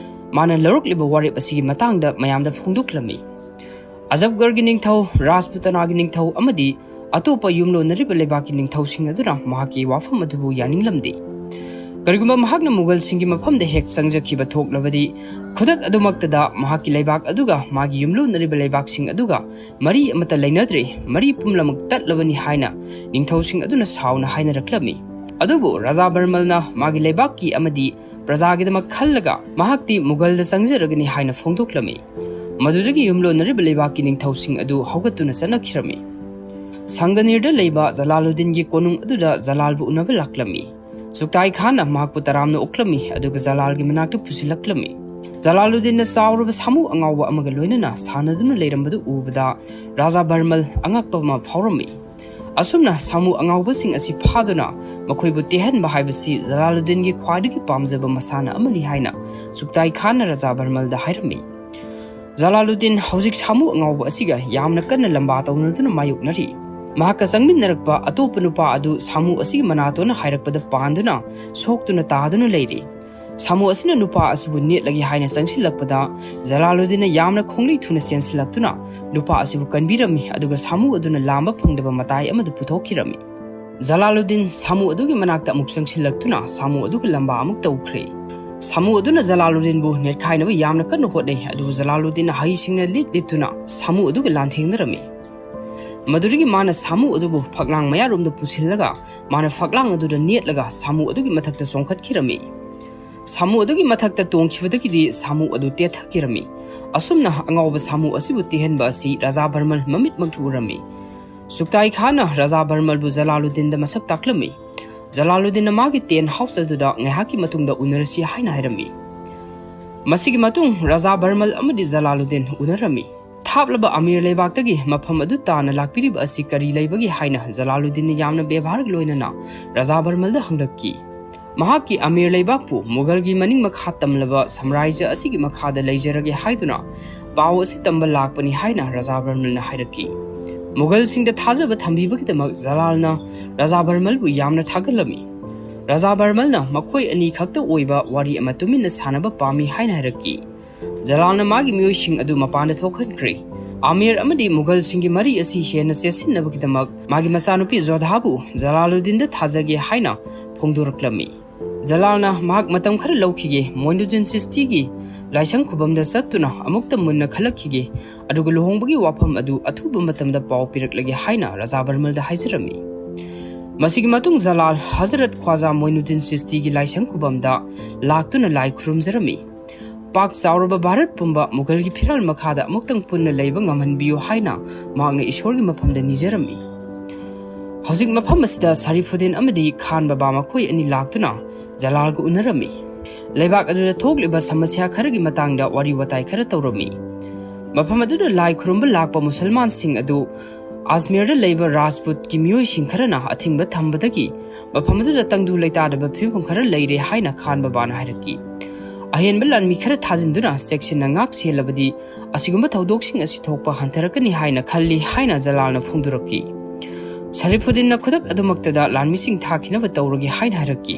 ꯃꯥꯅ ꯂꯧꯔꯛꯂꯤꯕ ꯋꯥꯔꯦꯞ ꯑꯁꯤꯒꯤ ꯃꯇꯥꯡꯗ ꯃꯌꯥꯝꯗ ꯐꯣꯡꯗꯣꯛꯂꯝꯃꯤ꯫ ꯑꯖꯕꯒꯔꯒꯤ ꯅꯤꯡꯊꯧ, ꯔꯥꯖꯄꯨꯇꯅꯥꯒꯤ ꯅꯤꯡꯊꯧ ꯑꯃꯗꯤ ꯑꯇꯣꯞꯄ ꯌꯨꯝꯂꯣꯟꯅꯔꯤꯕ ꯂꯩꯕꯥꯛꯀꯤ ꯅꯤꯡꯊꯧꯁꯤꯡ ꯑꯗꯨꯅ ꯃꯍꯥꯛꯀꯤ ꯋꯥꯐꯝ ꯑꯗꯨꯕꯨ ꯌꯥꯅꯤꯡꯂꯝꯗꯦ꯫ ꯀꯔꯤꯒꯨꯝꯕ ꯃꯍꯥꯛꯅ ꯃꯨꯒꯜꯁꯤꯡꯒꯤ ꯃꯐꯝꯗ ꯍꯦꯛ ꯆꯪꯖꯈꯤꯕ ꯊꯣꯛꯂꯕꯗꯤ, ꯈꯨꯗꯛ ꯑꯗꯨꯃꯛꯇꯗ ꯃꯍꯥꯛꯀꯤ ꯂꯩꯕꯥꯛ ꯑꯗꯨꯒ ꯃꯥꯒꯤ ꯌꯨꯝꯂꯣꯟꯅꯔꯤꯕ ꯂꯩꯕꯥꯛꯁꯤꯡ ꯑꯗꯨꯒ ꯃꯔꯤ ꯑꯃꯠꯇ ꯂꯩꯅꯗ꯭ꯔꯦ, ꯃꯔꯤ ꯄꯨꯝꯅꯃꯛ ꯇꯠꯂꯕꯅꯤ ꯍꯥꯏꯅ ꯅꯤꯡꯊꯧꯁꯤꯡ ꯑꯗꯨꯅ ꯁꯥꯎꯅ ꯍꯥꯏꯅꯔꯛꯂꯝꯃꯤ꯫ ꯑꯗꯨꯕꯨ ꯔꯥꯖꯥ ꯕꯔꯃꯜꯅ ꯃꯥꯒꯤ ꯂꯩꯕꯥꯛꯀꯤ ꯑꯃꯗꯤ ꯄ꯭ꯔꯖꯥꯒꯤꯗꯃꯛ ꯈꯜꯂꯒ ꯃꯍꯥꯛꯇꯤ ꯃꯨꯒꯜꯗ ꯆꯪꯖꯔꯒꯅꯤ ꯍꯥꯏꯅ ꯐꯣꯡꯗꯣꯛꯂꯝꯃꯤ꯫ ꯃꯗꯨꯗꯒꯤ ꯌꯨꯝꯂꯣꯟꯅꯔꯤꯕ ꯂꯩꯕꯥꯛꯀꯤ ꯅꯤꯡꯊꯧꯁꯤꯡ ꯑꯗꯨ ꯍꯧꯒꯠꯇꯨꯅ ꯆꯠꯅꯈꯤꯔꯝꯃꯤ꯫ ꯁꯪꯒꯅꯤꯔꯗ ꯂꯩꯕ ꯖꯂꯥꯂꯨꯗꯤꯟꯒꯤ ꯀꯣꯅꯨꯡ ꯑꯗꯨꯗ ꯖꯂꯥꯜꯕꯨ ꯎꯅꯕ ꯂꯥꯛꯂꯝꯃꯤ꯫ ꯁꯨꯛꯇꯥꯏ ꯈꯥꯟꯅ ꯃꯍꯥꯛꯄꯨ ꯇꯔꯥꯝꯅ ꯑꯣꯛꯂꯝꯃꯤ, ꯑꯗꯨꯒ ꯖꯂꯥꯜꯒꯤ ꯃꯅꯥꯛꯇ ꯄꯨꯁꯤꯜꯂꯛꯂꯝꯃꯤ꯫ ꯖꯂꯥꯂꯨꯗꯤꯟꯅ ꯆꯥꯎꯔꯕ ꯁꯥꯃꯨ ꯑꯉꯥꯎꯕ ꯑꯃꯒ ꯂꯣꯏꯅꯅ ꯁꯥꯟꯅꯗꯨꯅ ꯂꯩꯔꯝꯕꯗꯨ ꯎꯕꯗ ꯔꯥꯖꯥ ꯕꯔꯃꯜ ꯑꯉꯛꯄ ꯑꯃ ꯐꯥꯎꯔꯝꯃꯤ꯫ ꯑꯁꯨꯝꯅ ꯁꯥꯃꯨ ꯑꯉꯥꯎꯕꯁꯤꯡ ꯑꯁꯤ ꯐꯥꯗꯨꯅ ꯃꯈꯣꯏꯕꯨ ꯇꯦꯍꯟꯕ ꯍꯥꯏꯕꯁꯤ ꯖꯂꯥꯂꯨꯗꯤꯟꯒꯤ ꯈ꯭ꯋꯥꯏꯗꯒꯤ ꯄꯥꯝꯖꯕ ꯃꯁꯥꯟꯅ ꯑꯃꯅꯤ ꯍꯥꯏꯅ ꯁꯨꯛꯇꯥꯏ ꯈꯥꯟꯅ ꯔꯥꯖꯥ ꯕꯔꯃꯜꯗ ꯍꯥꯏꯔꯝꯃꯤ꯫ ꯖꯂꯥꯂꯨꯗꯤꯟ ꯍꯧꯖꯤꯛ ꯁꯥꯃꯨ ꯑꯉꯥꯎꯕ ꯑꯁꯤꯒ ꯌꯥꯝꯅ ꯀꯟꯅ ꯂꯝꯕꯥ ꯇꯧꯅꯗꯨꯅ ꯃꯥꯌꯣꯛꯅꯔꯤ꯫ ꯃꯍꯥꯛꯀ ꯆꯪꯃꯤꯟꯅꯔꯛꯄ ꯑꯇꯣꯞꯄ ꯅꯨꯄꯥ ꯑꯗꯨ ꯁꯥꯃꯨ ꯑꯁꯤꯒꯤ ꯃꯅꯥꯇꯣꯟꯅ ꯍꯥꯏꯔꯛꯄꯗ ꯄꯥꯟꯗꯨꯅ ꯁꯣꯛꯇꯨꯅ ꯇꯥꯗꯨꯅ ꯂꯩꯔꯤ꯫ ꯁꯥꯃꯨ ꯑꯁꯤꯅ ꯅꯨꯄꯥ ꯑꯁꯤꯕꯨ ꯅꯦꯠꯂꯒꯦ ꯍꯥꯏꯅ ꯆꯪꯁꯤꯜꯂꯛꯄꯗ ꯖꯂꯥꯂꯨꯗꯤꯟꯅ ꯌꯥꯝꯅ ꯈꯣꯡꯂꯩ ꯊꯨꯅ ꯆꯦꯟꯁꯤꯜꯂꯛꯇꯨꯅ ꯅꯨꯄꯥ ꯑꯁꯤꯕꯨ ꯀꯟꯕꯤꯔꯝꯃꯤ, ꯑꯗꯨꯒ ꯁꯥꯃꯨ ꯑꯗꯨꯅ ꯂꯥꯝꯕ ꯐꯪꯗꯕ ꯃꯇꯥꯏ ꯑꯃꯗ ꯄꯨꯊꯣꯛꯈꯤꯔꯝꯃꯤ꯫ ꯖꯂꯥꯂꯨꯗꯤꯟ ꯁꯥꯃꯨ ꯑꯗꯨꯒꯤ ꯃꯅꯥꯛꯇ ꯑꯃꯨꯛ ꯆꯪꯁꯤꯜꯂꯛꯇꯨꯅ ꯁꯥꯃꯨ ꯑꯗꯨꯒ ꯂꯝꯕꯥ ꯑꯃꯨꯛ ꯇꯧꯈ꯭ꯔꯦ꯫ ꯁꯥꯃꯨ ꯑꯗꯨꯅ ꯖꯂꯥꯂꯨꯗꯤꯟꯕꯨ ꯅꯦꯠꯈꯥꯏꯅꯕ ꯌꯥꯝꯅ ꯀꯟꯅ ꯍꯣꯠꯅꯩ, ꯑꯗꯨꯕꯨ ꯖꯂꯥꯂꯨꯗꯤꯟꯅ ꯍꯩꯁꯤꯡꯅ ꯂꯤꯠ ꯂꯤꯠꯇꯨꯅ ꯁꯥꯃꯨ ꯑꯗꯨꯒ ꯂꯥꯟꯊꯦꯡꯅꯔꯝꯃꯤ꯫ ꯃꯗꯨꯗꯒꯤ ꯃꯥꯅ ꯁꯥꯃꯨ ꯑꯗꯨꯕꯨ ꯐꯛꯂꯥꯡ ꯃꯌꯥꯔꯣꯝꯗ ꯄꯨꯁꯤꯜꯂꯒ ꯃꯥꯅ ꯐꯛꯂꯥꯡ ꯑꯗꯨꯗ ꯅꯦꯠꯂꯒ ꯁꯥꯃꯨ ꯑꯗꯨꯒꯤ ꯃꯊꯛꯇ ꯆꯣꯡꯈꯠꯈꯤꯔꯝꯃꯤ꯫ ꯁꯥꯃꯨ ꯑꯗꯨꯒꯤ ꯃꯊꯛꯇ ꯇꯣꯡꯈꯤꯕꯗꯒꯤꯗꯤ ꯁꯥꯃꯨ ꯑꯗꯨ ꯇꯦꯊꯈꯤꯔꯝꯃꯤ꯫ ꯑꯁꯨꯝꯅ ꯑꯉꯥꯎꯕ ꯁꯥꯃꯨ ꯑꯁꯤꯕꯨ ꯇꯦꯍꯟꯕ ꯑꯁꯤ ꯔꯥꯖꯥ ꯕꯔꯃꯜ ꯃꯃꯤꯠꯃꯛꯇ ꯎꯔꯝꯃꯤ꯫ ꯁꯨꯛꯇꯥꯏ ꯈꯥꯟꯅ ꯔꯥꯖꯥ ꯕꯔꯃꯜꯕꯨ ꯖꯂꯥꯂꯨꯗꯤꯟꯗ ꯃꯁꯛ ꯇꯥꯛꯂꯝꯃꯤ꯫ ꯖꯂꯥꯂꯨꯗꯤꯟꯅ ꯃꯥꯒꯤ tent house ꯑꯗꯨꯗ ꯉꯥꯏꯍꯥꯛꯀꯤ ꯃꯇꯨꯡꯗ ꯎꯅꯔꯁꯤ ꯍꯥꯏꯅ ꯍꯥꯏꯔꯝꯃꯤ꯫ ꯃꯁꯤꯒꯤ ꯃꯇꯨꯡ ꯔꯥꯖꯥ ꯕꯔꯃꯜ ꯑꯃꯗꯤ ꯖꯂꯥꯂꯨꯗꯤꯟ ꯎꯅꯔꯝꯃꯤ꯫ ꯊꯥꯞꯂꯕ ꯑꯃꯤꯔ ꯂꯩꯕꯥꯛꯇꯒꯤ ꯃꯐꯝ ꯑꯗꯨ ꯇꯥꯅ ꯂꯥꯛꯄꯤꯔꯤꯕ ꯑꯁꯤ ꯀꯔꯤ ꯂꯩꯕꯒꯤ ꯍꯥꯏꯅ ꯖꯂꯥꯂꯨꯗꯤꯟꯅ ꯌꯥꯝꯅ ꯕꯦꯕꯥꯔꯒ ꯂꯣꯏꯅꯅ ꯔꯖꯥ ꯕꯔꯃꯜꯗ ꯍꯪꯂꯛꯈꯤ꯫ ꯃꯍꯥꯛꯀꯤ ꯑꯃꯤꯔ ꯂꯩꯕꯥꯛꯄꯨ ꯃꯨꯒꯜꯒꯤ ꯃꯅꯤꯡ ꯃꯈꯥ ꯇꯝꯂꯕ ꯁꯥꯝꯔꯥꯖ꯭ꯌ ꯑꯁꯤꯒꯤ ꯃꯈꯥꯗ ꯂꯩꯖꯔꯒꯦ ꯍꯥꯏꯗꯨꯅ ꯄꯥꯎ ꯑꯁꯤ ꯇꯝꯕ ꯂꯥꯛꯄꯅꯤ ꯍꯥꯏꯅ ꯔꯖꯥ ꯕꯔꯃꯜꯅ ꯍꯥꯏꯔꯛꯈꯤ꯫ ꯃꯨꯒꯜꯁꯤꯡꯗ ꯊꯥꯖꯕ ꯊꯝꯕꯤꯕꯒꯤꯗꯃꯛ ꯖꯂꯥꯜꯅ ꯔꯖꯥ ꯕꯔꯃꯜꯕꯨ ꯌꯥꯝꯅ ꯊꯥꯒꯠꯂꯝꯃꯤ꯫ ꯔꯖꯥ ꯕꯔꯃꯜꯅ ꯃꯈꯣꯏ ꯑꯅꯤ ꯈꯛꯇ ꯑꯣꯏꯕ ꯋꯥꯔꯤ ꯑꯃ ꯇꯨꯃꯤꯟꯅ ꯁꯥꯟꯅꯕ ꯄꯥꯝꯃꯤ ꯍꯥꯏꯅ ꯍꯥꯏꯔꯛꯈꯤ꯫ ꯖꯂꯥꯜꯅ ꯃꯥꯒꯤ ꯃꯤꯑꯣꯏꯁꯤꯡ ꯑꯗꯨ ꯃꯄꯥꯟꯗ ꯊꯣꯛꯍꯟꯈ꯭ꯔꯦ꯫ ꯑꯃꯤꯔ ꯑꯃꯗꯤ ꯃꯨꯒꯜꯁꯤꯡꯒꯤ ꯃꯔꯤ ꯑꯁꯤ ꯍꯦꯟꯅ ꯆꯦꯠꯁꯤꯟꯅꯕꯒꯤꯗꯃꯛ ꯃꯥꯒꯤ ꯃꯆꯥꯅꯨꯄꯤ ꯖꯣꯙꯥꯕꯨ ꯖꯂꯥꯂꯨꯗꯤꯟꯗ ꯊꯥꯖꯒꯦ ꯍꯥꯏꯅ ꯐꯣꯡꯗꯣꯔꯛꯂꯝꯃꯤ꯫ ꯖꯂꯥꯜꯅ ꯃꯍꯥꯛ ꯃꯇꯝ ꯈꯔ ꯂꯧꯈꯤꯒꯦ, ꯃꯣꯏꯅꯨꯗꯤꯟ ꯆꯤꯁꯇꯤꯒꯤ ꯂꯥꯏꯁꯪ ꯈꯨꯕꯝꯗ ꯆꯠꯇꯨꯅ ꯑꯃꯨꯛꯇ ꯃꯨꯟꯅ ꯈꯜꯂꯛꯈꯤꯒꯦ, ꯑꯗꯨꯒ ꯂꯨꯍꯣꯡꯕꯒꯤ ꯋꯥꯐꯝ ꯑꯗꯨ ꯑꯊꯨꯕ ꯃꯇꯝꯗ ꯄꯥꯎ ꯄꯤꯔꯛꯂꯒꯦ ꯍꯥꯏꯅ ꯔꯖꯥ ꯕꯔꯃꯜꯗ ꯍꯥꯏꯖꯔꯝꯃꯤ꯫ ꯃꯁꯤꯒꯤ ꯃꯇꯨꯡ ꯖꯂꯥꯜ ꯍꯖꯔꯠ ꯈ꯭ꯋꯥꯖꯥ ꯃꯣꯏꯅꯨꯗꯤꯟ ꯆꯤꯁꯇꯤꯒꯤ ꯂꯥꯏꯁꯪ ꯈꯨꯕꯝꯗ ꯂꯥꯛꯇꯨꯅ ꯂꯥꯏ ꯈꯨꯔꯨꯝꯖꯔꯝꯃꯤ꯫ ꯄꯥꯛ ꯆꯥꯎꯔꯕ ꯚꯥꯔꯠ ꯄꯨꯝꯕ ꯃꯨꯒꯜꯒꯤ ꯐꯤꯔꯥꯜ ꯃꯈꯥꯗ ꯑꯃꯨꯛꯇꯪ ꯄꯨꯟꯅ ꯂꯩꯕ ꯉꯝꯍꯟꯕꯤꯌꯨ ꯍꯥꯏꯅ ꯃꯍꯥꯛꯅ ꯏꯁꯣꯔꯒꯤ ꯃꯐꯝꯗ ꯅꯤꯖꯔꯝꯃꯤ꯫ ꯍꯧꯖꯤꯛ ꯃꯐꯝ ꯑꯁꯤꯗ ꯁꯔꯤꯐꯨꯗꯤꯟ ꯑꯃꯗꯤ ꯈꯥꯟ ꯕꯕꯥ ꯃꯈꯣꯏ ꯑꯅꯤ ꯂꯥꯛꯇꯨꯅ ꯖꯂꯥꯜꯒ ꯎꯅꯔꯝꯃꯤ꯫ ꯂꯩꯕꯥꯛ ꯑꯗꯨꯗ ꯊꯣꯛꯂꯤꯕ ꯁꯃꯁ꯭ꯌꯥ ꯈꯔꯒꯤ ꯃꯇꯥꯡꯗ ꯋꯥꯔꯤ ꯋꯥꯇꯥꯏ ꯈꯔ ꯇꯧꯔꯝꯃꯤ꯫ ꯃꯐꯝ ꯑꯗꯨꯗ ꯂꯥꯏ ꯈꯨꯔꯨꯝꯕ ꯂꯥꯛꯄ ꯃꯨꯁꯜꯃꯥꯟꯁꯤꯡ ꯑꯗꯨ ꯑꯖꯃꯤꯔꯗ ꯂꯩꯕ ꯔꯥꯖꯄꯨꯠꯀꯤ ꯃꯤꯑꯣꯏꯁꯤꯡ ꯈꯔꯅ ꯑꯊꯤꯡꯕ ꯊꯝꯕꯗꯒꯤ ꯃꯐꯝ ꯑꯗꯨꯗ ꯇꯪꯗꯨ ꯂꯩꯇꯥꯗꯕ ꯐꯤꯕꯝ ꯈꯔ ꯂꯩꯔꯦ ꯍꯥꯏꯅ ꯈꯥꯟ ꯕꯕꯥꯅ ꯍꯥꯏꯔꯛꯈꯤ꯫ ꯑꯍꯦꯟꯕ ꯂꯥꯟꯃꯤ ꯈꯔ ꯊꯥꯖꯤꯟꯗꯨꯅ ꯆꯦꯛꯁꯤꯟꯅ ꯉꯥꯛ ꯁꯦꯜꯂꯕꯗꯤ ꯑꯁꯤꯒꯨꯝꯕ ꯊꯧꯗꯣꯛꯁꯤꯡ ꯑꯁꯤ ꯊꯣꯛꯄ ꯍꯟꯊꯔꯛꯀꯅꯤ ꯍꯥꯏꯅ ꯈꯜꯂꯤ ꯍꯥꯏꯅ ꯖꯂꯥꯜꯅ ꯐꯣꯡꯗꯣꯔꯛꯈꯤ꯫ ꯁꯔꯤꯐꯨꯗꯤꯟꯅ ꯈꯨꯗꯛ ꯑꯗꯨꯃꯛꯇꯗ ꯂꯥꯟꯃꯤꯁꯤꯡ ꯊꯥꯈꯤꯅꯕ ꯇꯧꯔꯒꯦ ꯍꯥꯏꯅ ꯍꯥꯏꯔꯛꯈꯤ꯫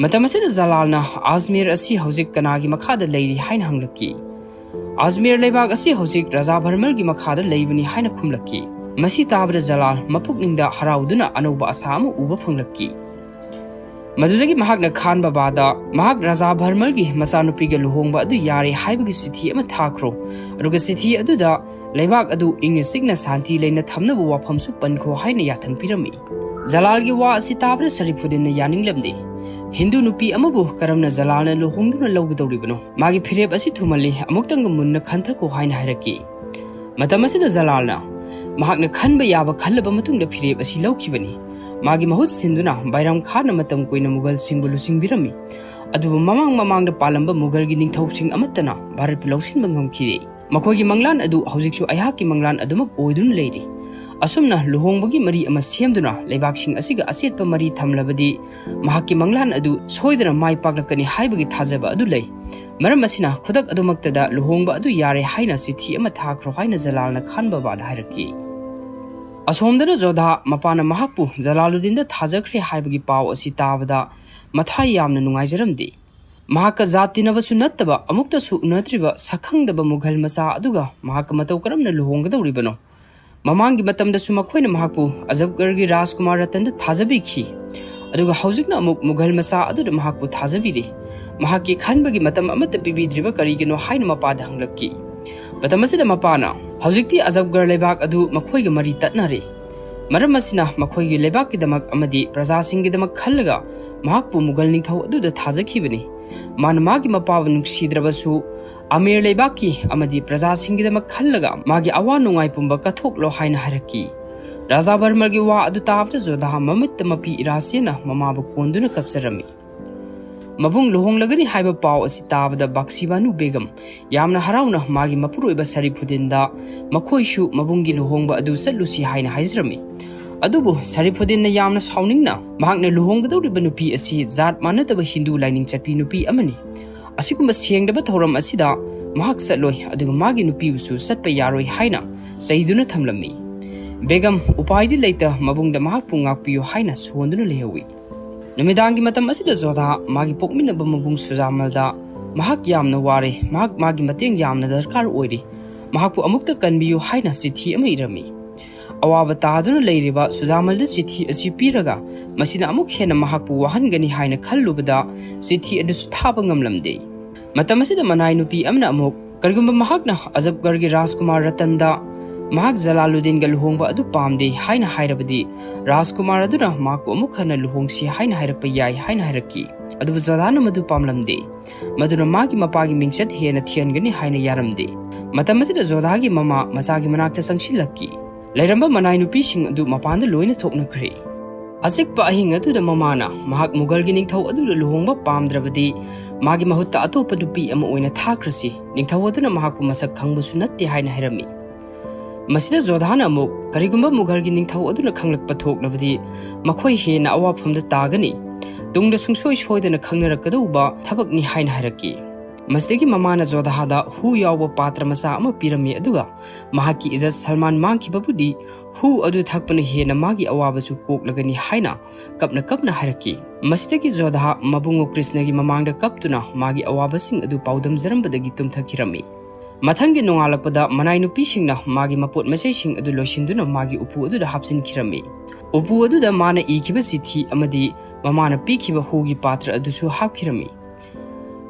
ꯃꯇꯝ ꯑꯁꯤꯗ ꯖꯂꯥꯜꯅ ꯑꯖꯃꯤꯔ ꯑꯁꯤ ꯍꯧꯖꯤꯛ ꯀꯅꯥꯒꯤ ꯃꯈꯥꯗ ꯂꯩꯔꯤ ꯍꯥꯏꯅ ꯍꯪꯂꯛꯈꯤ꯫ ꯑꯖꯃꯤꯔ ꯂꯩꯕꯥꯛ ꯑꯁꯤ ꯍꯧꯖꯤꯛ ꯔꯖꯥ ꯚꯔꯃꯜꯒꯤ ꯃꯈꯥꯗ ꯂꯩꯕꯅꯤ ꯍꯥꯏꯅ ꯈꯨꯝꯂꯛꯈꯤ꯫ ꯃꯁꯤ ꯇꯥꯕꯗ ꯖꯂꯥꯜ ꯃꯄꯨꯛꯅꯤꯡꯗ ꯍꯔꯥꯎꯗꯨꯅ ꯑꯅꯧꯕ ꯑꯁꯥ ꯑꯃ ꯎꯕ ꯐꯪꯂꯛꯈꯤ꯫ ꯃꯗꯨꯗꯒꯤ ꯃꯍꯥꯛꯅ ꯈꯥꯟ ꯕꯕꯥꯗ ꯃꯍꯥꯛ ꯔꯖꯥ ꯚꯔꯃꯜꯒꯤ ꯃꯆꯥꯅꯨꯄꯤꯒ ꯂꯨꯍꯣꯡꯕ ꯑꯗꯨ ꯌꯥꯔꯦ ꯍꯥꯏꯕꯒꯤ ꯆꯤꯊꯤ ꯑꯃ ꯊꯥꯈ꯭ꯔꯣ, ꯑꯗꯨꯒ ꯆꯤꯊꯤ ꯑꯗꯨꯗ ꯂꯩꯕꯥꯛ ꯑꯗꯨ ꯏꯪꯅ ꯆꯤꯛꯅ ꯁꯥꯟꯇꯤ ꯂꯩꯅ ꯊꯝꯅꯕ ꯋꯥꯐꯝꯁꯨ ꯄꯟꯈꯣ ꯍꯥꯏꯅ ꯌꯥꯊꯪ ꯄꯤꯔꯝꯃꯤ꯫ ꯖꯂꯥꯜꯒꯤ ꯋꯥ ꯑꯁꯤ ꯇꯥꯕꯗ ꯁꯔꯤꯐꯨꯗꯤꯟꯅ ꯌꯥꯅꯤꯡꯂꯝꯗꯦ꯫ ꯍꯤꯟꯗꯨ ꯅꯨꯄꯤ ꯑꯃꯕꯨ ꯀꯔꯝꯅ ꯖꯂꯥꯜꯅ ꯂꯨꯍꯣꯡꯗꯨꯅ ꯂꯧꯒꯗꯧꯔꯤꯕꯅꯣ? ꯃꯥꯒꯤ ꯐꯤꯔꯦꯞ ꯑꯁꯤ ꯊꯨꯃꯜꯂꯤ, ꯑꯃꯨꯛꯇꯪꯒ ꯃꯨꯟꯅ ꯈꯟꯊꯈꯣ ꯍꯥꯏꯅ ꯍꯥꯏꯔꯛꯈꯤ꯫ ꯃꯇꯝ ꯑꯁꯤꯗ ꯖꯂꯥꯜꯅ ꯃꯍꯥꯛꯅ ꯈꯟꯕ ꯌꯥꯕ ꯈꯜꯂꯕ ꯃꯇꯨꯡꯗ ꯐꯤꯔꯦꯞ ꯑꯁꯤ ꯂꯧꯈꯤꯕꯅꯤ꯫ ꯃꯥꯒꯤ ꯃꯍꯨꯠ ꯁꯤꯟꯗꯨꯅ ꯕꯥꯏꯔꯝ ꯈꯥꯟꯅ ꯃꯇꯝ ꯀꯨꯏꯅ ꯃꯨꯒꯜꯁꯤꯡꯕꯨ ꯂꯨꯆꯤꯡꯕꯤꯔꯝꯃꯤ꯫ ꯑꯗꯨꯕꯨ ꯃꯃꯥꯡ ꯃꯃꯥꯡꯗ ꯄꯥꯜꯂꯝꯕ ꯃꯨꯒꯜꯒꯤ ꯅꯤꯡꯊꯧꯁꯤꯡ ꯑꯃꯠꯇꯅ ꯚꯥꯔꯠꯄꯨ ꯂꯧꯁꯤꯟꯕ ꯉꯝꯈꯤꯗꯦ꯫ ꯃꯈꯣꯏꯒꯤ ꯃꯪꯂꯥꯟ ꯑꯗꯨ ꯍꯧꯖꯤꯛꯁꯨ ꯑꯩꯍꯥꯛꯀꯤ ꯃꯪꯂꯥꯟ ꯑꯗꯨꯃꯛ ꯑꯣꯏꯗꯨꯅ ꯂꯩꯔꯤ꯫ ꯑꯁꯨꯝꯅ ꯂꯨꯍꯣꯡꯕꯒꯤ ꯃꯔꯤ ꯑꯃ ꯁꯦꯝꯗꯨꯅ ꯂꯩꯕꯥꯛꯁꯤꯡ ꯑꯁꯤꯒ ꯑꯆꯦꯠꯄ ꯃꯔꯤ ꯊꯝꯂꯕꯗꯤ ꯃꯍꯥꯛꯀꯤ ꯃꯪꯂꯥꯟ ꯑꯗꯨ ꯁꯣꯏꯗꯅ ꯃꯥꯏ ꯄꯥꯛꯂꯛꯀꯅꯤ ꯍꯥꯏꯕꯒꯤ ꯊꯥꯖꯕ ꯑꯗꯨ ꯂꯩ꯫ ꯃꯔꯝ ꯑꯁꯤꯅ ꯈꯨꯗꯛ ꯑꯗꯨꯃꯛꯇꯗ ꯂꯨꯍꯣꯡꯕ ꯑꯗꯨ ꯌꯥꯔꯦ ꯍꯥꯏꯅ ꯆꯤꯊꯤ ꯑꯃ ꯊꯥꯈ꯭ꯔꯣ ꯍꯥꯏꯅ ꯖꯂꯥꯜꯅ ꯈꯥꯟ ꯕꯕꯥꯗ ꯍꯥꯏꯔꯛꯈꯤ꯫ ꯑꯁꯣꯝꯗꯅ ꯖꯣꯙꯥ ꯃꯄꯥꯅ ꯃꯍꯥꯛꯄꯨ ꯖꯂꯥꯂꯨꯗꯤꯟꯗ ꯊꯥꯖꯈ꯭ꯔꯦ ꯍꯥꯏꯕꯒꯤ ꯄꯥꯎ ꯑꯁꯤ ꯇꯥꯕꯗ ꯃꯊꯥꯏ ꯌꯥꯝꯅ ꯅꯨꯡꯉꯥꯏꯖꯔꯝꯗꯦ꯫ ꯃꯍꯥꯛꯀ ꯖꯥꯠ ꯇꯤꯟꯅꯕꯁꯨ ꯅꯠꯇꯕ, ꯑꯃꯨꯛꯇꯁꯨ ꯎꯅꯗ꯭ꯔꯤꯕ ꯁꯛꯈꯪꯗꯕ ꯃꯨꯘꯜ ꯃꯆꯥ ꯑꯗꯨꯒ ꯃꯍꯥꯛꯀ ꯃꯇꯧ ꯀꯔꯝꯅ ꯂꯨꯍꯣꯡꯒꯗꯧꯔꯤꯕꯅꯣ? ꯃꯃꯥꯡꯒꯤ ꯃꯇꯝꯗꯁꯨ ꯃꯈꯣꯏꯅ ꯃꯍꯥꯛꯄꯨ ꯑꯖꯕꯒꯔꯒꯤ ꯔꯥꯖꯀꯨꯃꯥꯔ ꯔꯇꯟꯗ ꯊꯥꯖꯕꯤꯈꯤ, ꯑꯗꯨꯒ ꯍꯧꯖꯤꯛꯅ ꯑꯃꯨꯛ ꯃꯨꯘꯜ ꯃꯆꯥ ꯑꯗꯨꯗ ꯃꯍꯥꯛꯄꯨ ꯊꯥꯖꯕꯤꯔꯤ꯫ ꯃꯍꯥꯛꯀꯤ ꯈꯟꯕꯒꯤ ꯃꯇꯝ ꯑꯃꯠꯇ ꯄꯤꯕꯤꯗ꯭ꯔꯤꯕ ꯀꯔꯤꯒꯤꯅꯣ ꯍꯥꯏꯅ ꯃꯄꯥꯗ ꯍꯪꯂꯛꯈꯤ꯫ ꯃꯇꯝ ꯑꯁꯤꯗ ꯃꯄꯥꯅ, "ꯍꯧꯖꯤꯛꯇꯤ ꯑꯖꯕꯒꯔ ꯂꯩꯕꯥꯛ ꯑꯗꯨ ꯃꯈꯣꯏꯒ ꯃꯔꯤ ꯇꯠꯅꯔꯦ꯫ ꯃꯔꯝ ꯑꯁꯤꯅ ꯃꯈꯣꯏꯒꯤ ꯂꯩꯕꯥꯛꯀꯤꯗꯃꯛ ꯑꯃꯗꯤ ꯄ꯭ꯔꯖꯥꯁꯤꯡꯒꯤꯗꯃꯛ ꯈꯜꯂꯒ ꯃꯍꯥꯛꯄꯨ ꯃꯨꯘꯜ ꯅꯤꯡꯊꯧ ꯑꯗꯨꯗ ꯊꯥꯖꯈꯤꯕꯅꯤ꯫ ꯃꯥꯅ ꯃꯥꯒꯤ ꯃꯄꯥꯕꯨ ꯅꯨꯡꯁꯤꯗ꯭ꯔꯕꯁꯨ ꯑꯃꯦꯔ ꯂꯩꯕꯥꯛꯀꯤ ꯑꯃꯗꯤ ꯄ꯭ꯔꯖꯥꯁꯤꯡꯒꯤꯗꯃꯛ ꯈꯜꯂꯒ ꯃꯥꯒꯤ ꯑꯋꯥ ꯅꯨꯡꯉꯥꯏ ꯄꯨꯝꯕ ꯀꯠꯊꯣꯛꯂꯣ" ꯍꯥꯏꯅ ꯍꯥꯏꯔꯛꯈꯤ꯫ ꯔꯥꯖꯥ ꯕꯔꯃꯜꯒꯤ ꯋꯥ ꯑꯗꯨ ꯇꯥꯕꯗ ꯖꯣꯙꯥ ꯃꯃꯤꯠꯇ ꯃꯄꯤ ꯏꯔꯥ ꯆꯦꯟꯅ ꯃꯃꯥꯕꯨ ꯀꯣꯟꯗꯨꯅ ꯀꯞꯆꯔꯝꯃꯤ꯫ ꯃꯕꯨꯡ ꯂꯨꯍꯣꯡꯂꯒꯅꯤ ꯍꯥꯏꯕ ꯄꯥꯎ ꯑꯁꯤ ꯇꯥꯕꯗ ꯕꯥꯛꯁꯤꯕꯥꯅꯨ ꯕꯦꯒꯝ ꯌꯥꯝꯅ ꯍꯔꯥꯎꯅ ꯃꯥꯒꯤ ꯃꯄꯨꯔꯣꯏꯕ ꯁꯔꯤꯐꯨꯗꯤꯟꯗ ꯃꯈꯣꯏꯁꯨ ꯃꯕꯨꯡꯒꯤ ꯂꯨꯍꯣꯡꯕ ꯑꯗꯨ ꯆꯠꯂꯨꯁꯤ ꯍꯥꯏꯅ ꯍꯥꯏꯖꯔꯝꯃꯤ꯫ ꯑꯗꯨꯕꯨ ꯁꯔꯤꯐꯨꯗꯤꯟꯅ ꯌꯥꯝꯅ ꯁꯥꯎꯅꯤꯡꯅ ꯃꯍꯥꯛꯅ ꯂꯨꯍꯣꯡꯒꯗꯧꯔꯤꯕ ꯅꯨꯄꯤ ꯑꯁꯤ ꯖꯥꯠ ꯃꯥꯟꯅꯗꯕ ꯍꯤꯟꯗꯨ ꯂꯥꯏꯅꯤꯡ ꯆꯠꯄꯤ ꯅꯨꯄꯤ ꯑꯃꯅꯤ꯫ ꯑꯁꯤꯒꯨꯝꯕ ꯁꯦꯡꯗꯕ ꯊꯧꯔꯝ ꯑꯁꯤꯗ ꯃꯍꯥꯛ ꯆꯠꯂꯣꯏ, ꯑꯗꯨꯒ ꯃꯥꯒꯤ ꯅꯨꯄꯤꯕꯨꯁꯨ ꯆꯠꯄ ꯌꯥꯔꯣꯏ ꯍꯥꯏꯅ ꯆꯩꯗꯨꯅ ꯊꯝꯂꯝꯃꯤ꯫ ꯕꯦꯒꯝ ꯎꯄꯥꯏꯗꯤ ꯂꯩꯇ ꯃꯕꯨꯡꯗ ꯃꯍꯥꯛꯄꯨ ꯉꯥꯛꯄꯤꯌꯨ ꯍꯥꯏꯅ ꯁꯣꯟꯗꯨꯅ ꯂꯩꯍꯧꯏ꯫ ꯅꯨꯃꯤꯗꯥꯡꯒꯤ ꯃꯇꯝ ꯑꯁꯤꯗ ꯖꯣꯙꯥ ꯃꯥꯒꯤ ꯄꯣꯛꯃꯤꯟꯅꯕ ꯃꯕꯨꯡ ꯁꯨꯖꯥꯃꯜꯗ ꯃꯍꯥꯛ ꯌꯥꯝꯅ ꯋꯥꯔꯦ, ꯃꯍꯥꯛ ꯃꯥꯒꯤ ꯃꯇꯦꯡ ꯌꯥꯝꯅ ꯗꯔꯀꯥꯔ ꯑꯣꯏꯔꯤ, ꯃꯍꯥꯛꯄꯨ ꯑꯃꯨꯛꯇ ꯀꯟꯕꯤꯌꯨ ꯍꯥꯏꯅ ꯆꯤꯊꯤ ꯑꯃ ꯏꯔꯝꯃꯤ꯫ ꯑꯋꯥꯕ ꯇꯥꯗꯨꯅ ꯂꯩꯔꯤꯕ ꯁꯨꯖꯥꯃꯜꯗ ꯆꯤꯊꯤ ꯑꯁꯤ ꯄꯤꯔꯒ ꯃꯁꯤꯅ ꯑꯃꯨꯛ ꯍꯦꯟꯅ ꯃꯍꯥꯛꯄꯨ ꯋꯥꯍꯟꯒꯅꯤ ꯍꯥꯏꯅ ꯈꯜꯂꯨꯕꯗ ꯆꯤꯊꯤ ꯑꯗꯨꯁꯨ ꯊꯥꯕ ꯉꯝꯂꯝꯗꯦ꯫ ꯃꯇꯝ ꯑꯁꯤꯗ ꯃꯅꯥꯏ ꯅꯨꯄꯤ ꯑꯃꯅ ꯑꯃꯨꯛ, "ꯀꯔꯤꯒꯨꯝꯕ ꯃꯍꯥꯛꯅ ꯑꯖꯕꯒꯔꯒꯤ ꯔꯥꯖꯀꯨꯃꯥꯔ ꯔꯇꯟꯗ ꯃꯍꯥꯛ ꯖꯂꯥꯂꯨꯗꯤꯟꯒ ꯂꯨꯍꯣꯡꯕ ꯑꯗꯨ ꯄꯥꯝꯗꯦ ꯍꯥꯏꯅ ꯍꯥꯏꯔꯕꯗꯤ ꯔꯥꯖꯀꯨꯃꯥꯔ ꯑꯗꯨꯅ ꯃꯍꯥꯛꯄꯨ ꯑꯃꯨꯛ ꯍꯟꯅ ꯂꯨꯍꯣꯡꯁꯤ ꯍꯥꯏꯅ ꯍꯥꯏꯔꯛꯄ ꯌꯥꯏ" ꯍꯥꯏꯅ ꯍꯥꯏꯔꯛꯈꯤ꯫ ꯑꯗꯨꯕꯨ ꯖꯣꯙꯥꯅ ꯃꯗꯨ ꯄꯥꯝꯂꯝꯗꯦ꯫ ꯃꯗꯨꯅ ꯃꯥꯒꯤ ꯃꯄꯥꯒꯤ ꯃꯤꯡꯆꯠ ꯍꯦꯟꯅ ꯊꯤꯍꯟꯒꯅꯤ ꯍꯥꯏꯅ ꯌꯥꯔꯝꯗꯦ꯫ ꯃꯇꯝ ꯑꯁꯤꯗ ꯖꯣꯙꯥꯒꯤ ꯃꯃꯥ ꯃꯆꯥꯒꯤ ꯃꯅꯥꯛꯇ ꯆꯪꯁꯤꯜꯂꯛꯈꯤ꯫ ꯂꯩꯔꯝꯕ ꯃꯅꯥꯏ ꯅꯨꯄꯤꯁꯤꯡ ꯑꯗꯨ ꯃꯄꯥꯟꯗ ꯂꯣꯏꯅ ꯊꯣꯛꯅꯈ꯭ꯔꯦ꯫ ꯑꯆꯤꯛꯄ ꯑꯍꯤꯡ ꯑꯗꯨꯗ ꯃꯃꯥꯅ ꯃꯍꯥꯛ ꯃꯨꯒꯜꯒꯤ ꯅꯤꯡꯊꯧ ꯑꯗꯨꯗ ꯂꯨꯍꯣꯡꯕ ꯄꯥꯝꯗ꯭ꯔꯕꯗꯤ ꯃꯥꯒꯤ ꯃꯍꯨꯠꯇ ꯑꯇꯣꯞꯄ ꯅꯨꯄꯤ ꯑꯃ ꯑꯣꯏꯅ ꯊꯥꯈ꯭ꯔꯁꯤ, ꯅꯤꯡꯊꯧ ꯑꯗꯨꯅ ꯃꯍꯥꯛꯄꯨ ꯃꯁꯛ ꯈꯪꯕꯁꯨ ꯅꯠꯇꯦ ꯍꯥꯏꯅ ꯍꯥꯏꯔꯝꯃꯤ꯫ ꯃꯁꯤꯗ ꯖꯣꯙꯥꯅ ꯑꯃꯨꯛ, ꯀꯔꯤꯒꯨꯝꯕ ꯃꯨꯘꯜꯒꯤ ꯅꯤꯡꯊꯧ ꯑꯗꯨꯅ ꯈꯪꯂꯛꯄ ꯊꯣꯛꯂꯕꯗꯤ ꯃꯈꯣꯏ ꯍꯦꯟꯅ ꯑꯋꯥꯐꯝꯗ ꯇꯥꯒꯅꯤ꯫ ꯇꯨꯡꯗ ꯁꯨꯡꯁꯣꯏ ꯁꯣꯏꯗꯅ ꯈꯪꯅꯔꯛꯀꯗꯧꯕ ꯊꯕꯛꯅꯤ ꯍꯥꯏꯅ ꯍꯥꯏꯔꯛꯈꯤ꯫ ꯃꯁꯤꯗꯒꯤ ꯃꯃꯥꯅ ꯖꯣꯙꯥꯗ ꯍꯨ ꯌꯥꯎꯕ ꯄꯥꯇ꯭ꯔ ꯃꯆꯥ ꯑꯃ ꯄꯤꯔꯝꯃꯤ, ꯑꯗꯨꯒ ꯃꯍꯥꯛꯀꯤ ꯏꯖꯠ ꯁꯜꯃꯥꯟ ꯃꯥꯡꯈꯤꯕꯕꯨꯗꯤ ꯍꯨ ꯑꯗꯨ ꯊꯛꯄꯅ ꯍꯦꯟꯅ ꯃꯥꯒꯤ ꯑꯋꯥꯕꯁꯨ ꯀꯣꯛꯂꯒꯅꯤ ꯍꯥꯏꯅ ꯀꯞꯅ ꯀꯞꯅ ꯍꯥꯏꯔꯛꯈꯤ꯫ ꯃꯁꯤꯗꯒꯤ ꯖꯣꯙꯥ ꯃꯕꯨꯡꯉꯣ ꯀ꯭ꯔꯤꯁꯅꯒꯤ ꯃꯃꯥꯡꯗ ꯀꯞꯇꯨꯅ ꯃꯥꯒꯤ ꯑꯋꯥꯕꯁꯤꯡ ꯑꯗꯨ ꯄꯥꯎꯗꯝꯖꯔꯝꯕꯗꯒꯤ ꯇꯨꯝꯊꯈꯤꯔꯝꯃꯤ꯫ ꯃꯊꯪꯒꯤ ꯅꯣꯡꯉꯥꯜꯂꯛꯄꯗ ꯃꯅꯥꯏ ꯅꯨꯄꯤꯁꯤꯡꯅ ꯃꯥꯒꯤ ꯃꯄꯣꯠ ꯃꯆꯩꯁꯤꯡ ꯑꯗꯨ ꯂꯣꯏꯁꯤꯟꯗꯨꯅ ꯃꯥꯒꯤ ꯎꯄꯨ ꯑꯗꯨꯗ ꯍꯥꯞꯆꯤꯟꯈꯤꯔꯝꯃꯤ꯫ ꯎꯄꯨ ꯑꯗꯨꯗ ꯃꯥꯅ ꯏꯈꯤꯕ ꯆꯤꯊꯤ ꯑꯃꯗꯤ ꯃꯃꯥꯅ ꯄꯤꯈꯤꯕ ꯍꯨꯒꯤ ꯄꯥꯇ꯭ꯔ ꯑꯗꯨꯁꯨ ꯍꯥꯞꯈꯤꯔꯝꯃꯤ꯫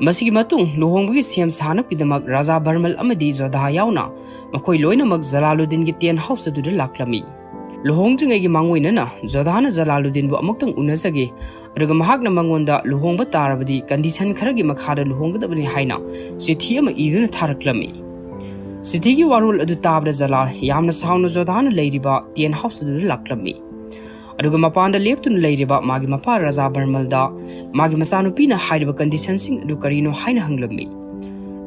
ꯃꯁꯤꯒꯤ ꯃꯇꯨꯡ ꯂꯨꯍꯣꯡꯕꯒꯤ ꯁꯦꯝ ꯁꯥꯅꯕꯒꯤꯗꯃꯛ ꯔꯥꯖꯥ ꯚꯔꯃꯜ ꯑꯃꯗꯤ ꯖꯣꯙꯥ ꯌꯥꯎꯅ ꯃꯈꯣꯏ ꯂꯣꯏꯅꯃꯛ ꯖꯂꯥꯂꯨꯗꯤꯟꯒꯤ tent house ꯑꯗꯨꯗ ꯂꯥꯛꯂꯝꯃꯤ꯫ ꯂꯨꯍꯣꯡꯗ꯭ꯔꯤꯉꯩꯒꯤ ꯃꯥꯡꯑꯣꯏꯅꯅ ꯖꯣꯙꯥꯅ ꯖꯂꯥꯂꯨꯗꯤꯟꯕꯨ ꯑꯃꯨꯛꯇꯪ ꯎꯅꯖꯒꯦ, ꯑꯗꯨꯒ ꯃꯍꯥꯛꯅ ꯃꯉꯣꯟꯗ ꯂꯨꯍꯣꯡꯕ ꯇꯥꯔꯕꯗꯤ condition ꯈꯔꯒꯤ ꯃꯈꯥꯗ ꯂꯨꯍꯣꯡꯒꯗꯕꯅꯤ ꯍꯥꯏꯅ ꯆꯤꯊꯤ ꯑꯃ ꯏꯗꯨꯅ ꯊꯥꯔꯛꯂꯝꯃꯤ꯫ ꯆꯤꯊꯤꯒꯤ ꯋꯥꯔꯣꯜ ꯑꯗꯨ ꯇꯥꯕꯗ ꯖꯂꯥꯜ ꯌꯥꯝꯅ ꯁꯥꯎꯅ ꯖꯣꯙꯥꯅ ꯂꯩꯔꯤꯕ tent house ꯑꯗꯨꯗ ꯂꯥꯛꯂꯝꯃꯤ꯫ ꯑꯗꯨꯒ ꯃꯄꯥꯟꯗ ꯂꯦꯞꯇꯨꯅ ꯂꯩꯔꯤꯕ ꯃꯥꯒꯤ ꯃꯄꯥ ꯔꯥꯖꯥ ꯚꯔꯃꯜꯗ ꯃꯥꯒꯤ ꯃꯆꯥꯅꯨꯄꯤꯅ ꯍꯥꯏꯔꯤꯕ conditionꯁꯤꯡ ꯑꯗꯨ ꯀꯔꯤꯅꯣ ꯍꯥꯏꯅ ꯍꯪꯂꯝꯃꯤ꯫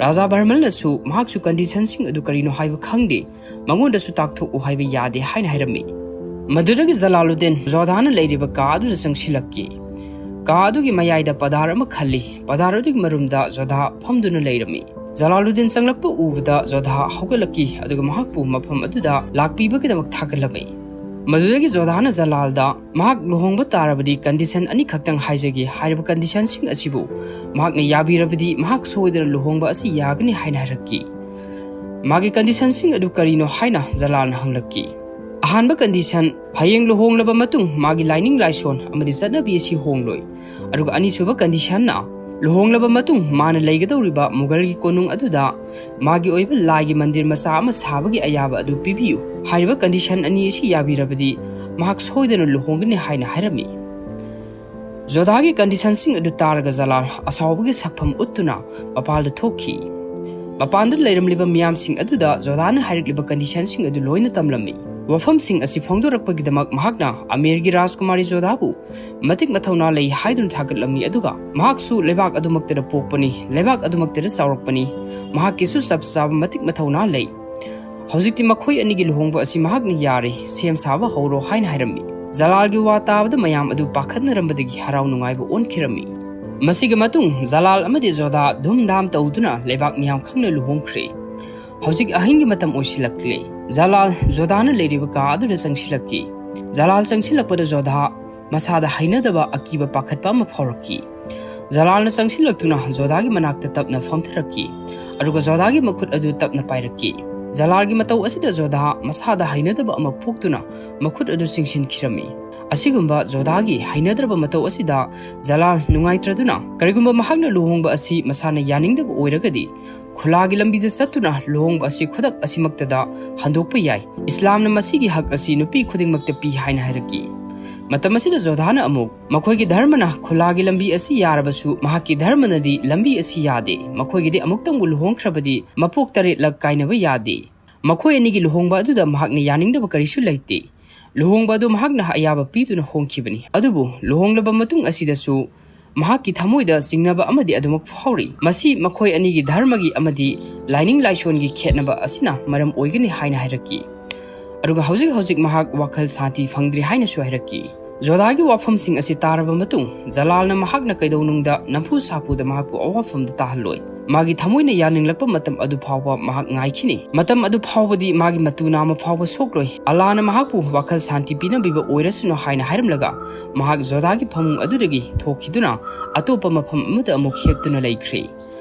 ꯔꯥꯖꯥ ꯚꯔꯃꯜꯅꯁꯨ ꯃꯍꯥꯛꯁꯨ conditionꯁꯤꯡ ꯑꯗꯨ ꯀꯔꯤꯅꯣ ꯍꯥꯏꯕ ꯈꯪꯗꯦ, ꯃꯉꯣꯟꯗꯁꯨ ꯇꯥꯛꯊꯣꯛꯎ ꯍꯥꯏꯕ ꯌꯥꯗꯦ ꯍꯥꯏꯅ ꯍꯥꯏꯔꯝꯃꯤ꯫ ꯃꯗꯨꯗꯒꯤ ꯖꯂꯥꯂꯨꯗꯤꯟ ꯖꯣꯙꯥꯅ ꯂꯩꯔꯤꯕ ꯀꯥ ꯑꯗꯨꯗ ꯆꯪꯁꯤꯜꯂꯛꯈꯤ꯫ ꯀꯥ ꯑꯗꯨꯒꯤ ꯃꯌꯥꯏꯗ ꯄꯗꯥꯔ ꯑꯃ ꯈꯜꯂꯤ꯫ ꯄꯗꯥꯔ ꯑꯗꯨꯒꯤ ꯃꯔꯨꯝꯗ ꯖꯣꯙꯥ ꯐꯝꯗꯨꯅ ꯂꯩꯔꯝꯃꯤ꯫ ꯖꯂꯥꯂꯨꯗꯤꯟ ꯆꯪꯂꯛꯄ ꯎꯕꯗ ꯖꯣꯙꯥ ꯍꯧꯒꯠꯂꯛꯈꯤ, ꯑꯗꯨꯒ ꯃꯍꯥꯛꯄꯨ ꯃꯐꯝ ꯑꯗꯨꯗ ꯂꯥꯛꯄꯤꯕꯒꯤꯗꯃꯛ ꯊꯥꯒꯠꯂꯝꯃꯤ꯫ ꯃꯗꯨꯗꯒꯤ ꯖꯣꯙꯥꯅ ꯖꯂꯥꯜꯗ ꯃꯍꯥꯛ ꯂꯨꯍꯣꯡꯕ ꯇꯥꯔꯕꯗꯤ condition ꯑꯅꯤꯈꯛꯇꯪ ꯍꯥꯏꯖꯒꯦ, ꯍꯥꯏꯔꯤꯕ conditionꯁꯤꯡ ꯑꯁꯤꯕꯨ ꯃꯍꯥꯛꯅ ꯌꯥꯕꯤꯔꯕꯗꯤ ꯃꯍꯥꯛ ꯁꯣꯏꯗꯅ ꯂꯨꯍꯣꯡꯕ ꯑꯁꯤ ꯌꯥꯒꯅꯤ ꯍꯥꯏꯅ ꯍꯥꯏꯔꯛꯈꯤ꯫ ꯃꯥꯒꯤ conditionꯁꯤꯡ ꯑꯗꯨ ꯀꯔꯤꯅꯣ ꯍꯥꯏꯅ ꯖꯂꯥꯜꯅ ꯍꯪꯂꯛꯈꯤ꯫ ꯑꯍꯥꯟꯕ condition, ꯍꯌꯦꯡ ꯂꯨꯍꯣꯡꯂꯕ ꯃꯇꯨꯡ ꯃꯥꯒꯤ ꯂꯥꯏꯅꯤꯡ ꯂꯥꯏꯁꯣꯟ ꯑꯃꯗꯤ ꯆꯠꯅꯕꯤ ꯑꯁꯤ ꯍꯣꯡꯂꯣꯏ꯫ ꯑꯗꯨꯒ ꯑꯅꯤꯁꯨꯕ conditionꯅ, ꯂꯨꯍꯣꯡꯂꯕ ꯃꯇꯨꯡ ꯃꯥꯅ ꯂꯩꯒꯗꯧꯔꯤꯕ ꯃꯨꯘꯜꯒꯤ ꯀꯣꯅꯨꯡ ꯑꯗꯨꯗ ꯃꯥꯒꯤ ꯑꯣꯏꯕ ꯂꯥꯏꯒꯤ ꯃꯟꯗꯤꯔ ꯃꯆꯥ ꯑꯃ ꯁꯥꯕꯒꯤ ꯑꯌꯥꯕ ꯑꯗꯨ ꯄꯤꯕꯤꯌꯨ꯫ ꯍꯥꯏꯔꯤꯕ condition ꯑꯅꯤ ꯑꯁꯤ ꯌꯥꯕꯤꯔꯕꯗꯤ ꯃꯍꯥꯛ ꯁꯣꯏꯗꯅ ꯂꯨꯍꯣꯡꯒꯅꯤ ꯍꯥꯏꯅ ꯍꯥꯏꯔꯝꯃꯤ꯫ ꯖꯣꯙꯥꯒꯤ conditionꯁꯤꯡ ꯑꯗꯨ ꯇꯥꯔꯒ ꯖꯂꯥꯜ ꯑꯁꯥꯎꯕꯒꯤ ꯁꯛꯐꯝ ꯎꯠꯇꯨꯅ ꯃꯄꯥꯟꯗ ꯊꯣꯛꯈꯤ꯫ ꯃꯄꯥꯟꯗ ꯂꯩꯔꯝꯂꯤꯕ ꯃꯤꯌꯥꯝꯁꯤꯡ ꯑꯗꯨꯗ ꯖꯣꯙꯥꯅ ꯍꯥꯏꯔꯛꯂꯤꯕ conditionꯁꯤꯡ ꯑꯗꯨ ꯂꯣꯏꯅ ꯇꯝꯂꯝꯃꯤ꯫ ꯋꯥꯐꯝꯁꯤꯡ ꯑꯁꯤ ꯐꯣꯡꯗꯣꯔꯛꯄꯒꯤꯗꯃꯛ ꯃꯍꯥꯛꯅ ꯑꯃꯤꯔꯒꯤ ꯔꯥꯖꯀꯨꯃꯥꯔꯤ ꯖꯣꯙꯥꯕꯨ ꯃꯇꯤꯛ ꯃꯊꯧꯅꯥ ꯂꯩ ꯍꯥꯏꯗꯨꯅ ꯊꯥꯒꯠꯂꯝꯃꯤ, ꯑꯗꯨꯒ ꯃꯍꯥꯛꯁꯨ ꯂꯩꯕꯥꯛ ꯑꯗꯨꯃꯛꯇꯗ ꯄꯣꯛꯄꯅꯤ, ꯂꯩꯕꯥꯛ ꯑꯗꯨꯃꯛꯇꯗ ꯆꯥꯎꯔꯛꯄꯅꯤ, ꯃꯍꯥꯛꯀꯤꯁꯨ ꯆꯞ ꯆꯥꯕ ꯃꯇꯤꯛ ꯃꯊꯧꯅꯥ ꯂꯩ꯫ ꯍꯧꯖꯤꯛꯇꯤ ꯃꯈꯣꯏ ꯑꯅꯤꯒꯤ ꯂꯨꯍꯣꯡꯕ ꯑꯁꯤ ꯃꯍꯥꯛꯅ ꯌꯥꯔꯦ, ꯁꯦꯝ ꯁꯥꯕ ꯍꯧꯔꯣ ꯍꯥꯏꯅ ꯍꯥꯏꯔꯝꯃꯤ꯫ ꯖꯂꯥꯜꯒꯤ ꯋꯥ ꯇꯥꯕꯗ ꯃꯌꯥꯝ ꯑꯗꯨ ꯄꯥꯈꯠꯅꯔꯝꯕꯗꯒꯤ ꯍꯔꯥꯎ ꯅꯨꯡꯉꯥꯏꯕ ꯑꯣꯟꯈꯤꯔꯝꯃꯤ꯫ ꯃꯁꯤꯒꯤ ꯃꯇꯨꯡ ꯖꯂꯥꯜ ꯑꯃꯗꯤ ꯖꯣꯙꯥ ꯙꯨꯝꯙꯥꯝ ꯇꯧꯗꯨꯅ ꯂꯩꯕꯥꯛ ꯃꯤꯌꯥꯝ ꯈꯪꯅ ꯂꯨꯍꯣꯡꯈ꯭ꯔꯦ꯫ ꯍꯧꯖꯤꯛ ꯑꯍꯤꯡꯒꯤ ꯃꯇꯝ ꯑꯣꯏꯁꯤꯜꯂꯛꯂꯦ꯫ ꯖꯂꯥꯜ ꯖꯣꯙꯥꯅ ꯂꯩꯔꯤꯕ ꯀꯥ ꯑꯗꯨꯗ ꯆꯪꯁꯤꯜꯂꯛꯈꯤ꯫ ꯖꯂꯥꯜ ꯆꯪꯁꯤꯜꯂꯛꯄꯗ ꯖꯣꯙꯥ ꯃꯁꯥꯗ ꯍꯩꯅꯗꯕ, ꯑꯀꯤꯕ, ꯄꯥꯈꯠꯄ ꯑꯃ ꯐꯥꯎꯔꯛꯈꯤ꯫ ꯖꯂꯥꯜꯅ ꯆꯪꯁꯤꯜꯂꯛꯇꯨꯅ ꯖꯣꯙꯥꯒꯤ ꯃꯅꯥꯛꯇ ꯇꯞꯅ ꯐꯝꯊꯔꯛꯈꯤ, ꯑꯗꯨꯒ ꯖꯣꯙꯥꯒꯤ ꯃꯈꯨꯠ ꯑꯗꯨ ꯇꯞꯅ ꯄꯥꯏꯔꯛꯈꯤ꯫ ꯖꯂꯥꯜꯒꯤ ꯃꯇꯧ ꯑꯁꯤꯗ ꯖꯣꯙꯥ ꯃꯁꯥꯗ ꯍꯩꯅꯗꯕ ꯑꯃ ꯄꯣꯛꯇꯨꯅ ꯃꯈꯨꯠ ꯑꯗꯨ ꯆꯤꯡꯁꯤꯟꯈꯤꯔꯝꯃꯤ꯫ ꯑꯁꯤꯒꯨꯝꯕ ꯖꯣꯙꯥꯒꯤ ꯍꯩꯅꯗ꯭ꯔꯕ ꯃꯇꯧ ꯑꯁꯤꯗ ꯖꯂꯥꯜ ꯅꯨꯡꯉꯥꯏꯇ꯭ꯔꯗꯨꯅ, ꯀꯔꯤꯒꯨꯝꯕ ꯃꯍꯥꯛꯅ ꯂꯨꯍꯣꯡꯕ ꯑꯁꯤ ꯃꯁꯥꯅ ꯌꯥꯅꯤꯡꯗꯕ ꯑꯣꯏꯔꯒꯗꯤ, ꯈꯨꯂꯥꯒꯤ ꯂꯝꯕꯤꯗ ꯆꯠꯇꯨꯅ ꯂꯨꯍꯣꯡꯕ ꯑꯁꯤ ꯈꯨꯗꯛ ꯑꯁꯤꯃꯛꯇꯗ ꯍꯟꯗꯣꯛꯄ ꯌꯥꯏ꯫ ꯏꯁꯂꯥꯝꯅ ꯃꯁꯤꯒꯤ ꯍꯛ ꯑꯁꯤ ꯅꯨꯄꯤ ꯈꯨꯗꯤꯡꯃꯛꯇ ꯄꯤ ꯍꯥꯏꯅ ꯍꯥꯏꯔꯛꯈꯤ꯫ ꯃꯇꯝ ꯑꯁꯤꯗ ꯖꯣꯙꯥꯅ ꯑꯃꯨꯛ, ꯃꯈꯣꯏꯒꯤ ꯙꯔꯃꯅ ꯈꯨꯂꯥꯒꯤ ꯂꯝꯕꯤ ꯑꯁꯤ ꯌꯥꯔꯕꯁꯨ ꯃꯍꯥꯛꯀꯤ ꯙꯔꯃꯅꯗꯤ ꯂꯝꯕꯤ ꯑꯁꯤ ꯌꯥꯗꯦ, ꯃꯈꯣꯏꯒꯤꯗꯤ ꯑꯃꯨꯛꯇꯪꯕꯨ ꯂꯨꯍꯣꯡꯈ꯭ꯔꯕꯗꯤ ꯃꯄꯣꯛ ꯇꯔꯦꯠꯂꯛ ꯀꯥꯏꯅꯕ ꯌꯥꯗꯦ꯫ ꯃꯈꯣꯏ ꯑꯅꯤꯒꯤ ꯂꯨꯍꯣꯡꯕ ꯑꯗꯨꯗ ꯃꯍꯥꯛꯅ ꯌꯥꯅꯤꯡꯗꯕ ꯀꯔꯤꯁꯨ ꯂꯩꯇꯦ꯫ ꯂꯨꯍꯣꯡꯕ ꯑꯗꯨ ꯃꯍꯥꯛꯅ ꯑꯌꯥꯕ ꯄꯤꯗꯨꯅ ꯍꯣꯡꯈꯤꯕꯅꯤ꯫ ꯑꯗꯨꯕꯨ ꯂꯨꯍꯣꯡꯂꯕ ꯃꯇꯨꯡ ꯑꯁꯤꯗꯁꯨ ꯃꯍꯥꯛꯀꯤ ꯊꯃꯣꯏꯗ ꯆꯤꯡꯅꯕ ꯑꯃꯗꯤ ꯑꯗꯨꯃꯛ ꯐꯥꯎꯔꯤ꯫ ꯃꯁꯤ ꯃꯈꯣꯏ ꯑꯅꯤꯒꯤ ꯙꯔꯃꯒꯤ ꯑꯃꯗꯤ ꯂꯥꯏꯅꯤꯡ ꯂꯥꯏꯁꯣꯟꯒꯤ ꯈꯦꯠꯅꯕ ꯑꯁꯤꯅ ꯃꯔꯝ ꯑꯣꯏꯒꯅꯤ ꯍꯥꯏꯅ ꯍꯥꯏꯔꯛꯈꯤ꯫ ꯑꯗꯨꯒ ꯍꯧꯖꯤꯛ ꯍꯧꯖꯤꯛ ꯃꯍꯥꯛ ꯋꯥꯈꯜ ꯁꯥꯟꯇꯤ ꯐꯪꯗ꯭ꯔꯤ ꯍꯥꯏꯅꯁꯨ ꯍꯥꯏꯔꯛꯈꯤ꯫ ꯖꯣꯙꯥꯒꯤ ꯋꯥꯐꯝꯁꯤꯡ ꯑꯁꯤ ꯇꯥꯔꯕ ꯃꯇꯨꯡ ꯖꯂꯥꯜꯅ ꯃꯍꯥꯛꯅ ꯀꯩꯗꯧꯅꯨꯡꯗ ꯅꯝꯐꯨ ꯁꯥꯐꯨꯗ ꯃꯍꯥꯛꯄꯨ ꯑꯋꯥꯐꯝꯗ ꯇꯥꯍꯜꯂꯣꯏ꯫ ꯃꯥꯒꯤ ꯊꯃꯣꯏꯅ ꯌꯥꯅꯤꯡꯂꯛꯄ ꯃꯇꯝ ꯑꯗꯨ ꯐꯥꯎꯕ ꯃꯍꯥꯛ ꯉꯥꯏꯈꯤꯅꯤ꯫ ꯃꯇꯝ ꯑꯗꯨ ꯐꯥꯎꯕꯗꯤ ꯃꯥꯒꯤ ꯃꯇꯨ ꯅꯥꯝꯃ ꯐꯥꯎꯕ ꯁꯣꯛꯂꯣꯏ꯫ ꯑꯜꯂꯥꯅ ꯃꯍꯥꯛꯄꯨ ꯋꯥꯈꯜ ꯁꯥꯟꯇꯤ ꯄꯤꯅꯕꯤꯕ ꯑꯣꯏꯔꯁꯅꯨ ꯍꯥꯏꯅ ꯍꯥꯏꯔꯝꯂꯒ ꯃꯍꯥꯛ ꯖꯣꯙꯥꯒꯤ ꯐꯃꯨꯡ ꯑꯗꯨꯗꯒꯤ ꯊꯣꯛꯈꯤꯗꯨꯅ ꯑꯇꯣꯞꯄ ꯃꯐꯝ ꯑꯃꯗ ꯑꯃꯨꯛ ꯍꯦꯞꯇꯨꯅ ꯂꯩꯈ꯭ꯔꯦ꯫